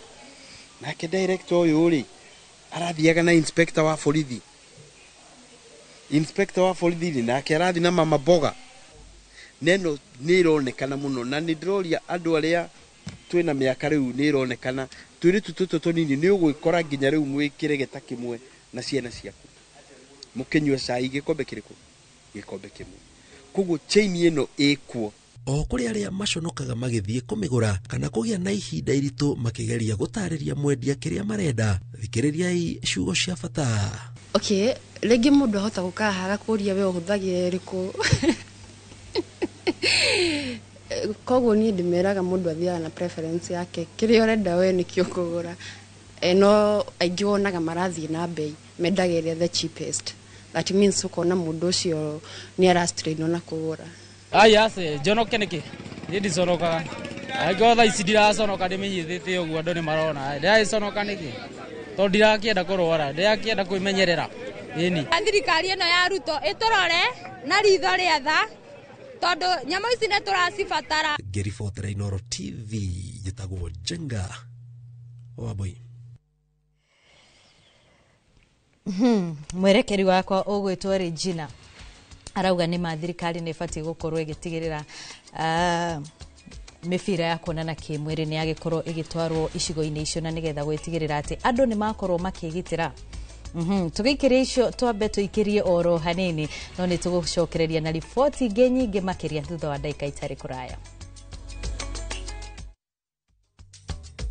nake director ũyũ rĩ arathiaga na inspector wa borithi rĩ nake arathi na mama mboga neno nĩ ironekana mũno na nĩ ndĩroria andũ arĩa Twĩna mĩaka rĩu nĩ ĩronekana tũirĩtu tũtũ tũnini nĩ ũgwĩkora nginya rĩu mwĩkĩre gĩta kĩmwe na ciana ciaku mũkĩnyua cai gĩkombe kĩrĩkũ, gĩkombe kĩmwe. Koguo chain ĩno ĩkuo. O kũrĩ arĩa maconokaga magĩthiĩ kũmĩgũra kana kũgĩa na ihinda iritũ makĩgeria gũtarĩria mwendia kĩrĩa marenda. Thikĩrĩriai ciugo cia bata. Okay, rĩngĩ mũndũ ahota gũka haha agakũria we ũhũthagĩra ĩrĩkũ. Koguo niĩ ndĩmeraga mũndũ athiaga na preference yake, kĩrĩa ũrenda we nĩkĩo ũkũgũra. No aingĩ wonaga marathiĩ na bei, mendaga ĩrĩa the cheapest. That means ũkona mũndũ ũcio nĩ arastrainwo na kũgũra. Ai ace njonoke nĩkĩ? Niĩ ndiconokaga. Angĩkorwo thaa ici ndiraconoka ndĩmĩnyitĩte ũguo andũ nĩ marona. Ndĩragĩconoka nĩkĩ? Tondũ ndirakĩenda kũrwara, ndĩrakĩenda kwĩmenyerera. Ĩni. Thirikari ĩno ya Ruto ĩtũrore na ritho rĩa tha, tondũ nyamũ ici nĩ tũracibatara. Ngĩribotera Inooro TV, njĩtagwo Njenga Wambui. Mwerekeri wakwa ũgwĩtwo Regina arauga nĩ ma thirikari nĩ ĩbatiĩ gũkorwo ĩgĩtigĩrĩra mĩbira ya kuonana kĩmwĩrĩ nĩ yagĩkorwo ĩgĩtwarwo icigo-inĩ icio na nĩgetha gwĩtigĩrĩra atĩ andũ nĩ makorwo makĩgitĩra. Tũgĩikĩria icio twambe tũikĩrie oro hanini, no nĩ tũgũcokereria na riboti ingĩ nyingĩ makĩria thutha wa ndagĩka itarĩ kũraya.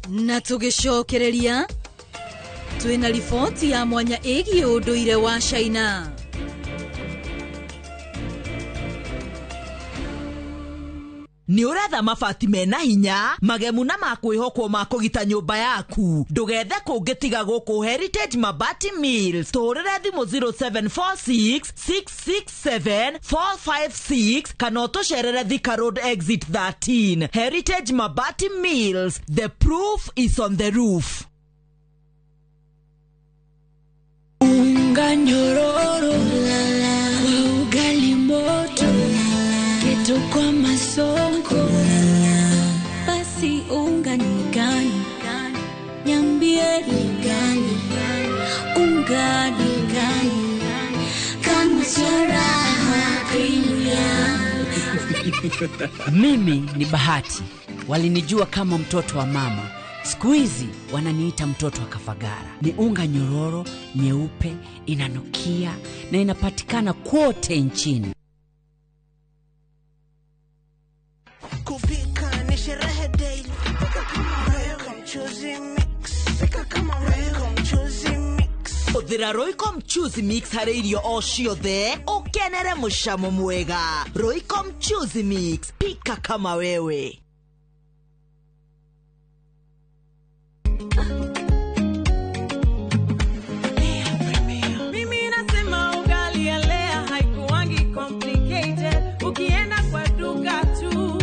Na tũgĩcokereria twĩna riboti ya mwanya ĩgiĩ ũndũire wa China. Nĩ ũretha mabati mena hinya magemu na ma kwĩhokwo ma kũgita nyũmba yaku, ndũgethe kũngĩ tiga gũkũ Heritage Mabati Mills. Tũhũrĩre thimũ 0746 667 456 kana ũtũcerere Thika Road exit 13. Heritage Mabati Mills, the proof is on the roof. Unga nyororo kwa ugali moto, keto kwa masonko, basi unga ni gani? Niambie ni gani? Unga ni gani? Kama sio raha premium. Mimi ni Bahati, walinijua kama mtoto wa mama. Siku hizi wananiita mtoto wa Kafagara. Ni unga nyororo, nyeupe, inanukia na inapatikana kote nchini. Kupika ni sherehe daily. Pika kama Royco Mchuzi Mix. Pika kama Royco Mchuzi Mix. Hũthĩra Royco Mchuzi Mix harĩ irio o ciothe, ũkenere mũcamo mwega. Royco Mchuzi Mix, pika kama wewe. Mimi nasema ugali ya Lea haikuangi complicated. Ukienda kwa duka tu,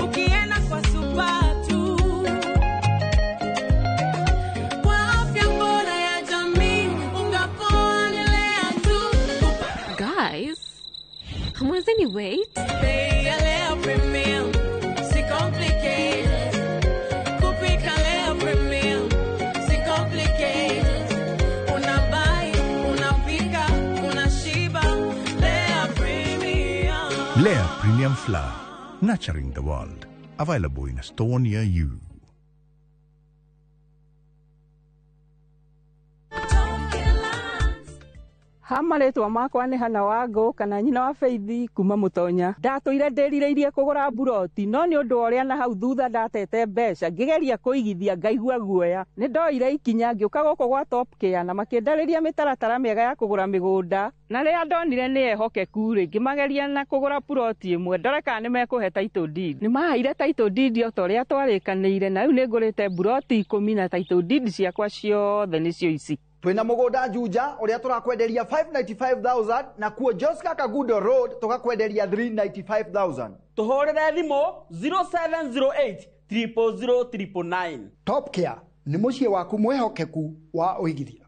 ukienda kwa super tu, kwa afya bora ya jamii, unga poa ni Lea tu. Guys, hamwezi wait? Bei ya Lea Premium, si complicated. Kupika Lea Premium, si complicated. Unabai, unapika, unashiba. Lea Premium. Lea Premium Flour, nurturing the world. Available in a store near you. Ha marĩtwa makwa nĩ Hana Wangũ kana nyina wa Feithi kuma Mũtonya. Ndatũire ndĩrirĩirie kũgũra mburoti no nĩ ũndũ wa ũrĩa na hau thutha ndatete mbeca ngĩgeria kũigithia ngaigua guoya. Nĩ ndoire ikinya ngĩũka gũkũ gwa Top Care na makĩndarĩria mĩtaratara mĩega ya kũgũra mĩgũnda, na rĩrĩa ndonire nĩ ehokeku rĩ, ngĩmageria na kũgũra puroti ĩmwe ndore kana nĩ mekũhe title deed. Nĩ maheire title deed o ta ũrĩa twarĩkanĩire, na rĩu nĩ ngũrĩte mburoti 10 na title deed ciakwa ciothe nĩcio ici. Twina mugunda Juja uria turakwenderia 595,000 na kuo Joska Kagudo Road tukakwenderia 395,000. Tuhurire thimu 0708 000 999. Top Care ni muciĩ waku mwihokeku wa uigithia.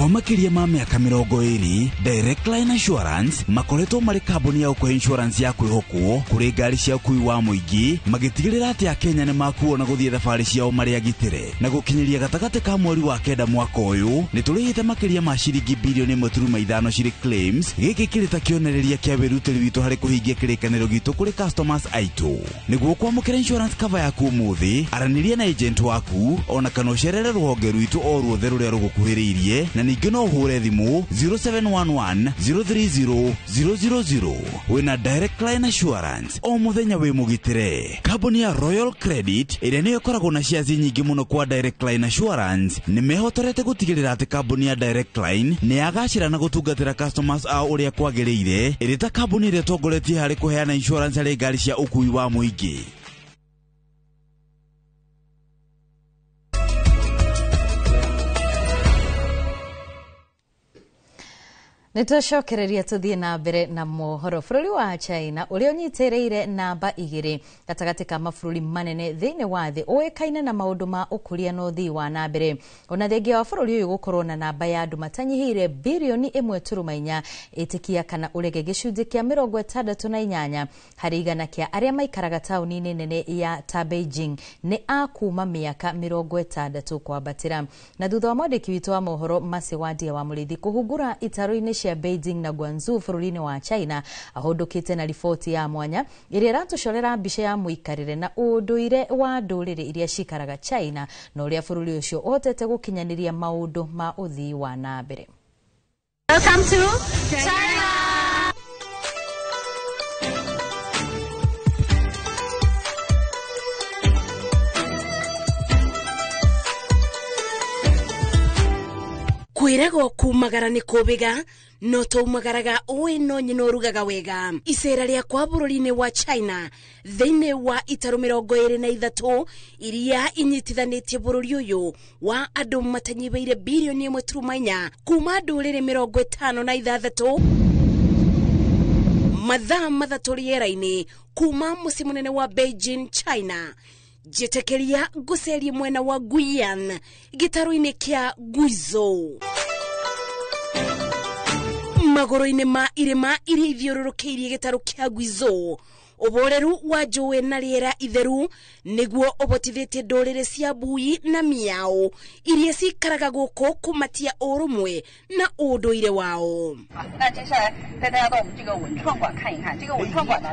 Kwa makĩria ma mĩaka 20, Direct Line Assurance makoretwo marĩ kambuni ya gũkũhe insurance ya kwĩhokwo kũrĩ ngari cia ũkui wa mũingĩ, magĩtigĩrĩra atĩ Akenya nĩ makuo na gũthiĩ thabarĩ ciao marĩ agitĩre. Na gũkinyĩria gatagatĩ ka mweri wa 9 mwaka ũyũ, nĩ tũrĩhĩte makĩria ma ciringi bilioni 1.5 cirĩ claims. Gĩkĩ kĩrĩ ta kĩonereria kĩa wĩrutĩri witũ harĩ kũhingia kĩrĩkanĩro gitũ kũrĩ customers aitũ. Nĩguo kwamũkĩra insurance cover yaku ũmũthĩ, aranĩria na agent waku ona kana ũcerere rũhonge rwitũ o ruothe rũrĩa rũgũkuhĩrĩirie, na ningĩ no ũhũre thimũ 0711 030 000. Wĩna Direct Line Assurance o mũthenya wĩ mũgitĩre. Kambuni ya Royal Credit ĩrĩa nĩyo ĩkoragwo na shares nyingĩ mũno kwa Direct Line Assurance nĩ mehotorete gũtigĩrĩra atĩ kambuni ya Direct Line nĩ yagacĩra na gũtungatĩra customers ao ũrĩa kwagĩrĩire, ĩrĩ ta kambuni ĩrĩa ĩtongoretie harĩ kũheana insurance harĩ ngari cia ũkui wa mũingĩ. Nĩtũcokereria tũthiĩ na mbere na mohoro. Bũrũri wa China ũrĩa ũnyitĩrĩire namba 2 gatagatĩ ka mabũrũri manene thĩinĩ wa thĩ ũĩkaine na maũndũ ma ũkũria na ũthii wa na mbere. Ona thengia wa bũrũri ũyũ gũkorwo na namba ya andũ matanyihĩire bilioni 1.4, ĩtĩkia kana ũrege gĩcunjĩ kĩa 68 harĩ igana kĩa arĩa maikaraga taũni-inĩ nene ya ta Beijing nĩ a kuma mĩaka 60 kwambatĩra. Na thutha wa mwandĩki witũ wa mohoro Mercy Wandia wa Mũrĩithi kũhungura itaro-inĩ cia Beijing na Guangzhou bũrũri-inĩ wa China, ahũndũkĩte na riboti ya mwanya ĩrĩa ĩratũcorera mbica ya mũikarĩre na ũndũire wa ndũrĩrĩ iria cikaraga China na ũrĩa bũrũri ũcio ũhotete gũkinyanĩria maũndũ ma ũthii wa na mbere. Welcome to China. Kwĩragwo kumagara nĩ kũbĩga no tũumagaraga ũĩ no nyina ũrugaga wega. Icera rĩakwa bũrũri-inĩ wa China thĩinĩ wa itarũ 23 iria inyitithanĩtie bũrũri ũyũ wa andũ matanyihĩire bilioni 1.4 kuma ndũrĩrĩ 56 mathaa 3 rĩera-inĩ kuma mũciĩ mũnene wa Beijing, China. Njĩtĩkĩria ngũcerie mwena wa Guiyan gĩtarũ-inĩ kĩa Guizhou, magũrũ-inĩ ma irĩma iria ithiũrũrũkĩirie gĩtarũ kĩa Guizhou. Ũboreru wa njũĩ na rĩera itheru nĩguo ũbotithĩtie ndũrĩrĩ cia Bui na Miao iria cikaraga gũkũ kũmatia ũrũmwe na ũndũire wao.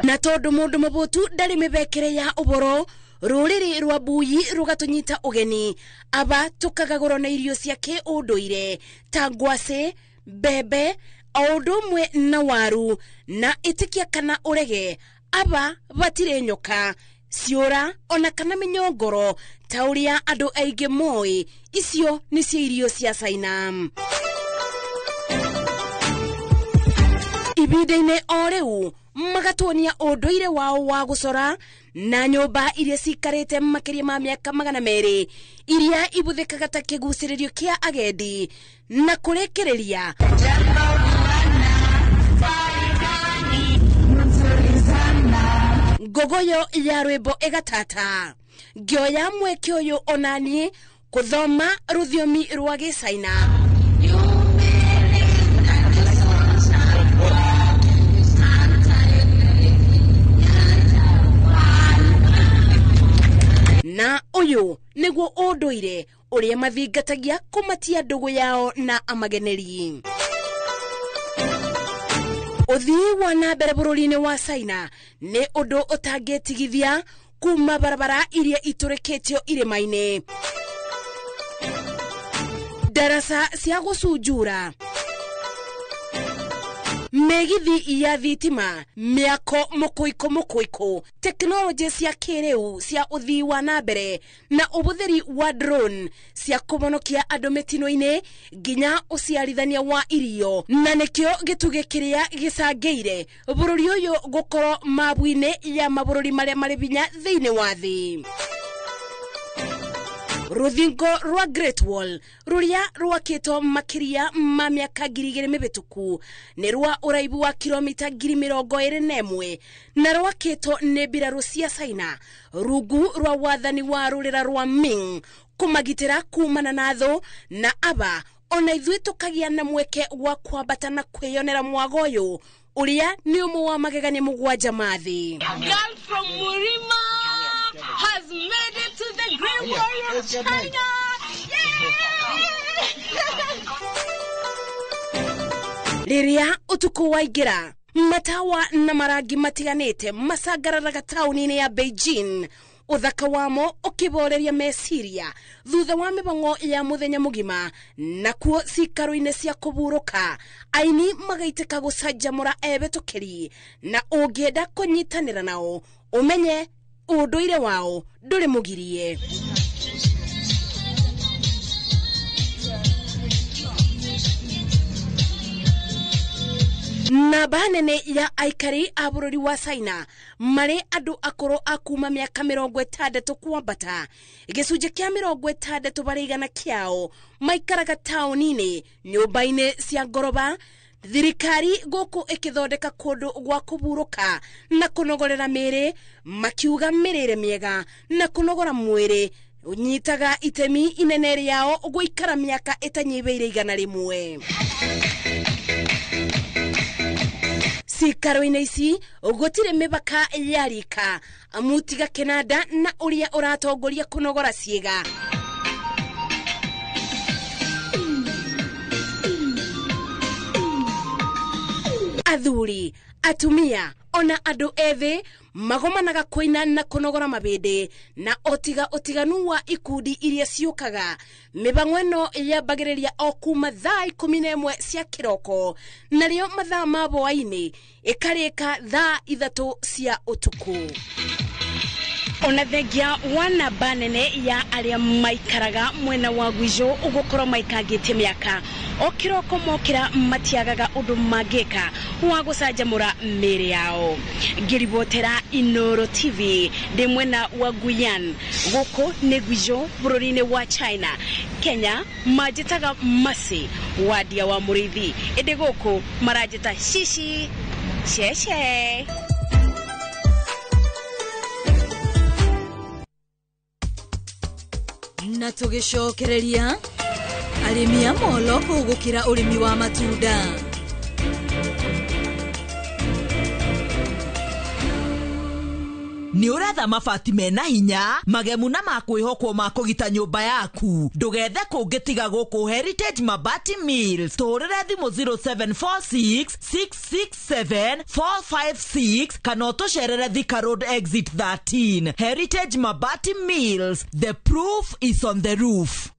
Na tondũ mũndũ mũbũtu ndarĩ mĩbekere ya ũboro, rũrĩrĩ rwa Bui rũgatũnyita ũgeni aba tũkagagũrwo na irio cia kĩũndũire ta ngwacĩ, mbembe o ũndũ ũmwe na waru, na ĩtĩkia kana ũrege aba batirĩ nyoka, ciũra ona kana mĩnyongoro ta ũrĩa andũ aingĩ moĩ. Icio nĩcio irio cia China. Ibinda-inĩ o rĩu magatuonia ũndũire wao wa gũcora na nyũmba iria cikarĩte makĩria ma mĩaka 200 iria ibuthĩkaga ta kĩgucĩrĩrio kĩa agendi. Na kũrĩkĩrĩria ngogoyo ya rwĩmbo ĩgatata. Ngĩoya mweke ũyũ onaniĩ kũthoma rũthiomi rwa Gĩcaina. Na ũyũ nĩguo ũndũire ũrĩa mathingatagia kũmatia ndũgũ yao na amageneri. Ũthii wa na mbere bũrũri-inĩ wa China nĩ ũndũ ũtangĩtigithia kuma barabara iria itũrĩkĩtio irĩma-inĩ, ndaraca cia gũcunjura, mĩgithi ya thitima, mĩako mũkũikũ mũkũikũ, tekinoronjĩ cia kĩrĩu cia ũthii wa na mbere na ũbũthĩri wa drone cia kũhonokia andũ mĩtino-inĩ nginya ũciarithania wa irio. Na nĩkĩo gĩtugĩ kĩrĩa gĩcangĩire bũrũri ũyũ gũkorwo mabu-inĩ ya mabũrũri marĩa marĩ hinya thĩinĩ wa thĩ. Rũthingo rwa Great Wall rũrĩa rwakĩtwo makĩria ma mĩaka 2000 mĩhĩtũku nĩ rwa ũraibu wa kilomita 21,000 na rwakĩtwo nĩ mbirarũ cia China rungu rwa wathani wa rũrĩra rwa Ming kũmagitĩra kumana na thũ, na aba Ona ithuĩ tũkagĩa na mweke wa kwambata na kwĩyonera mwago ũyũ ũrĩa nĩ ũmwe wa magegania mũgwanja ma thĩ. Girl from Murima has made it to the Great Wall of China. Rĩrĩa ũtukũ waingĩra, matawa na marangi matiganĩte macangararaga taũni-inĩ ya Beijing, ũthaka wamo ũkĩboreria meciria thutha wa mĩhang'o ya mũthenya mũgima. Nakuo cikaro-inĩ cia kũhurũka, aini magaitĩka gũcanjamũra ebetũkĩri, na ũngĩenda kũnyitanĩra nao ũmenye ũndũire wao ndũrĩ mũgirie. Namba nene ya aikari a bũrũri wa China marĩ andũ akũrũ a kuma mĩaka 60 kwambata, gĩcunjĩ kĩa 60 barĩ igana kĩao maikaraga taũni-inĩ, nyũmba-inĩ cia ngoroba. Thirikari gũkũ ĩkĩthondeka kũndũ gwa kũhurũka na kũnogorera mĩĩrĩ, makiuga mĩrĩre mĩega na kũnogora mwĩrĩ ũnyitaga itemi inene rĩao gũikara mĩaka ĩtanyihĩire 100. Cikaro-inĩ ici gũtirĩ mĩbaka ya rika, amu tiga kĩnanda na ũrĩa ũratongoria kũnogora ciĩga. Athuri, atumia ona andũ ethĩ magomanaga kũina na kũnogora mabĩndĩ, na otiga ũtiganu wa ikundi iria ciũkaga. Mĩhang'o ĩno yambagĩrĩria o kuma thaa 11 cia kĩroko, narĩo mathaa ma hwaĩ-inĩ ĩkarĩka thaa 3 cia ũtukũ. Ona thengia wa namba nene ya arĩa maikaraga mwena wa Guizhou ũgũkorwo maikangĩtie mĩaka, o kĩroko mokĩra matiagaga ũndũ mangĩka wa gũcanjamũra mĩĩrĩ yao. Ngĩribotera Inooro TV ndĩ mwena wa Guiyan, gũkũ nĩ Guizhou bũrũri-inĩ wa China. Kenya manjĩtaga Mercy Wandia wa Mũrĩithi, ĩndĩ gũkũ maranjĩta Shishi Sheshe. Na tũgĩcokereria arĩmi a molo kũgũkĩra ũrĩmi wa matunda. Nĩ ũretha mabati mena hinya, magemu na ma kwĩhokwo ma kũgita nyũmba yaku, ndũgethe kũngĩ tiga gũkũ Heritage Mabati Mills. Tũhũrĩre thimũ 0746 667 456 kana ũtũcerere Thika Road Exit 13. Heritage Mabati Mills, the proof is on the roof.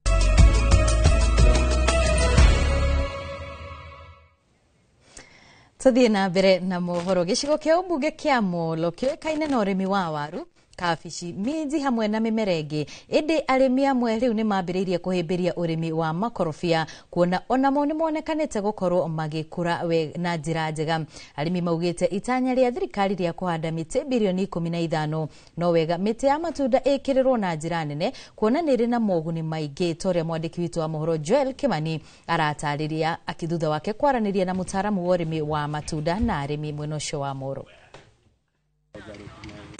Tuthiĩ na mbere na mohoro. Gĩcigo kĩa ũmbunge kĩa Molo kĩũĩkaine na ũrĩmi wa waru, kabici, minji hamwe na mĩmera ĩngĩ, ĩndĩ arĩmi amwe rĩu nĩ mambĩrĩirie kũhĩmbĩria ũrĩmi wa makorobia, kuona onamo nĩ monekanĩte gũkorwo magĩkũra na njĩra njega. Arĩmi maugĩte itanya rĩa thirikari rĩa kũhanda mĩtĩ birioni 15 no wega mĩtĩ ya matunda ĩkĩrĩrwo na njĩra nene, kuona nĩ ĩrĩ na moguni maingĩ, ta ũrĩa mwandĩki witũ wa mohoro Joel Kimani aratarĩria akithutha wake kwaranĩria na mũtaaramu wa ũrĩmi wa matunda na arĩmi mwena ũcio wa Moro.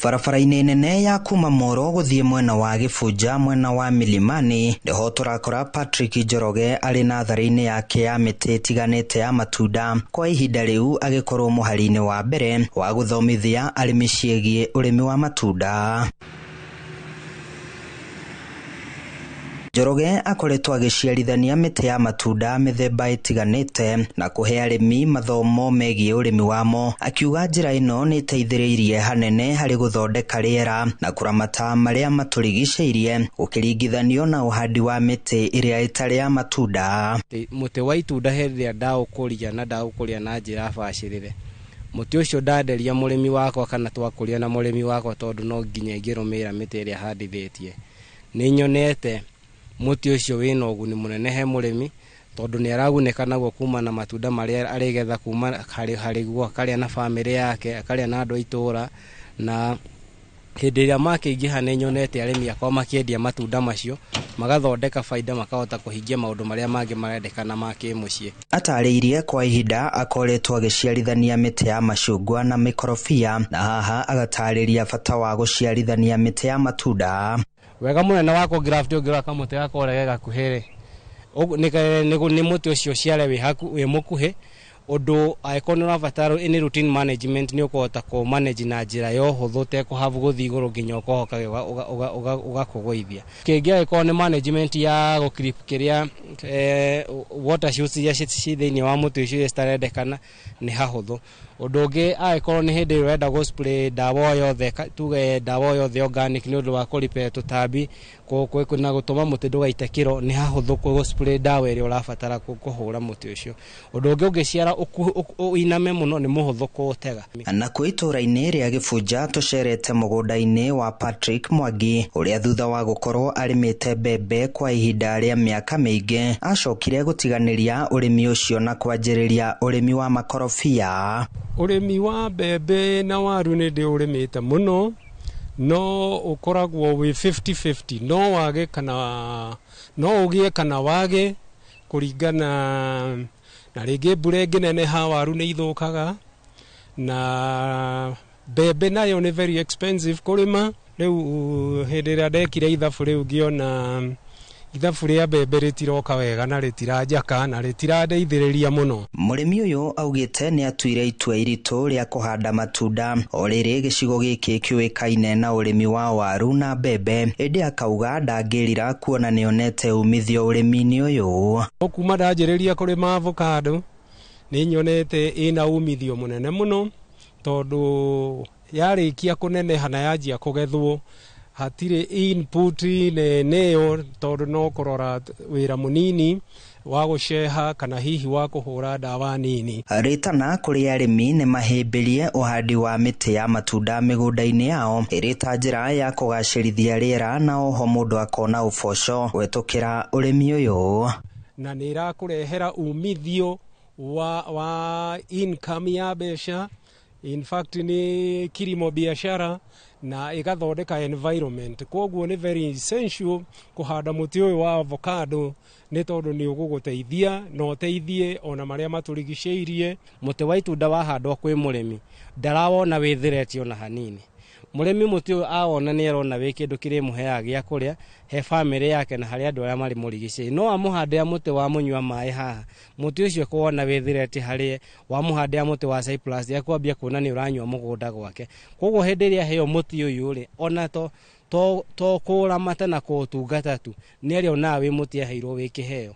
Barabara-inĩ nene ya kuma Moro gũthiĩ mwena wa Gĩbunja mwena wa Milimani nĩho tũrakora Patrick Njoroge arĩ natharĩ-inĩ yake ya mĩtĩ ĩtiganĩte ya matunda, kwa ihinda rĩu agĩkorwo mũhari-inĩ wa mbere wa gũthomithia arĩmi ciĩgiĩ ũrĩmi wa matunda. Njoroge akoretwo agĩciarithania mĩtĩ ya matunda mĩthemba ĩtiganĩte na kũhe arĩmi mathomo megiĩ ũrĩmi wamo, akiuga njĩra ĩno nĩ ĩteithĩrĩirie hanene harĩ gũthondeka rĩera na kũramata marĩa matũrigicĩirie gũkĩringithanio na ũhandi wa mĩtĩ ĩrĩa ĩtarĩ ya matunda. Mũtĩ wa itunda hĩndĩ ĩrĩa ndaũkũria na ndaũkũria na njĩra bacĩrĩre, mũtĩ ũcio ndanderia mũrĩmi wakwa kana twakũria na mũrĩmi wakwa, tondũ no nginya ingĩrũmĩrĩra mĩtĩ ĩrĩa handithĩtie, nĩ nyonete mũtĩ ũcio wĩna ũguni mũnene he mũrĩmi, tondũ nĩ aragunĩka naguo kuma na matunda marĩa arĩgetha kuma harĩ guo, akarĩa na bamĩrĩ yake, akarĩa na andũ a itũũra. Na hĩndĩ ĩrĩa makĩingĩha nĩ nyonete arĩmi akwa makĩendia matunda macio, magathondeka baida, makahota kũhingia maũndũ marĩa mangĩ marendekana ma kĩmũciĩ. Atarĩirie kwa ihinda akoretwo agĩciarithania mĩtĩ ya macungwa na mĩkorobia, na haha agatarĩria bata wa gũciarithania mĩtĩ ya matunda. Wega mũnene wa kũgraft ũngĩrora kamũtĩ gaka ũrĩa ge gakuhĩ rĩ, Nĩ mũtĩ ũcio ũciare wĩ mũkuhĩ ũndũ angĩkorwo nĩ ũrabatara any routine management nĩ ũkũhota kũ manage na njĩra ya ũhũthũ ũtekũhabu gũthiĩ igũrũ nginya ũkohoka ũgakũgũithia. Kĩngĩ angĩkorwo nĩ management ya gũ clip kĩrĩa water shoots iria ci thĩinĩ wa mũtĩ ũcio iria citarendekana nĩ hahũthũ. Ũndũ ũngĩ angĩkorwo nĩ hĩndĩ ĩrĩa ũrenda gũ spray ndawa o yothe, tuge ndawa o yothe organic nĩ ũndũ wa kũripea tũtambi na gũtũma mũtĩ ndũgaite kĩro, nĩ hahũthũ gũ spray ndawa ĩrĩa ũrabatara kũhũra mũtĩ ũcio. Ũndũ ũngĩ ũngĩciara ũiname mũno nĩ mũhũthũ kũũtega. Nakuo itũũra-inĩ rĩa Gĩbunja tũcerete mũgũnda-inĩ wa Patrick Mwangi ũrĩa thutha wa gũkorwo arĩmĩte mbembe kwa ihinda rĩa mĩaka mĩingĩ acokire gũtiganĩria ũrĩmi ũcio na kwanjĩrĩria ũrĩmi wa makorobia. Ũrĩmi wa mbembe na waru nĩ ndĩũrĩmĩte mũno, no ũkoragwo wĩ 50-50, no wage kana no ũgĩe kana wage kũringana na rĩngĩ mbura ĩngĩneneha waru nĩ ithũkaga, na mbembe nayo nĩ very expensive kũrĩma. Rĩu hĩndĩ ĩrĩa ndekire ithabu rĩu ngĩona ithabu rĩa mbembe rĩtiroka wega na rĩtiranjaka na rĩtirandeithĩrĩria mũno. Mũrĩmi ũyũ augĩte nĩ atuire itua iritũ rĩa kũhanda matunda o rĩrĩ gĩcigo gĩkĩ kĩũĩkaine na ũrĩmi wa waru na mbembe, ĩndĩ akauga ndangĩrira kuona nĩonete umithio ũrĩmi-inĩ ũyũ. Kuma ndanjĩrĩria kũrĩma avocado nĩ nyonete ĩna umithio mũnene mũno, tondũ yarĩkia kũneneha na yanjia kũgethwo hatirĩ input nene ĩyo, tondũ no kũrora wĩra mũnini wa gũceha kana hihi wa kũhũra ndawa nini. Rĩtana kũrĩ arĩmi nĩ mahĩmbĩrie ũhandi wa mĩtĩ ya matunda mĩgũnda-inĩ yao ĩrĩ ta njĩra ya kũgacĩrithia rĩera na oho mũndũ akona ũboco gwĩtũkĩra ũrĩmi ũyũ. Na nĩ ĩrakũrehera umithio wa income ya mbeca, in fact nĩ kilimo biashara na ĩgathondeka environment. Koguo nĩ very essential kũhanda mũtĩ ũyũ wa avocado nĩ tondũ nĩ ũgũgũteithia na ũteithie ona marĩa matũrigicĩirie. Mũtĩ wa itunda wahandwo kwĩ mũrĩmi ndarawona wĩthĩretie ona hanini. Mũrĩmi mũtĩ ũyũ awona nĩ arona wĩ kĩndũ kĩrĩmũheaga gĩa kũrĩa he bamĩrĩ yake na harĩ andũ arĩa marĩ mũrigicĩirie. No amũhandĩra mũtĩ wa mũnyua maĩ haha, mũtĩ ũcio kuona wĩthĩretie harĩe, wamũhandĩra mũtĩ wa cypress akwambia kuona nĩ ũranyua mũgũnda gwake. Koguo hĩndĩ ĩrĩa aheo mũtĩ ũyũ rĩ, ona to kũũramata na kũũtungata tu, nĩ arĩonaga wĩ mũtĩ aheirwo wĩ kĩheo.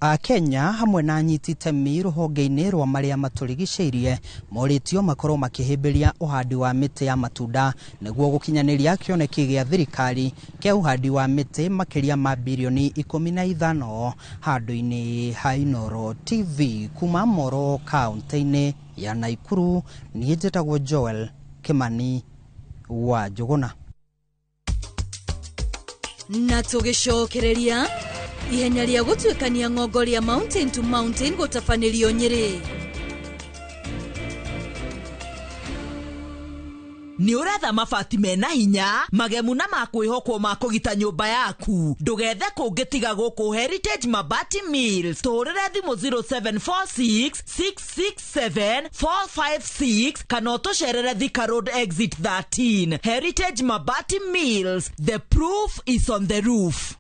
Akenya hamwe na anyiti itemi rũhonge-inĩ rwa marĩa matũrigicĩirie morĩtio makorwo makĩhĩmbĩria ũhandi wa mĩtĩ ya matunda nĩguo gũkinyanĩria kĩoneki gĩa thirikari kĩa ũhandi wa mĩtĩ makĩria ma birioni 15 handũ-inĩ ha Inooro TV kuma Moro kaunti-inĩ ya Naikuru. Niĩ njĩtagwo Joel Kimani wa Njũgũna. Na tũgĩcokereria ihenya rĩa gũtuĩkania ng'ongo rĩa Mountain to Mountain gũtabanĩrio Nyĩrĩ. Nĩ ũretha mabati mena hinya magemu na ma kwĩhokwo ma kũgita nyũmba yaku, ndũgethe kũngĩ tiga gũkũ Heritage Mabati Mills. Tũhũrĩre thimũ 0746 667 456 kana ũtũcerere Thika Road Exit 13. Heritage Mabati Mills, the proof is on the roof.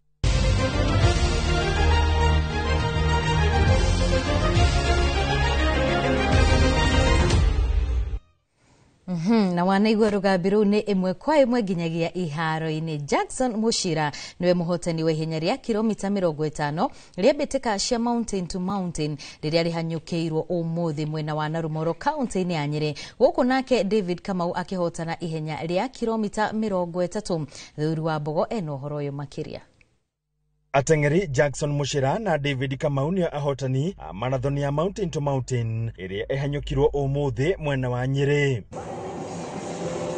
Na wanaigua rũgambi rũu nĩ ĩmwe kwa ĩmwe nginyagia iharo-inĩ. Jackson Mushira niwe mũhotani wa ihenya rĩa kilomita 50 rĩa mbĩtĩka cia Mountain to Mountain rĩrĩa rĩhanyũkĩirwo ũmũthĩ mwena wa Narumoro kaunti-inĩ ya Nyĩrĩ. Gũkũ nake David Kamau akĩhotana ihenya rĩa kilomita 30. Thuri wa Mbogo ena ũhoro ũyũ makĩria. Ateng'eri Jackson Mushira na David Kamau nĩo ahotani a marathon ya Mountain to Mountain ĩrĩa ĩhanyũkirwo ũmũthĩ mwena wa Nyĩrĩ.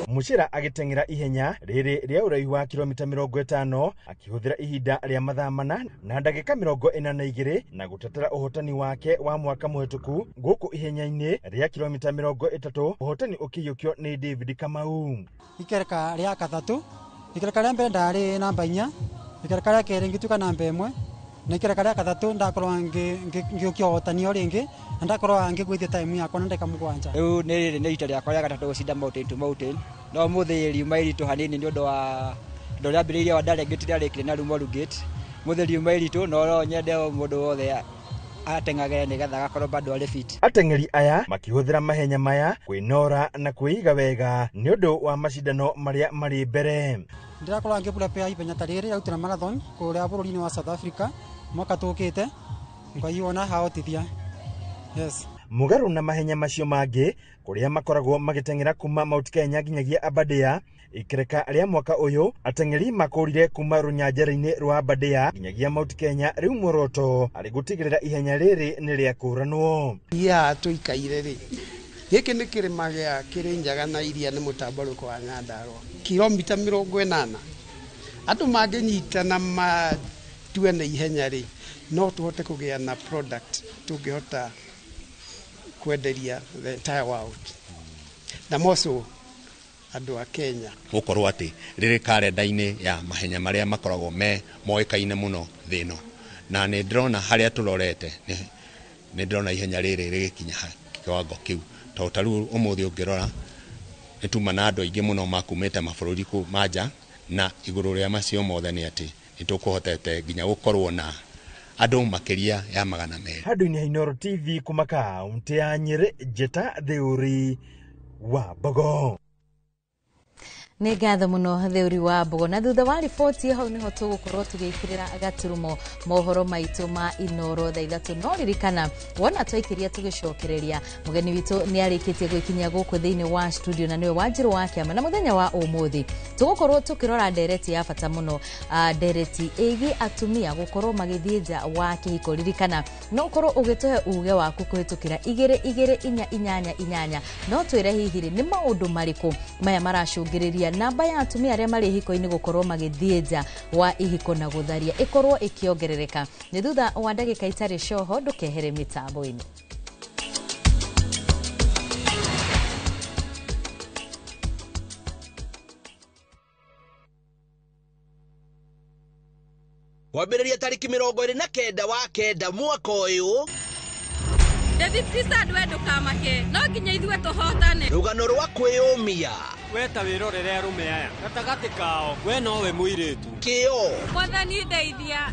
Mushira agĩteng'era ihenya rĩrĩ rĩa ũraihu wa kilomita 50 akĩhũthĩra ihinda rĩa mathaa 4 na ndagĩka 42 na gũtetera ũhotani wake wa mwaka mũhetũku gũkũ ihenya-inĩ rĩa kilomita 30, ũhotani ũkĩiyũkio nĩ David Kamau. Ikereka rĩa gatatũ, ikereka rĩa mbere ndarĩ namba 4, ikereka rĩa kerĩ ngĩtuĩka namba 1, na ikereka rĩa gatatũ ndakorwo ngĩũkia ũhotani o rĩngĩ na ndakorwo ngĩgũithia time yakwa na ndagĩka 7. Rĩu nĩ rita rĩakwa rĩa gatatũ gũcinda Mountain to Mountain, no ũmũthĩ riuma iritũ hanini nĩ ũndũ wa ũndũ ũrĩa ambĩrĩirie wa Ndare Gate rĩarĩkire na Rumoru Gate, Mũtheri Mairitũ, no no nyende o mũndũ wothe ateng'agĩre nĩgetha agakorwo bado arĩ fit. Ateng'eri aya makĩhũthĩra mahenya maya kwĩnora na kwĩiga wega nĩ ũndũ wa macindano marĩa marĩ mbere. Ndĩrakorwo ngĩprepare ihenya ta rĩrĩ rĩa ultra marathon kũrĩa bũrũri-inĩ wa South Africa mwaka tũkĩte, Ngai wona ahotithia. Yes. Mũgarũ na mahenya macio mangĩ kũrĩa makoragwo magĩteng'era kuma Mount Kenya nginyagia Aberdare, ikereka rĩa mwaka ũyũ ateng'eri makũrire kuma rũnyanjara-inĩ rwa Aberdare nginyagia Mount Kenya, rĩu muoroto arĩ gũtigĩrĩra ihenya rĩrĩ nĩ rĩakũranwo. Haha tũikaire rĩ, gĩkĩ nĩ kĩrĩma gĩa Kĩrĩnyaga na iria nĩ mũtambarũko wa Nyandarũa, kilomita 80. Andũ mangĩnyitana matue na ihenya rĩ, no tũhote kũgĩa na product tũngĩhota kwenderia the entire world na more andũ a Kenya. Gũkorwo atĩ rĩrĩ karenda-inĩ ya mahenya marĩa makoragwo me moĩkaine mũno thĩ ĩno, na nĩ ndĩrona harĩa tũrorete, nĩ ndĩrona ihenya rĩrĩ rĩgĩkinya kĩwango kĩu, tondũ ta rĩu ũmũthĩ ũngĩrora nĩ tuma na andũ aingĩ mũno makumĩte mabũrũri ma nja, na igũrũ rĩa macio mothe nĩ atĩ nĩ tũkũhotete nginya gũkorwo na andũ makĩria ya 200. Handũ-inĩ ha Inooro TV kuma kaũntĩ ya Nyĩrĩ, Njĩta Theuri wa Mbogo. Nĩ ngatho mũno Theuri wa Mbogo. Na thutha wa riboti hau nĩho tũgũkorwo tũgĩkĩrĩra gaturumo mohoro maitũ ma Inooro thaa 3. No ririkana wona twaikĩria tũgĩcokereria, mũgeni witũ nĩ arĩkĩtie gwĩkinyia gũkũ thĩinĩ wa studio na nĩwe Wanjirũ wa Kĩama. Na mũthenya wa ũmũthĩ tũgũkorwo tũkĩrora ndereti ya bata mũno, ndereti ĩgiĩ atumia gũkorwo magĩthiĩ nja wa kĩhiko. Ririkana no ũkorwo ũgĩtũhe uge waku kũhĩtũkĩra 2 2 4 8 8. No twĩre hihi rĩ, nĩ maũndũ marĩkũ maya maracũngĩrĩria namba ya atumia arĩa marĩ ihiko-inĩ gũkorwo magĩthiĩ nja wa ihiko na gũtharia ĩkorwo ĩkĩongerereka. Nĩ thutha wa ndagĩka itarĩ coho, ndũkehere mĩtambo-inĩ. Kwambĩrĩria tarĩki 29 wa 9 mwaka ũyũ, David Christian, we ndũkamake, no nginya ithuĩ tũhotane. Rũgano rwa kwĩyũmia. We ta wĩrorere arũme aya gatagatĩ kao, we nowe mũirĩtu. Kĩo Mwathani ndeithia.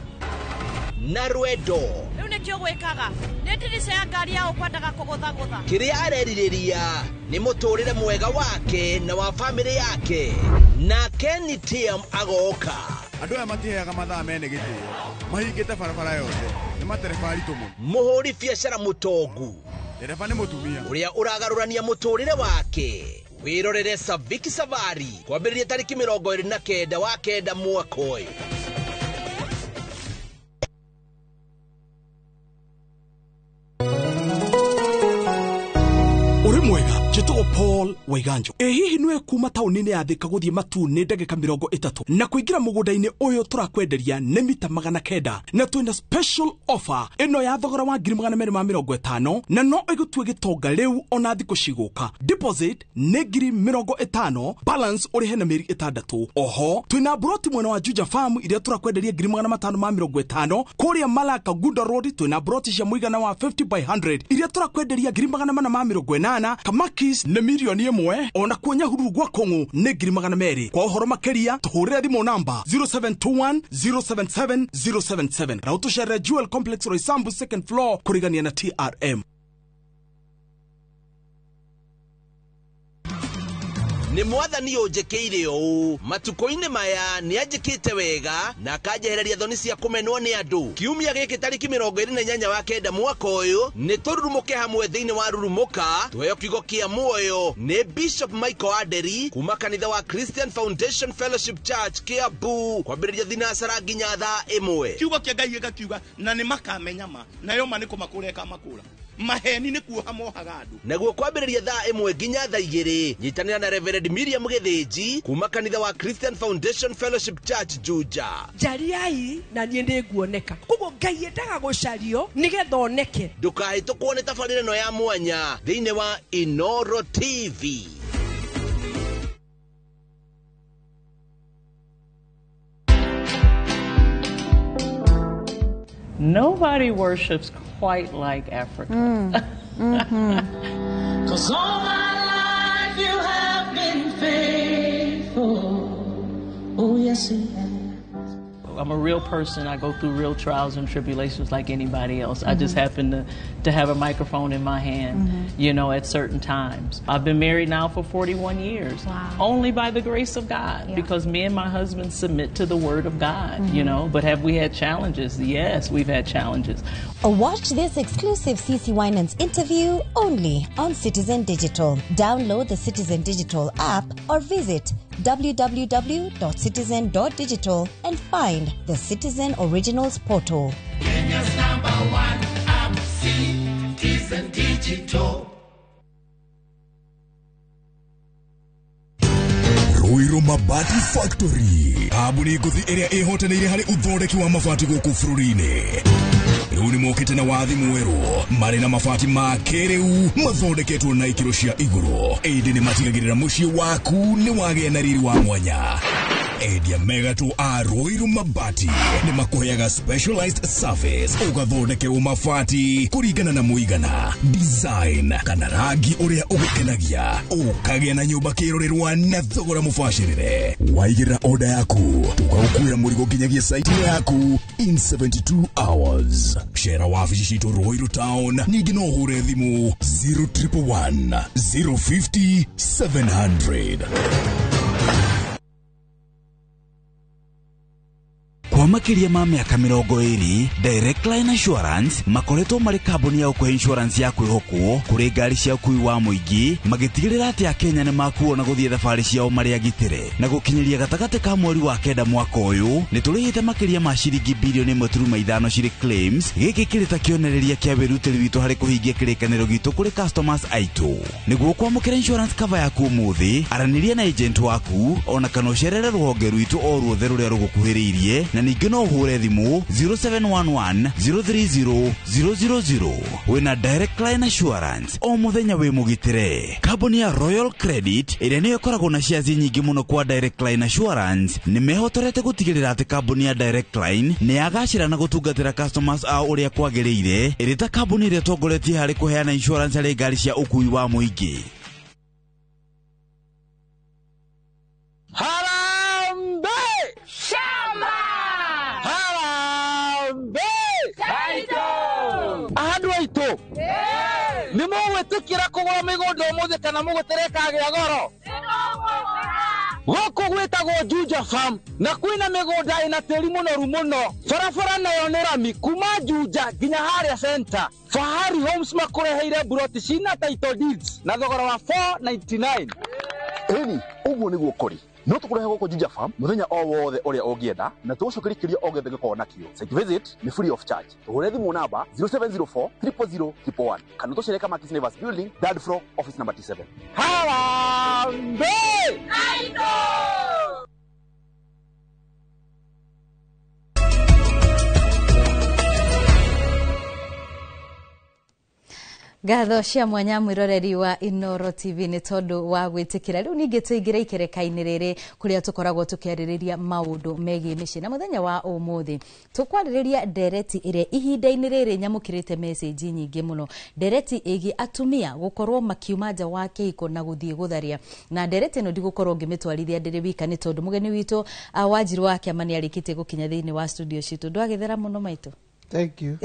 Na rwendo. Rĩu nĩkĩo gwĩkaga nĩ ndirica ya ngari ya ũkwendaga kũgũthagũtha. Kĩrĩa arerirĩria nĩ mũtũrĩre mwega wake na wa bamĩrĩ yake, na Kenny TM agoka. Andũ aya matiheaga mathaa mene gĩtĩo, mahingĩte barabara yothe, nĩ matereba aritũ mũno. Mũhũri biacara mũtongu, ndereba nĩ mũtumia ũrĩa ũragarũrania mũtũrĩre wake. Wĩrorere Saviki Savari kwambĩrĩria tarĩki 29 wa 9 mwaka ũyũ. Ũrĩ mwega, njĩtagwo Paul Waiganjo. Ĩ hihi nĩwe kuma taũni-inĩ ya Thika gũthiĩ Matuu nĩ ndagĩka 30 na kũingĩra mũgũnda-inĩ ũyũ tũrakwenderia nĩ mita 900, na twĩna special offer ĩno ya thogora wa 250,000 na no ĩgũtue gĩtonga rĩu ona thikũ cigũka. Deposit nĩ 50,000, balance ũrĩhe na mĩeri 6. Oho twĩna broti mwena wa Juja Farm iria tũrakwenderia 550,000. Kũrĩa Malaka Gunda Road twĩna broti cia mũigana wa 50 by 100 iria tũrakwenderia 480,000. Kamakis nĩ 1 million, ona kuo Nyahururu gwa Kong'u nĩ 200,000. Kwa ũhoro makĩria tũhũrĩre thimũ namba 0721 077 077 na ũtũcerere Jewel Complex Roysambu second floor kũrigania na TRM. Nĩ mwathani ũnjĩkĩire ũũ matukũ-inĩ maya, nĩ anjĩkĩte wega na akanjehereria thoni cia kũmenwo nĩ andũ. Kiumia gĩkĩ tarĩki 28 wa 9 mwaka ũyũ nĩ tũrurumũke hamwe thĩinĩ wa Rurumũka, tuheo kiugo kĩa muoyo nĩ Bishop Michael Aderi kuma kanitha wa Christian Foundation Fellowship Church Kiambu, kwambĩrĩria thinacara nginya thaa 1. Kiugo kĩa Ngai gĩgakiuga na nĩ makamenya ma, nayo ma nĩ kũmakũra ĩkamakũra. Maheni nĩ kuoha mohaga andũ. Naguo kwambĩrĩria thaa 1 nginya thaa 2, nyitanĩra na Reverend Miriam Gĩthĩnji kuma kanitha wa Christian Foundation Fellowship Church Juja. Njariai na niĩ nĩnguoneka. Koguo Ngai endaga gũcario nĩgetha oneke. Ndũkahĩtũkwo nĩ tabarĩra ĩno ya mwanya thĩinĩ wa Inooro TV. Nobody worships quite like Africa. Mm. 'Cause all my life you have been faithful. Oh, yes, you have. I'm a real person. I go through real trials and tribulations like anybody else. I just happen to have a microphone in my hand, you know, at certain times. I've been married now for 41 years. Wow. Only by the grace of God, because me and my husband submit to the word of God, you know. But have we had challenges? Yes, we've had challenges. Watch this exclusive CC Winans interview only on Citizen Digital. Download the Citizen Digital app or visit www.citizen.digital and find the Citizen Originals portal. Kenya's number one app, Citizen Digital. Ruiru Mabati Factory kambuni ngũthi ĩrĩa ĩhotanĩire harĩ ũthondeki wa mabati gũkũ bũrũri-inĩ. Rĩu nĩ mokĩte na wathi mwerũ marĩ na mabati ma kĩrĩu mathondeketwo na ikĩro cia igũrũ, ĩndĩ nĩ matigagĩrĩra mũciĩ waku nĩ wagĩa na riri wa mwanya. Endia megatũ a Ruiru Mabati nĩ makũheaga specialized service ũgathondekerwo mabati kũringana na mũigana, design kana rangi ũrĩa ũgũkenagia, ũkagĩa na nyũmba kĩrorerwa na thogora mũbacĩrĩre. Waigĩrĩra order yaku tũgagũkuĩra mũrigo nginyagia site yaku in 72 hours. Cera wabici citũ Ruiru Town, ningĩ no ũhũre thimũ 0111 050 700. Kwa makiria ma mĩaka 20, Direct Line Assurance makoretwo marĩ kambuni ya ũkũhe insurance ya kwĩhokwo kũrĩ ngari cia ũkui wa mũingĩ, magĩtigĩrĩra atĩ Akenya nĩ makuo na gũthiĩ thabarĩ ciao marĩ agitĩre. Na gũkinyĩria gatagatĩ ka mweri wa 9 mwaka ũyũ, nĩ tũrĩhĩte makĩria ma ciringi bilioni 1.5 cirĩ claims. Gĩkĩ kĩrĩ ta kĩonereria kĩa wĩrutĩri witũ harĩ kũhingia kĩrĩkanĩro gitũ kũrĩ customers aitũ. Nĩguo kwamũkĩra insurance cover yaku ũmũthĩ, aranĩria na agent waku ona kana ũcerere rũhonge rwitũ o ruothe rũrĩa rũgũkuhĩrĩirie, na ningĩ no ũhũre thimũ 0711 030 000. Wĩna Direct Line Assurance o mũthenya wĩ mũgitĩre. Kambuni ya Royal Credit ĩrĩa nĩyo ĩkoragwo na shares nyingĩ mũno kwa Direct Line Assurance nĩ mehotorete gũtigĩrĩra atĩ kambuni ya Direct Line nĩ yagacĩra na gũtungatĩra customers ao ũrĩa kwagĩrĩire, ĩrĩ ta kambuni ĩrĩa ĩtongoretie harĩ kũheana insurance harĩ ngari cia ũkui wa mũingĩ. Harambee! Shamba! Harambee! Taito! Andũ aitũ nĩ mũgwĩtĩkĩra kũgũra mĩgũnda ũmũthĩ kana mũgũtere kagĩa goro? Gũkũ gwĩtagwo Juja Farm na kwĩna mĩgũnda ĩna tĩri mũnoru mũno. Barabara nayo nĩ rami kuma Juja nginya harĩa center. Fahari Homes makũreheire buroti cina title deeds na thogora wa 499. Ĩni, ũguo nĩguo kũrĩ. No tũkũrehe gũkũ Juja Farm mũthenya o wothe ũrĩa ũngĩenda na tũgũcokeria kĩũria o gĩothe gĩkorwo nakĩo. Site visit nĩ free of charge. Tũhũre thimũ namba 0704 000 111 kana tũcere Kamakis Neighbors Building, third floor, office number T7. Harambee! Aito! Ngatho cia mwanya mwiroreri wa Inoro TV nĩ tondũ wa gwĩtĩkĩra. Rĩu ningĩ tũingĩre ikereka-inĩ rĩrĩ kũrĩa tũkoragwo tũkĩarĩrĩria maũndũ megiĩ mĩciĩ, na mũthenya wa ũmũthĩ tũkwarĩrĩria ndereti ĩrĩa ihinda-inĩ rĩrĩ nyamũkĩrĩte message nyingĩ mũno, ndereti ĩgiĩ atumia gũkorwo makiuma nja wa kĩhiko na gũthiĩ gũtharia. Na ndereti ĩno ndigũkorwo ngĩmĩtwarithia ndĩrĩ wika nĩ tondũ mũgeni witũ Wanjiru wa Kĩama nĩ arĩkĩtie gũkinya thĩinĩ wa studio citũ. Ndwagĩthera mũno maitũ. Thank you.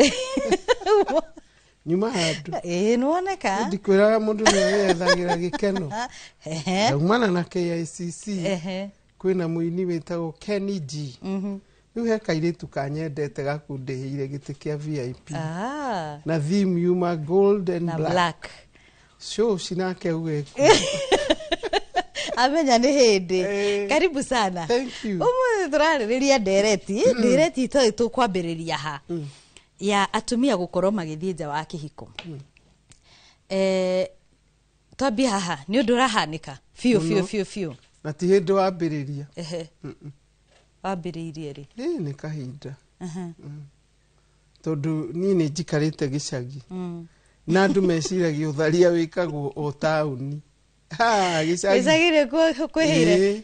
Nyuma handũ. Ĩĩ nĩwoneka. Ndikwĩraga mũndũ nĩ wĩyethagĩra gĩkeno. Ndaumana na KICC. Kwĩna mũini wĩtagwo Kenny G. Rĩu he kairĩtu kanyendete gakundĩhĩire gĩtĩ kĩa VIP. Na theme yuma gold and na black. Show cinake uge. Amenya nĩ hĩndĩ. Karibu sana. Thank you. Ũmũthĩ tũrarĩrĩria ndereti. Ndereti itoĩ tũkwambĩrĩria ha. Ya atumia gũkorwo magĩthiĩ nja wa kĩhiko. Twambie haha nĩ ũndũ ũrahanĩka biũ biũ biũ biũ. Na ti hĩndĩ wambĩrĩria. Wambĩrĩirie rĩ? Nĩ kahinda. Tondũ niĩ nĩ njikarĩte gĩcagi. Na andũ meciragia ũtharia wĩkagwo o taũni. Gĩcagi nĩ kwĩhĩire.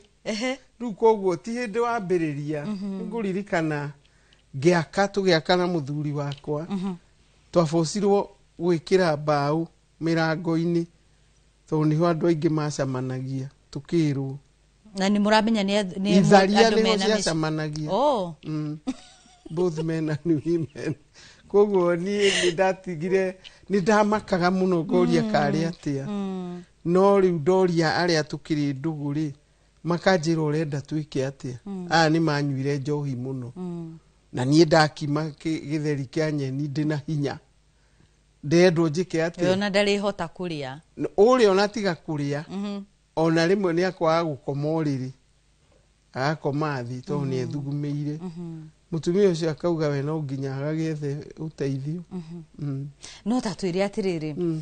Rĩu koguo ti hĩndĩ wambĩrĩria. Nĩngũririkana ngĩaka tũgĩaka na mũthuri wakwa. Twabocirwo gwĩkĩra mbaũ mĩrango-inĩ tondũ nĩho andũ aingĩ macemanagia tũkĩrwo. Na nĩ mũramenya nĩ Itharia andũ nĩho mena mĩciĩ. ciacemanagia. Oh. Both men and women. Koguo niĩ nĩ ndatigire, nĩ ndamakaga mũno ngoria karĩ atĩa. No rĩu ndoria arĩa tũkĩrĩ ndũgũ rĩ, makanjĩra ũrenda twĩke atĩa. Aya nĩ manyuire njohi mũno. Na niĩ ndakima gĩtheri kĩa nyeni ndĩna hinya, ndendwo njĩke atĩa? Ona ndarĩhota kũrĩa. Ũrĩa ona tiga kũrĩa, ona rĩmwe nĩ akwaga gũkoma ũrĩrĩ, agakoma thĩ tondũ nĩ ethugumĩire. Mũtumia ũcio akauga we no nginya agagĩethe ũteithio. No ta twĩre atĩrĩrĩ,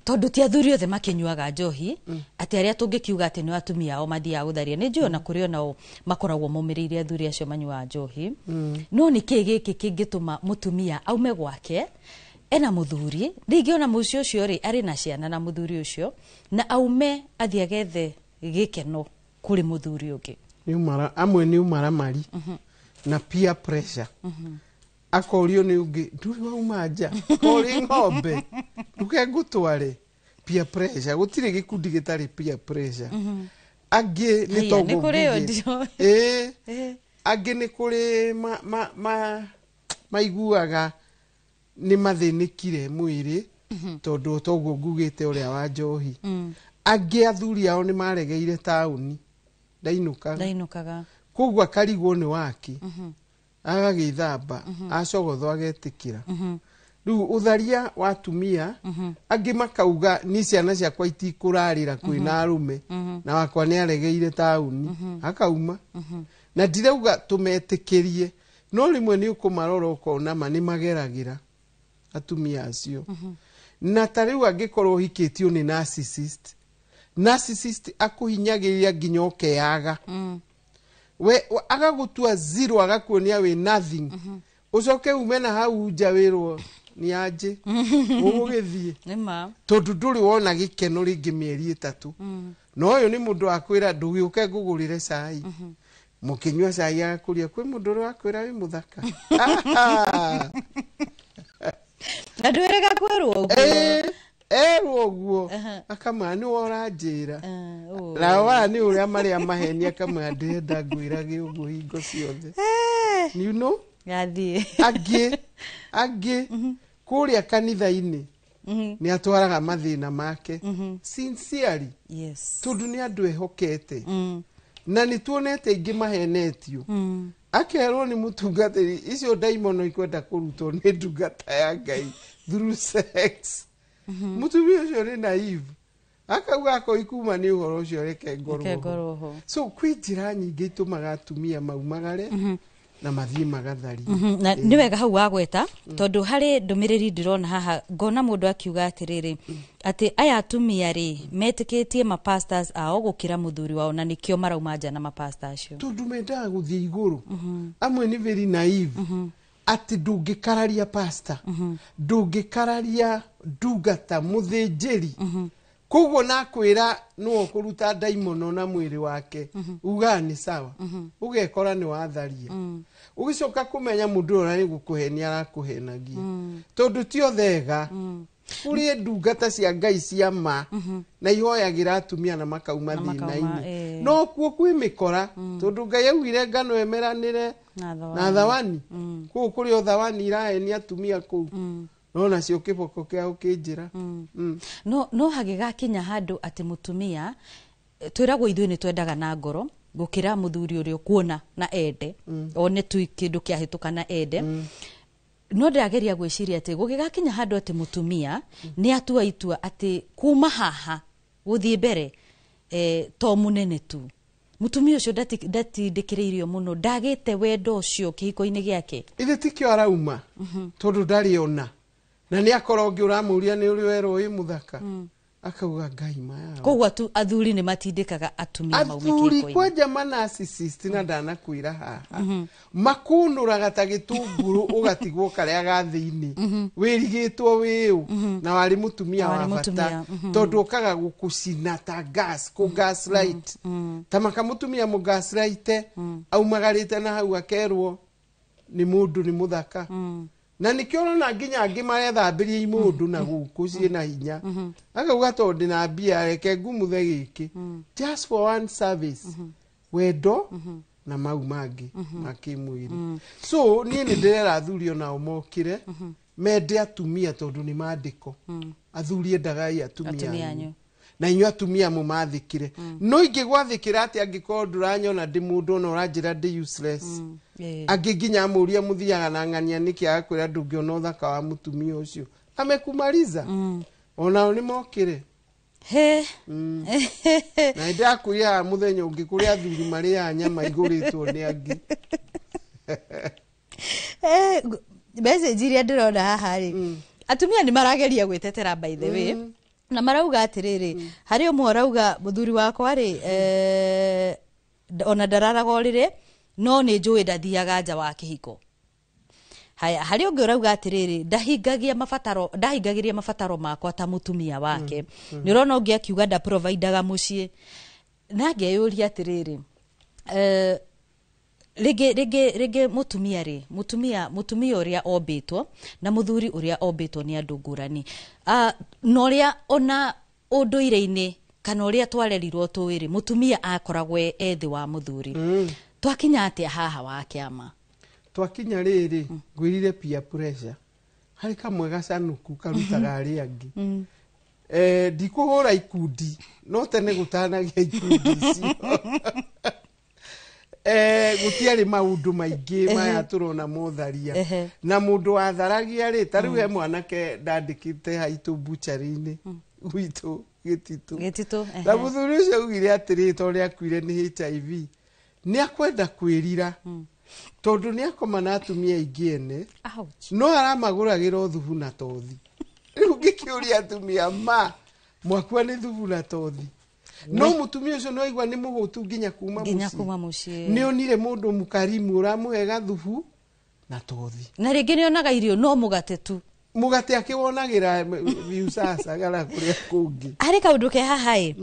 tondũ ti athuri othe makĩnyuaga njohi, atĩ arĩa tũngĩkiuga atĩ nĩ atumia ao mathiaga gũtharia, nĩ njũĩ ona kũrĩ onao makoragwo momĩrĩirie athuri acio manyuaga njohi. No nĩ kĩĩ gĩkĩ kĩngĩtũma mũtumia aume gwake ena mũthuri, rĩngĩ ona mũciĩ ũcio rĩ arĩ na ciana na mũthuri ũcio, na aume athiĩ agethe gĩkeno kũrĩ mũthuri ũngĩ? Nĩ ũmara, amwe nĩ ũmaramari na peer pressure. Akorio nĩ ũngĩ, ndũrĩ wauma nja kũrĩ ng'ombe, nduke ngũtware. Peer pressure, gũtirĩ gĩkundi gĩtarĩ peer pressure. Angĩ nĩ Haiya, toguo nĩ kũrĩ nguge. ũndũ. Ĩĩ. Angĩ nĩ kũrĩ maiguaga nĩ mathĩnĩkire mwĩrĩ tondũ toguo ngugĩte ũrĩa wa njohi. Angĩ athuri ao nĩ maregeire taũni, ndainũkaga. Ndainũkaga. Koguo akarigwo nĩ waki, agagĩthamba, acogothwo agetĩkĩra. Rĩu ũtharia wa atumia, angĩ makauga niĩ ciana ciakwa itikũrarĩra kwĩna arũme, na wakwa nĩ aregeire taũni, akauma. Na ndirauga tũmetĩkĩrie, no rĩmwe nĩ ũkũmarora ũkona ma nĩ mageragĩra atumia acio. Na ta rĩu angĩkorwo ũhikĩtio nĩ narcissist, narcissist akũhinyagĩrĩria nginya ũkeyaga. We agagũtua zero, agakuonia wĩ nothing. Ũcoke ume na hau nja wĩrwo nĩ anjĩ ũgũgĩthiĩ. Nĩma. Tondũ ndũrĩ wona gĩkeno rĩngĩ mĩeri 3. Na ũyũ nĩ mũndũ wakwĩra ndũgĩũke ngũgũrĩre cai. Mũkĩnyua cai agakũria kwĩ mũndũ ũrĩa wakwĩra wĩ mũthaka. Na ndwĩrĩga kwĩrwo ũguo. Erwo ũguo akamwĩra nĩwe ũranjĩra. Nao aya nĩ ũrĩa marĩa maheni, akamwĩra ndĩrenda ngwĩrage ũguo hingo ciothe. You know? Gathiĩ. Angĩ kũrĩa kanitha-inĩ nĩ atwaraga mathĩna make sincerely. Tondũ nĩ andũ ehokete. Na nĩ tuonete aingĩ mahenetio. Akerwo nĩ mũtungatĩri icio ndaimono ikwenda kũrutwo nĩ ndungata ya Ngai through sex. Mũtumia ũcio nĩ naive, akauga akoi kuma nĩ ũhoro ũcio, reke Reke ngorwo ho. So kwĩ njĩra nyingĩ itũmaga atumia maumagare na mathiĩ magatharie. Na nĩ wega hau wagweta, tondũ harĩ ndũmĩrĩri ndĩrona haha, ngona mũndũ akiuga atĩrĩrĩ, atĩ aya atumia rĩ metĩkĩtie mapastors ao gũkĩra mũthuri wao, na nĩkĩo marauma nja na mapastor acio. Tondũ mendaga gũthiĩ igũrũ. Amwe nĩ very naive, atĩ ndũngĩkararia pastor, ndũngĩkararia ndungata mũthĩnjĩri. Koguo nakwĩra nĩwe ũkũruta ndaimono na mwĩrĩ wake, ugaga nĩ sawa, ũgekora nĩ watharia. Ũgĩcoka kũmenya mũndũ ũyũ nĩ gũkũhenia arakũhenagia. Tondũ ti othega, kũrĩ ndungata cia Ngai cia ma na ihoyagĩra atumia na makauma Na makauma, thĩna-inĩ. No kuo kwĩ mĩkora, tondũ Ngai augire ngano ĩmeranĩre na thawani. Na thawani. Kũu kũrĩ o thawani irahenia atumia kũu. No nacio kĩboko kĩao kĩ njĩra. No hagĩgakinya handũ atĩ mũtumia, twĩragwo ithuĩ nĩ twendaga na ngoro gũkĩra mũthuri ũrĩa ũkuona na ende, one tu kĩndũ kĩahĩtũka na ende. No ndĩrageria gwĩciria atĩ gũgĩgakinya handũ atĩ mũtumia nĩ atua itua atĩ kuma haha gũthiĩ mbere, to mũnene tu, mũtumia ũcio ndatindĩkĩrĩirio mũno, ndagĩte wendo ũcio kĩhiko-inĩ gĩake. Ithe tikĩo arauma, tondũ ndarĩ ona. Na nĩ akorwo ũngĩ ũramũria nĩ ũrĩ werwo wĩ mũthaka, akauga Ngai maya. Koguo athuri nĩ matindĩkaga atumia maume Athuri kĩhiko-inĩ. kwanja ma narcissist, na ndanakwĩra haha, makunũraga ta gĩtũngũrũ ũgatigwo karĩa ga thĩinĩ, wĩrigĩtwo wĩũ na warĩ mũtumia Na wa warĩ bata, mũtumia, tondũ ũkaga gũkũcina ta gas, kũ gaslight. Ta maka mũtumia mũ gaslight aumagarĩte na hau akerwo nĩ mũndũ nĩ mũthaka. Na nĩkĩo ũrona nginya angĩ marethambĩria imũndũ na gũkũ ciĩna hinya, akauga tondũ ndĩna mbia reke ngumuthe gĩkĩ just for one service. Wendo na mau mangĩ ma kĩmwĩrĩ. So niĩ nĩ ndĩrera athuri onao mokĩre mende atumia, tondũ nĩ mandĩko, athuri endagai atumia Atumia anyu. Anyu. Na inyuĩ atumia mũmathĩkĩre. No ingĩgwathĩkĩra atĩ angĩkorwo ndũranyona ndĩ mũndũ, ona ũranjĩra ndĩ useless? Angĩ nginya amũria mũthiaga na ng'ania nĩkĩ, agakwĩra ndũngĩona ũthaka wa mũtumia ũcio amekumaliza. Onao nĩ mokĩre. He. Na nĩndakwĩra mũthenya ũngĩ kũrĩ athuri marĩaga nyama igũrĩtwo nĩ angĩ. Message iria ndĩrona haha rĩ, atumia nĩ marageria gwĩtetera, by the way, na marauga atĩrĩrĩ, harĩ ũmwe ũrauga, mũthuri wakwa rĩ, ona ndararaga ũrĩrĩ, no nĩ njũĩ ndathiaga nja wa kĩhiko. Haya, harĩ ũngĩ ũrauga atĩrĩrĩ, ndahingagia mabataro, ndahingagĩria mabataro makwa ta mũtumia wake. Nĩ ũrona ũngĩ akiuga ndaprovidaga mũciĩ. Na ngeyũria atĩrĩrĩ, rĩngĩ mũtumia rĩ, mũtumia ũrĩa ombĩtwo na mũthuri ũrĩa ombĩtwo nĩ andũ ngũrani. Na ũrĩa ona ũndũire-inĩ kana ũrĩa twarerirwo tũĩ rĩ, mũtumia akoragwo e thĩ wa mũthuri. Twakinya atĩa haha wa kĩama? Twakinya rĩrĩ, ngwĩrire peer pressure harĩ kamwe gacanuku karutaga arĩa angĩ. Ndikũhũra ikundi, no tene gũtanagĩa ikundi icio, gũtiarĩ maũndũ maingĩ maya tũrona motharia. Na mũndũ watharagia rĩ, ta rĩu he mwanake ndandĩkĩte haitũ buchari-inĩ gwitũ Gĩtitũ. Gĩtitũ. Na mũthuri ũcio augire atĩrĩ, tondũ nĩ akuire nĩ HIV, nĩ akwenda kwĩrira tondũ nĩ akoma na atumia aingĩ ene, Ouch. no aramagũragĩra o thubu na tothi. Rĩu ngĩkĩũria atumia, ma mwakua nĩ thubu na tothi? No mũtumia ũcio nĩ waigua nĩ mũhũtu nginya kuma nginya mũciĩ. Kuma mũciĩ. Nĩ onire mũndũ mũkarimu ũramũhe gathubu na tothi. Na rĩngĩ nĩ onaga irio no mũgate tu. Mũgate akĩwonagĩra Viusasa kana kũrĩa kũngĩ. Harĩ kaũndũ ke haha ĩ,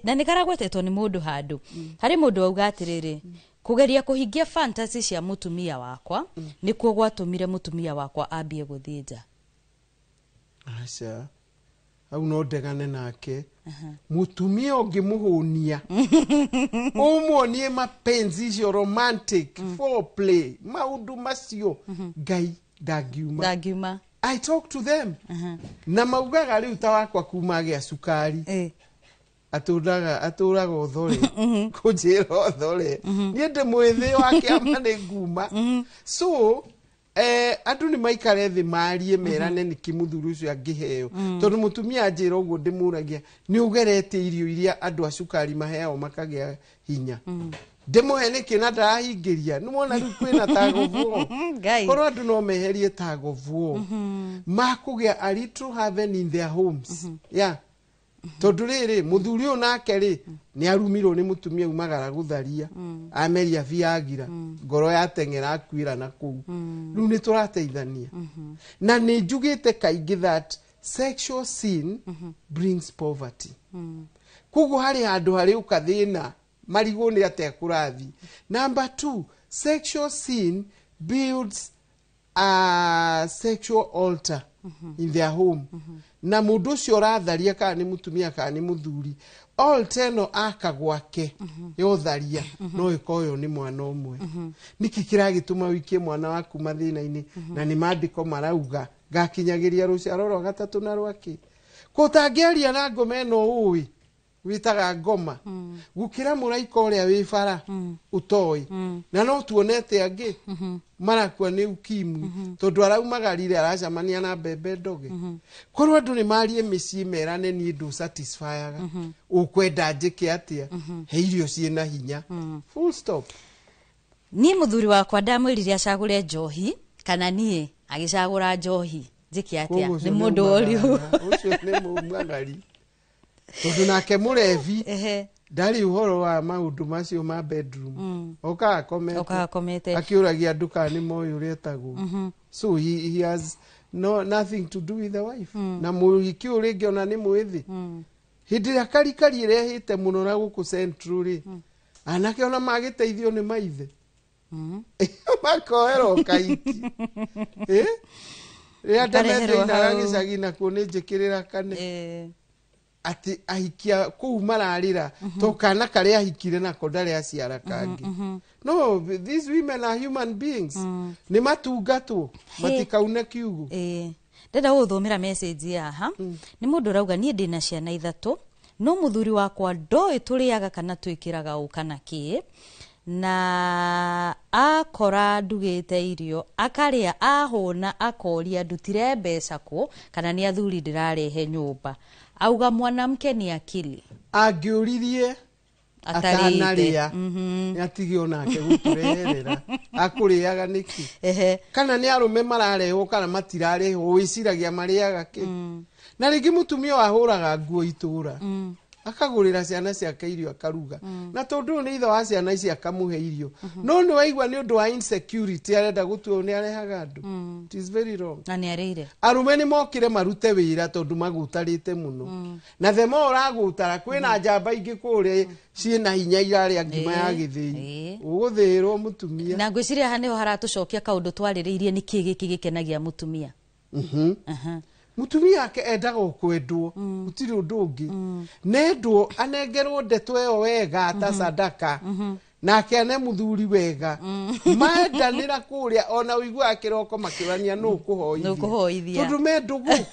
na nĩ karagwetetwo nĩ mũndũ handũ. Harĩ mũndũ auga atĩrĩrĩ, kũgeria kũhingia fantasy cia mũtumia wakwa nĩkuo gwatũmire mũtumia wakwa ambie gũthiĩ nja. Aca, hau no ndegane nake. Mũtumia ũngĩmũhũnia, ũmuonie mapenzi icio, romantic foreplay, maũndũ macio, Ngai ndangiuma. Ndangiuma. I talk to them na maugaga rĩu ta wakwa kuma agĩa cukari, atũraga atũraga ũthore kũnjĩra ũthore niĩ ndĩ mwĩthĩ wa kĩama nĩ nguma. So andũ nĩ maikare thĩ marie, merane nĩkĩ mũthuri ũcio angĩheo. Tondũ mũtumia anjĩra ũguo, ndĩmũragia, nĩ ũgeretie irio iria andũ a cukari maheagwo makagĩa hinya? Ndĩmũhe nĩkĩ na ndarahingĩria? Nĩ wona rĩu kwĩna tagovuo. Ngai. Korwo andũ no meherie tagovuo makũgĩa a little heaven in their homes, yeah. Tondũ rĩrĩ, mũthuri ũyũ nake rĩ, nĩ arumirwo nĩ mũtumia umagara gũtharia, ameria viagira, ngoro yateng'era, akuĩra na kũu. Rĩu nĩ tũrateithania. Na nĩ njugĩte kaingĩ that sexual sin brings poverty. Koguo harĩ handũ harĩ ũkathĩna marigwo nĩ atĩa kũrathiĩ. Number two, sexual sin builds a sexual altar in their home. Na mũndũ ũcio ũratharia, kana nĩ mũtumia kana nĩ mũthuri, altar ĩno aka gwake yotharia no ĩkoywo nĩ mwana ũmwe. Nĩkĩ kĩragĩtũma wĩikie mwana waku mathĩna-inĩ? Na nĩ mandĩko marauga ngakinyagĩria rũciaro rwa gatatũ na rwakĩ. Kũtangĩaria na ngoma ĩno ũĩ wĩtaga ngoma gũkĩra mũraika ũrĩa wĩ bara ũtoĩ. Na no tuonete angĩ marakua nĩ ukimwi tondũ araumagarire aracemania na mbembe ndoge. Korwo andũ nĩ marie mĩciĩ merane, niĩ ndũ satisfyaga, ũkwenda njĩke atĩa? He irio ciĩna hinya, full stop. Niĩ mũthuri wakwa ndamwĩrire acagũre njohi kana niĩ, agĩcagũra njohi, njĩke atĩa? Koguo ũcio Nĩ mũndũ woriũ. Ũcio nĩ mumagari, tondũ nake mũrebi ndarĩ ũhoro wa maũndũ macio ma bedroom, okaga akomete. Okaga akomete. Akĩũragia andũ kana nĩ moĩ ũrĩa etagwo. So he has no, nothing to do with the wife. Na mũhiki ũyũ rĩngĩ ona nĩ mwĩthĩ. Hĩndĩ ĩrĩa karikari ĩrehĩte mũno na gũkũ Central rĩ, anake ona magĩteithio nĩ maithe makoerwo kaiki. Eh? Rĩrĩa Ũkareherwo ndemete inaga hau. gĩcagi nakuo nĩ njĩkĩrĩra kane. Atĩ ahikia kũu mararĩra to kana karĩa ahikire nako ndarĩ aciara kangĩ. No, these women are human beings. Nĩ matungatwo, matikaune kiugo. Ĩĩ, ndenda gũgũthomera message haha. Nĩ mũndũ ũrauga, niĩ ndĩna ciana 3, no mũthuri wakwa ndoĩ tũrĩaga kana twĩkĩraga ũ kana kĩ, na akora ndugĩte irio akarĩa, ahũna akoria ndutire mbeca kũ, kana nĩ athuri ndĩrarehe nyũmba. Auga mwanamke ni akili. Angĩũririe atarĩte. Atanarĩa nĩ atige onake gũtũreherera, akũrĩaga nĩkĩ? Kana nĩ arũme mararehwo kana matirarehwo, wĩciragia marĩaga kĩ? Na rĩngĩ mũtumia wahũraga nguo itũra, akagũrĩra ciana ciake irio, akaruga, na tondũ ũyũ nĩ ithe wa ciana ici akamũhe irio, no nĩ waigua nĩ ũndũ wa insecurity arenda gũtua nĩ arehaga andũ. It is very wrong. Na nĩ arĩire. Arũme nĩ mokire marute wĩra tondũ magũtarĩte mũno, na thema ũragũtara kwĩna njamba ingĩ kũrĩa ciĩna hinya irarĩa ngima ya gĩthĩi, ũgũthĩĩrwo mũtumia. Na ngwĩciria haha nĩho haratũcokia kaũndũ twarĩrĩirie, nĩ kĩ gĩkĩ gĩkenagia mũtumia? Mũtumia ake endaga o kwendwo, gũtirĩ ũndũ ũngĩ. Nendwo, anengerwo ndeto ĩyo wega ta sadaka, nake ane mũthuri wega, mendanĩra kũrĩa ona ũiguaga kĩroko makĩũrania nũ Nũ ũkũhoithia. Tondũ me ndũgũ,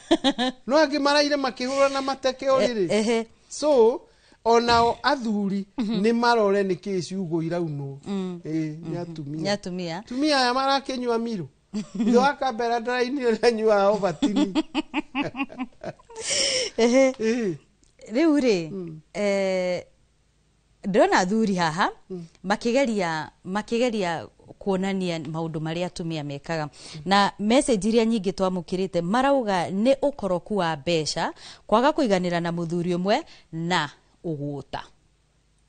no angĩ maraire makĩhũrana mateke ũrĩrĩ. So onao athuri nĩ marore nĩkĩ ciugo iraunwo. Ĩĩ, nĩ atumia. Nĩ atumia. Atumia aya marakĩnyua mirũ, ithe wa kambera ndarainire nanyuaga obatini. Rĩu rĩ, ndĩrona athuri haha makĩgeria kuonania maũndũ marĩa atumia mekaga, na message iria nyingĩ twamũkĩrĩte marauga nĩ ũkoroku wa mbeca, kwaga kũiganĩra na mũthuri ũmwe, na ũgũta.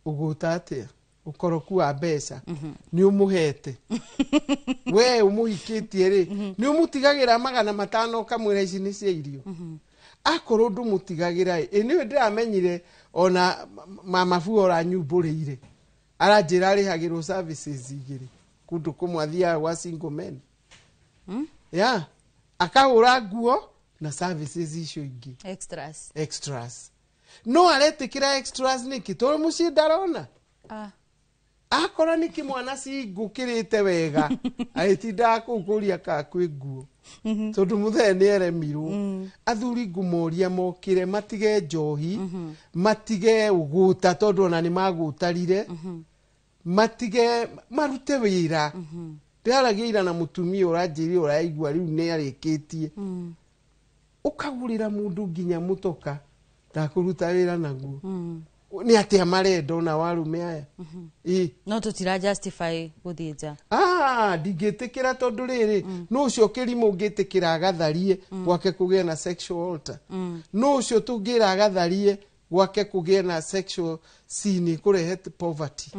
Ũgũta atĩa? Ũkoroku wa mbeca nĩ ũmũhete, we ũmũhikĩtie rĩ, nĩ ũmũtigagĩra 500 ũkamwĩra ici nĩ cia irio? Akorwo ndũmũtigagĩra ĩ, nĩwe ndĩramenyire ona mama buo ũranyumbũrĩire, aranjĩra arĩhagĩrwo services 2 kũndũ kũmwe athiaga gwa single men, ya akahũra nguo na services icio ingĩ. Extras. Extras. No aretĩkĩra extras nĩkĩ? Tondũ mũciĩ ndarona. Akora nĩ kĩmwana cingũkĩrĩte wega, agĩtindaga kũu kũria kana kwĩ nguo, tondũ mũthee nĩ eremirwo. Athuri ngũmoria mokĩre, matige njohi, matige ũgũta, tondũ ona nĩ magũtarire, matige, marute wĩra. Ndĩraragia ira na mũtumia ũranjĩrire ũraigua rĩu nĩ arĩkĩtie, ũkagũrĩra mũndũ nginya mũtoka ndakũruta wĩra naguo, nĩ atĩa marenda ona warume aya? Ĩ. No tũtira justify gũthiĩ nja. Ah, ndingĩtĩkĩra, tondũ rĩrĩ, nũ ũcio kĩrimũ ũngĩtĩkĩra agatharie gwake kũgĩe na sexual altar? Nũ ũcio tũngĩra agatharie gwake kũgĩe na sexual sin kũrehe poverty?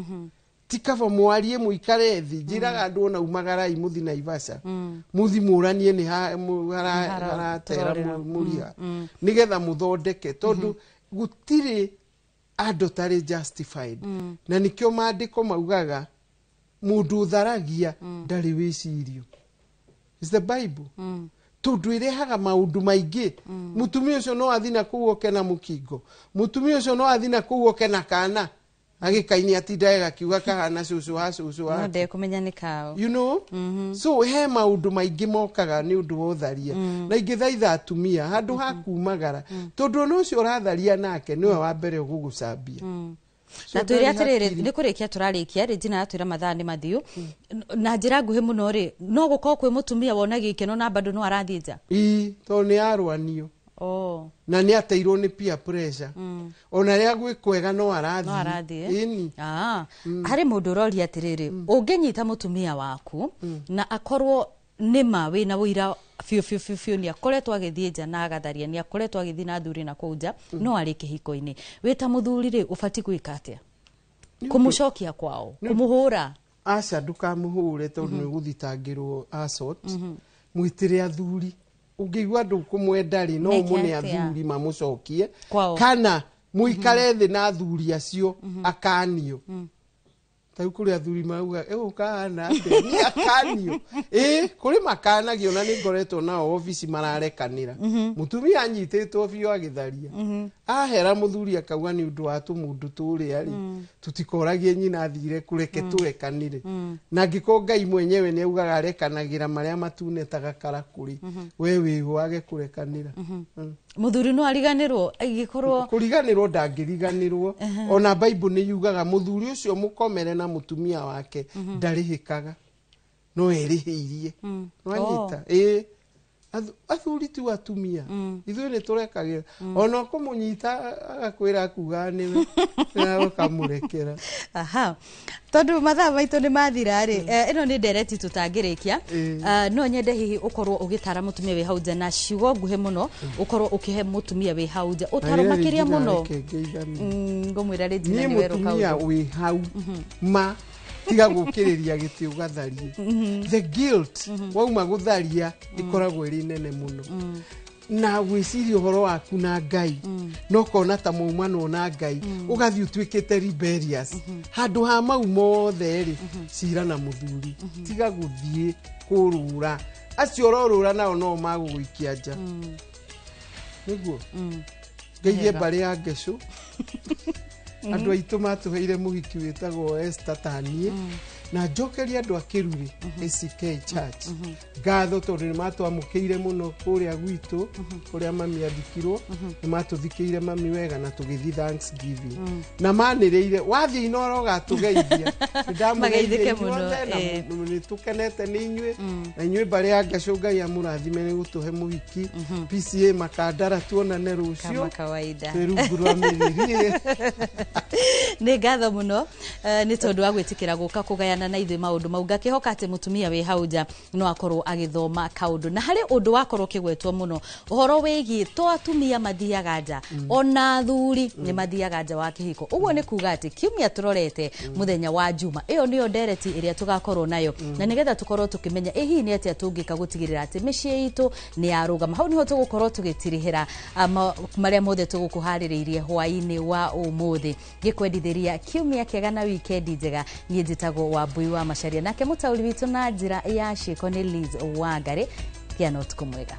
Ti kaba mwarie, mũikare thĩ. Njĩraga andũ ona umagarai mũthi Naivasha, mũthi mũranie nĩ haratera tũrorĩra. Mũriha nĩgetha mũthondeke, tondũ gũtirĩ andũ tarĩ justified. Na nĩkĩo maandĩko maugaga mũndũ ũtharagia ndarĩ wĩcirio. Is the Bible, tondũ ĩrehaga maũndũ maingĩ. Mũtumia ũcio no athi na kũu oke na mũkingo, mũtumia ũcio no athi na kũu oke na kana agĩkaini atindae gakiuga kahana cũcũ wa cũcũ no wake. Ndekũmenya nĩ kao. So he maũndũ maingĩ mokaga nĩ ũndũ wa ũtharia, na ingĩthaitha atumia handũ ha kumagara, tondũ ona ũcio ũratharia nake nĩwe wa mbere ũgũgũcambia. Na twĩre atĩrĩrĩ, nĩ kũrĩkia tũrarĩkia rĩ, njina yatwĩra mathaa nĩ mathiũ na njĩra nguhĩ mũno rĩ, no gũkorwo kwĩ mũtumia wona gĩkeno na bado no arathiĩ nja? Ii, tondũ nĩ arwanio na nĩ ateirwo nĩ peer pressure, ona rĩrĩa gwĩ kwega no arathiĩ. No arathiĩ. Ĩni. Ah, harĩ mũndũ ũroria atĩrĩrĩ, ũngĩnyita mũtumia waku na akorwo nĩma wĩna ũira biũ biũ biũ biũ nĩ akoretwo agĩthiĩ nja na agatharia, nĩ akoretwo agĩthiĩ na athuri na kũu nja, no arĩ kĩhiko-inĩ, wĩ ta mũthuri rĩ, ũbatiĩ gwĩka atĩa? Kũmũcokia kwao, kũmũhũra? Aca, ndũkamũhũre, tondũ nĩ ũgũthitangĩrwo assault. Mwĩtĩre athuri. Ũngĩigua ndũkũmwenda rĩ, no Meke ũmũne atĩa? Athuri mamũcokie Kwao. kana mũikare thĩ na athuri acio akanio. Ta rĩu kũrĩ athuri mauga ũkahana atĩa nĩ akanio. Ĩ, kũrĩ makanagio, na nĩ ngoretwo nao obici mararekanĩra. Mũtumia anyitĩtwo biũ agĩtharia, Ahera mũthuri akauga nĩ ũndũ wa tũmũndũ tũrĩa rĩ, tũtikoragie nyina athire kũreke tũrekanire. Na angĩkorwo Ngai mwenyewe nĩ augaga arekanagĩra marĩa matune ta gakarakũrĩ, we wĩho wage kũrekanĩra. Mũthuri no ariganĩrwo angĩkorwo Kũriganĩrwo ndangĩriganĩrwo. Ona Bible nĩ yugaga mũthuri ũcio mũkomere na mũtumia wake ndarĩhĩkaga, no erĩhĩirie. Nwanyita? Ĩĩ. Athuri ti atumia, ithuĩ nĩ tũrekagĩra. Ona ũkũmũnyita agakwĩra akuga nĩwe na ũkamũrekera. Aha, tondũ mathaa maitũ nĩ mathira rĩ, ĩno nĩ ndereti tũtangĩrĩkia. No nyende hihi ũkorwo ũgĩtara mũtumia wĩ hau nja na ciugo nguhĩ mũno, ũkorwo ũkĩhe mũtumia wĩ hau nja ũtaro makĩria mũno. Ngũmwĩra rĩ, Niĩ nĩ werũ mũtumia kaũndũ. Wĩ hau ma tiga gũkĩrĩria gĩtĩ ũgatharie. The guilt wauma gũtharia ĩkoragwo ĩrĩ nene mũno, na gwĩciria ũhoro waku na Ngai no kona ta maumanwo na Ngai, ũgathiĩ ũtuĩkĩte rebellious. Handũ ha mau mothe rĩ, cira na mũthuri, tiga gũthiĩ kũrũra. Acio ũrorũra nao no magũgũikia nja. Nĩguo ngeithie Wega. mbarĩ ya Ngecũ, andũ aitũ matũheire mũhiki wĩtagwo Esther taniĩ, na njokerie andũ a Kĩrurĩ ACK Church ngatho tondũ nĩ matwamũkĩire mũno kũrĩa gwitũ kũrĩa mami athikirwo. Nĩ matũthikĩire mami wega na tũgĩthiĩ Thanksgiving na manĩrĩire wathiĩ Inoro ũgatũgeithia. Mageithĩke Nĩndamũgeithia mũno, inyuothe na nĩ tũkenete nĩ inyuĩ, na inyuĩ mbarĩ ya Ngacũ Ngai amũrathime nĩ gũtũhe mũhiki PCA Makandara. Tuonane rũciũ. Kama kawaida. Twĩ rungu rwa mĩriri. Nĩ ngatho mũno nĩ tondũ wa gwĩtĩkĩra gũka kũgayana na ithuĩ maũndũ mau. Ngakĩhoka atĩ mũtumia wĩ hau nja no akorwo agĩthoma kaũndũ, na harĩ ũndũ wakorwo ũkĩgwetwo mũno, ũhoro wĩgiĩ to atumia mathiaga nja, ona athuri nĩ mathiaga nja wa kĩhiko. Ũguo nĩ kuga atĩ kiumia tũrorete mũthenya wa Juma, ĩyo nĩyo ndereti ĩrĩa tũgakorwo nayo, na nĩgetha tũkorwo tũkĩmenya ĩ hihi nĩ atĩa tũngĩka gũtigĩrĩra atĩ mĩciĩ itũ nĩ yarũgama. Hau nĩho tũgũkorwo tũgĩtirihĩra marĩa mothe tũgũkũharĩrĩirie hwaĩ-inĩ wa ũmũthĩ. Ngĩkwendithĩria kiumia kĩega na wikendi njega. Niĩ njĩtagwo Wambui wa Macaria, nake mũtaũri witũ na njĩra ya ciĩko nĩ Liz Wangari. Gĩa na ũtukũ mwega.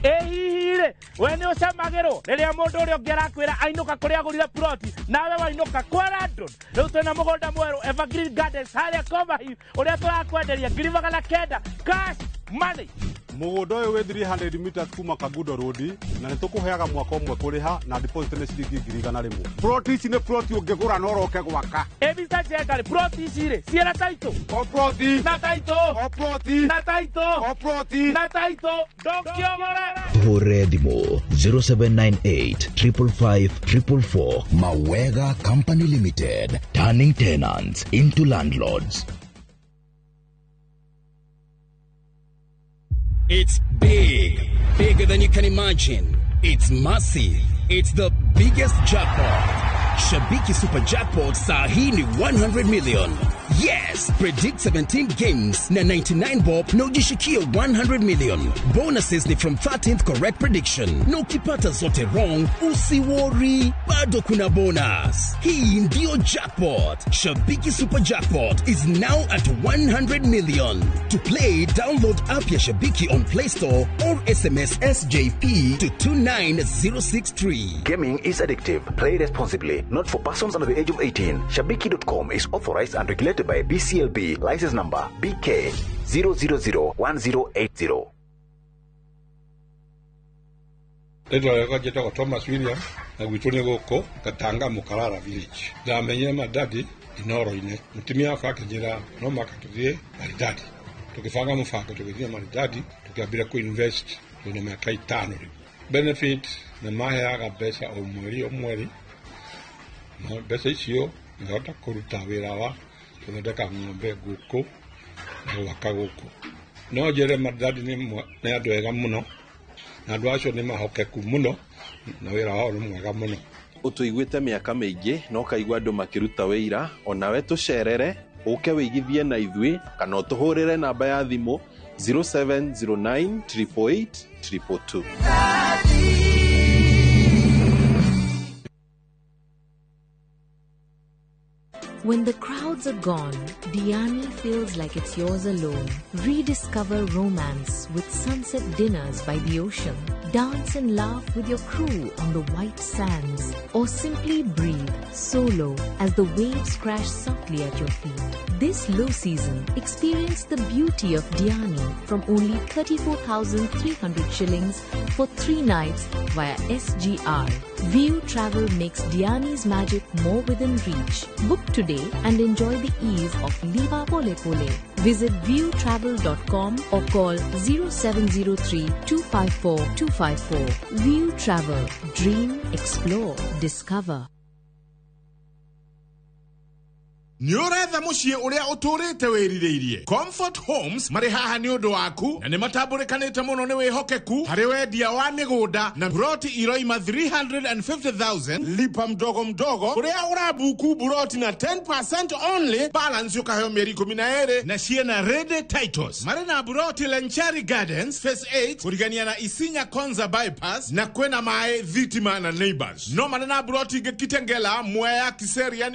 Ĩ hihi rĩ, we nĩ ũcamagĩrwo rĩrĩa mũndũ ũrĩa ũngĩ arakwĩra ainũka kũrĩa agũrire ploti nawe wainũka kwa landlord? Rĩu twĩna mũgũnda mwerũ Evergreen Gardens harĩa Komahi ũrĩa tũrakwenderia 900,000 cash money. Mũgũnda ũyũ wĩ 300 meters kuma Kangundo Road, na nĩ tũkũheaga mwaka ũmwe kũrĩha, na deposit nĩ ciringi 100,000. Ploti ici nĩ ploti ũngĩgũra na ũroke gwaka. Ĩ Mr. Njenga rĩ, ploti ici rĩ ciĩna title? O ploti na title, o ploti na title, o ploti na title, ndũngĩogore. Tũhũrĩre thimũ 0798 555 444. Mawega Company Limited, turning tenants into landlords. It's big, bigger than you can imagine. It's massive. It's the biggest jackpot. Shabiki Super Jackpot saa hii ni 100 million. Yes, predict 17 games na 99 bob na ujishikie 100 million. Bonuses ni from 13th correct prediction. Na ukipata zote wrong, usiworry, bado kuna bonus. Hii ndio jackpot. Shabiki Super Jackpot is now at 100 million. To play, download app ya Shabiki on Play Store or SMS SJP to 29063. Gaming is addictive. Play responsibly. Not for persons under the age of 18. Shabiki.com is authorized and regulated by BCLB. License number BK 0001080. Rĩtwa rĩakwa njĩtagwo Thomas William, na gwitũ nĩ gũkũ Gatanga Mũkarara village. Ndamenyire Maridadi Inoro-inĩ. Mũtumia wakwa akĩnjĩra no mũhaka tũthiĩ Maridadi. Tũkĩbanga mũbango tũgĩthiĩ Maridadi, tũkĩambĩrĩria kũ-invest twĩna mĩaka 5 rĩu. Benefit nĩ maheaga mbeca o mweri o mweri, na mbeca icio ngahota kũruta wĩra wa gũthondeka ng'ombe, ngũkũ na gwaka gũkũ. No njĩre Maridadi nĩ andũ ega mũno, na andũ acio nĩ mahokeku mũno, na wĩra wao nĩ mwega mũno. Ũtũiguĩte mĩaka mĩingĩ na ũkaigua andũ makĩruta wĩira, onawe tũcerere, ũke wĩigithie na ithuĩ, kana ũtũhũrĩre namba ya thimũ 0709 888 222. When the crowds are gone, Diani feels like it's yours alone. Rediscover romance with sunset dinners by the ocean. Dance and laugh with your crew on the white sands. Or simply breathe solo as the waves crash softly at your feet. This low season, experience the beauty of Diani from only 34,300 shillings for 3 nights via SGR. View Travel makes Diani's magic more within reach. Book today and enjoy the ease of Lipa Pole Pole. Visit viewtravel.com or call 0703 254 254. View Travel. Dream, explore, discover. Nĩ ũretha mũciĩ ũrĩa ũtũrĩte wĩrirĩirie. Comfort Homes marĩ haha nĩ ũndũ waku na nĩ matambũrĩkanĩte mũno nĩ wĩhokeku harĩ wendia wa mĩgũnda na broti iroima 350,000 lipa mdogo mdogo ũrĩa ũrabuku buroti na 10% only balance ũkaheo mĩeri 12 na ciĩna ready titles. Marĩ na buroti Lenchari Gardens Phase 8 kũrigania na Isinya Konza bypass na kwĩna maĩ thitima na neighbors. No marĩ na buroti ingĩ Kitengela, Mwea, Kiserian.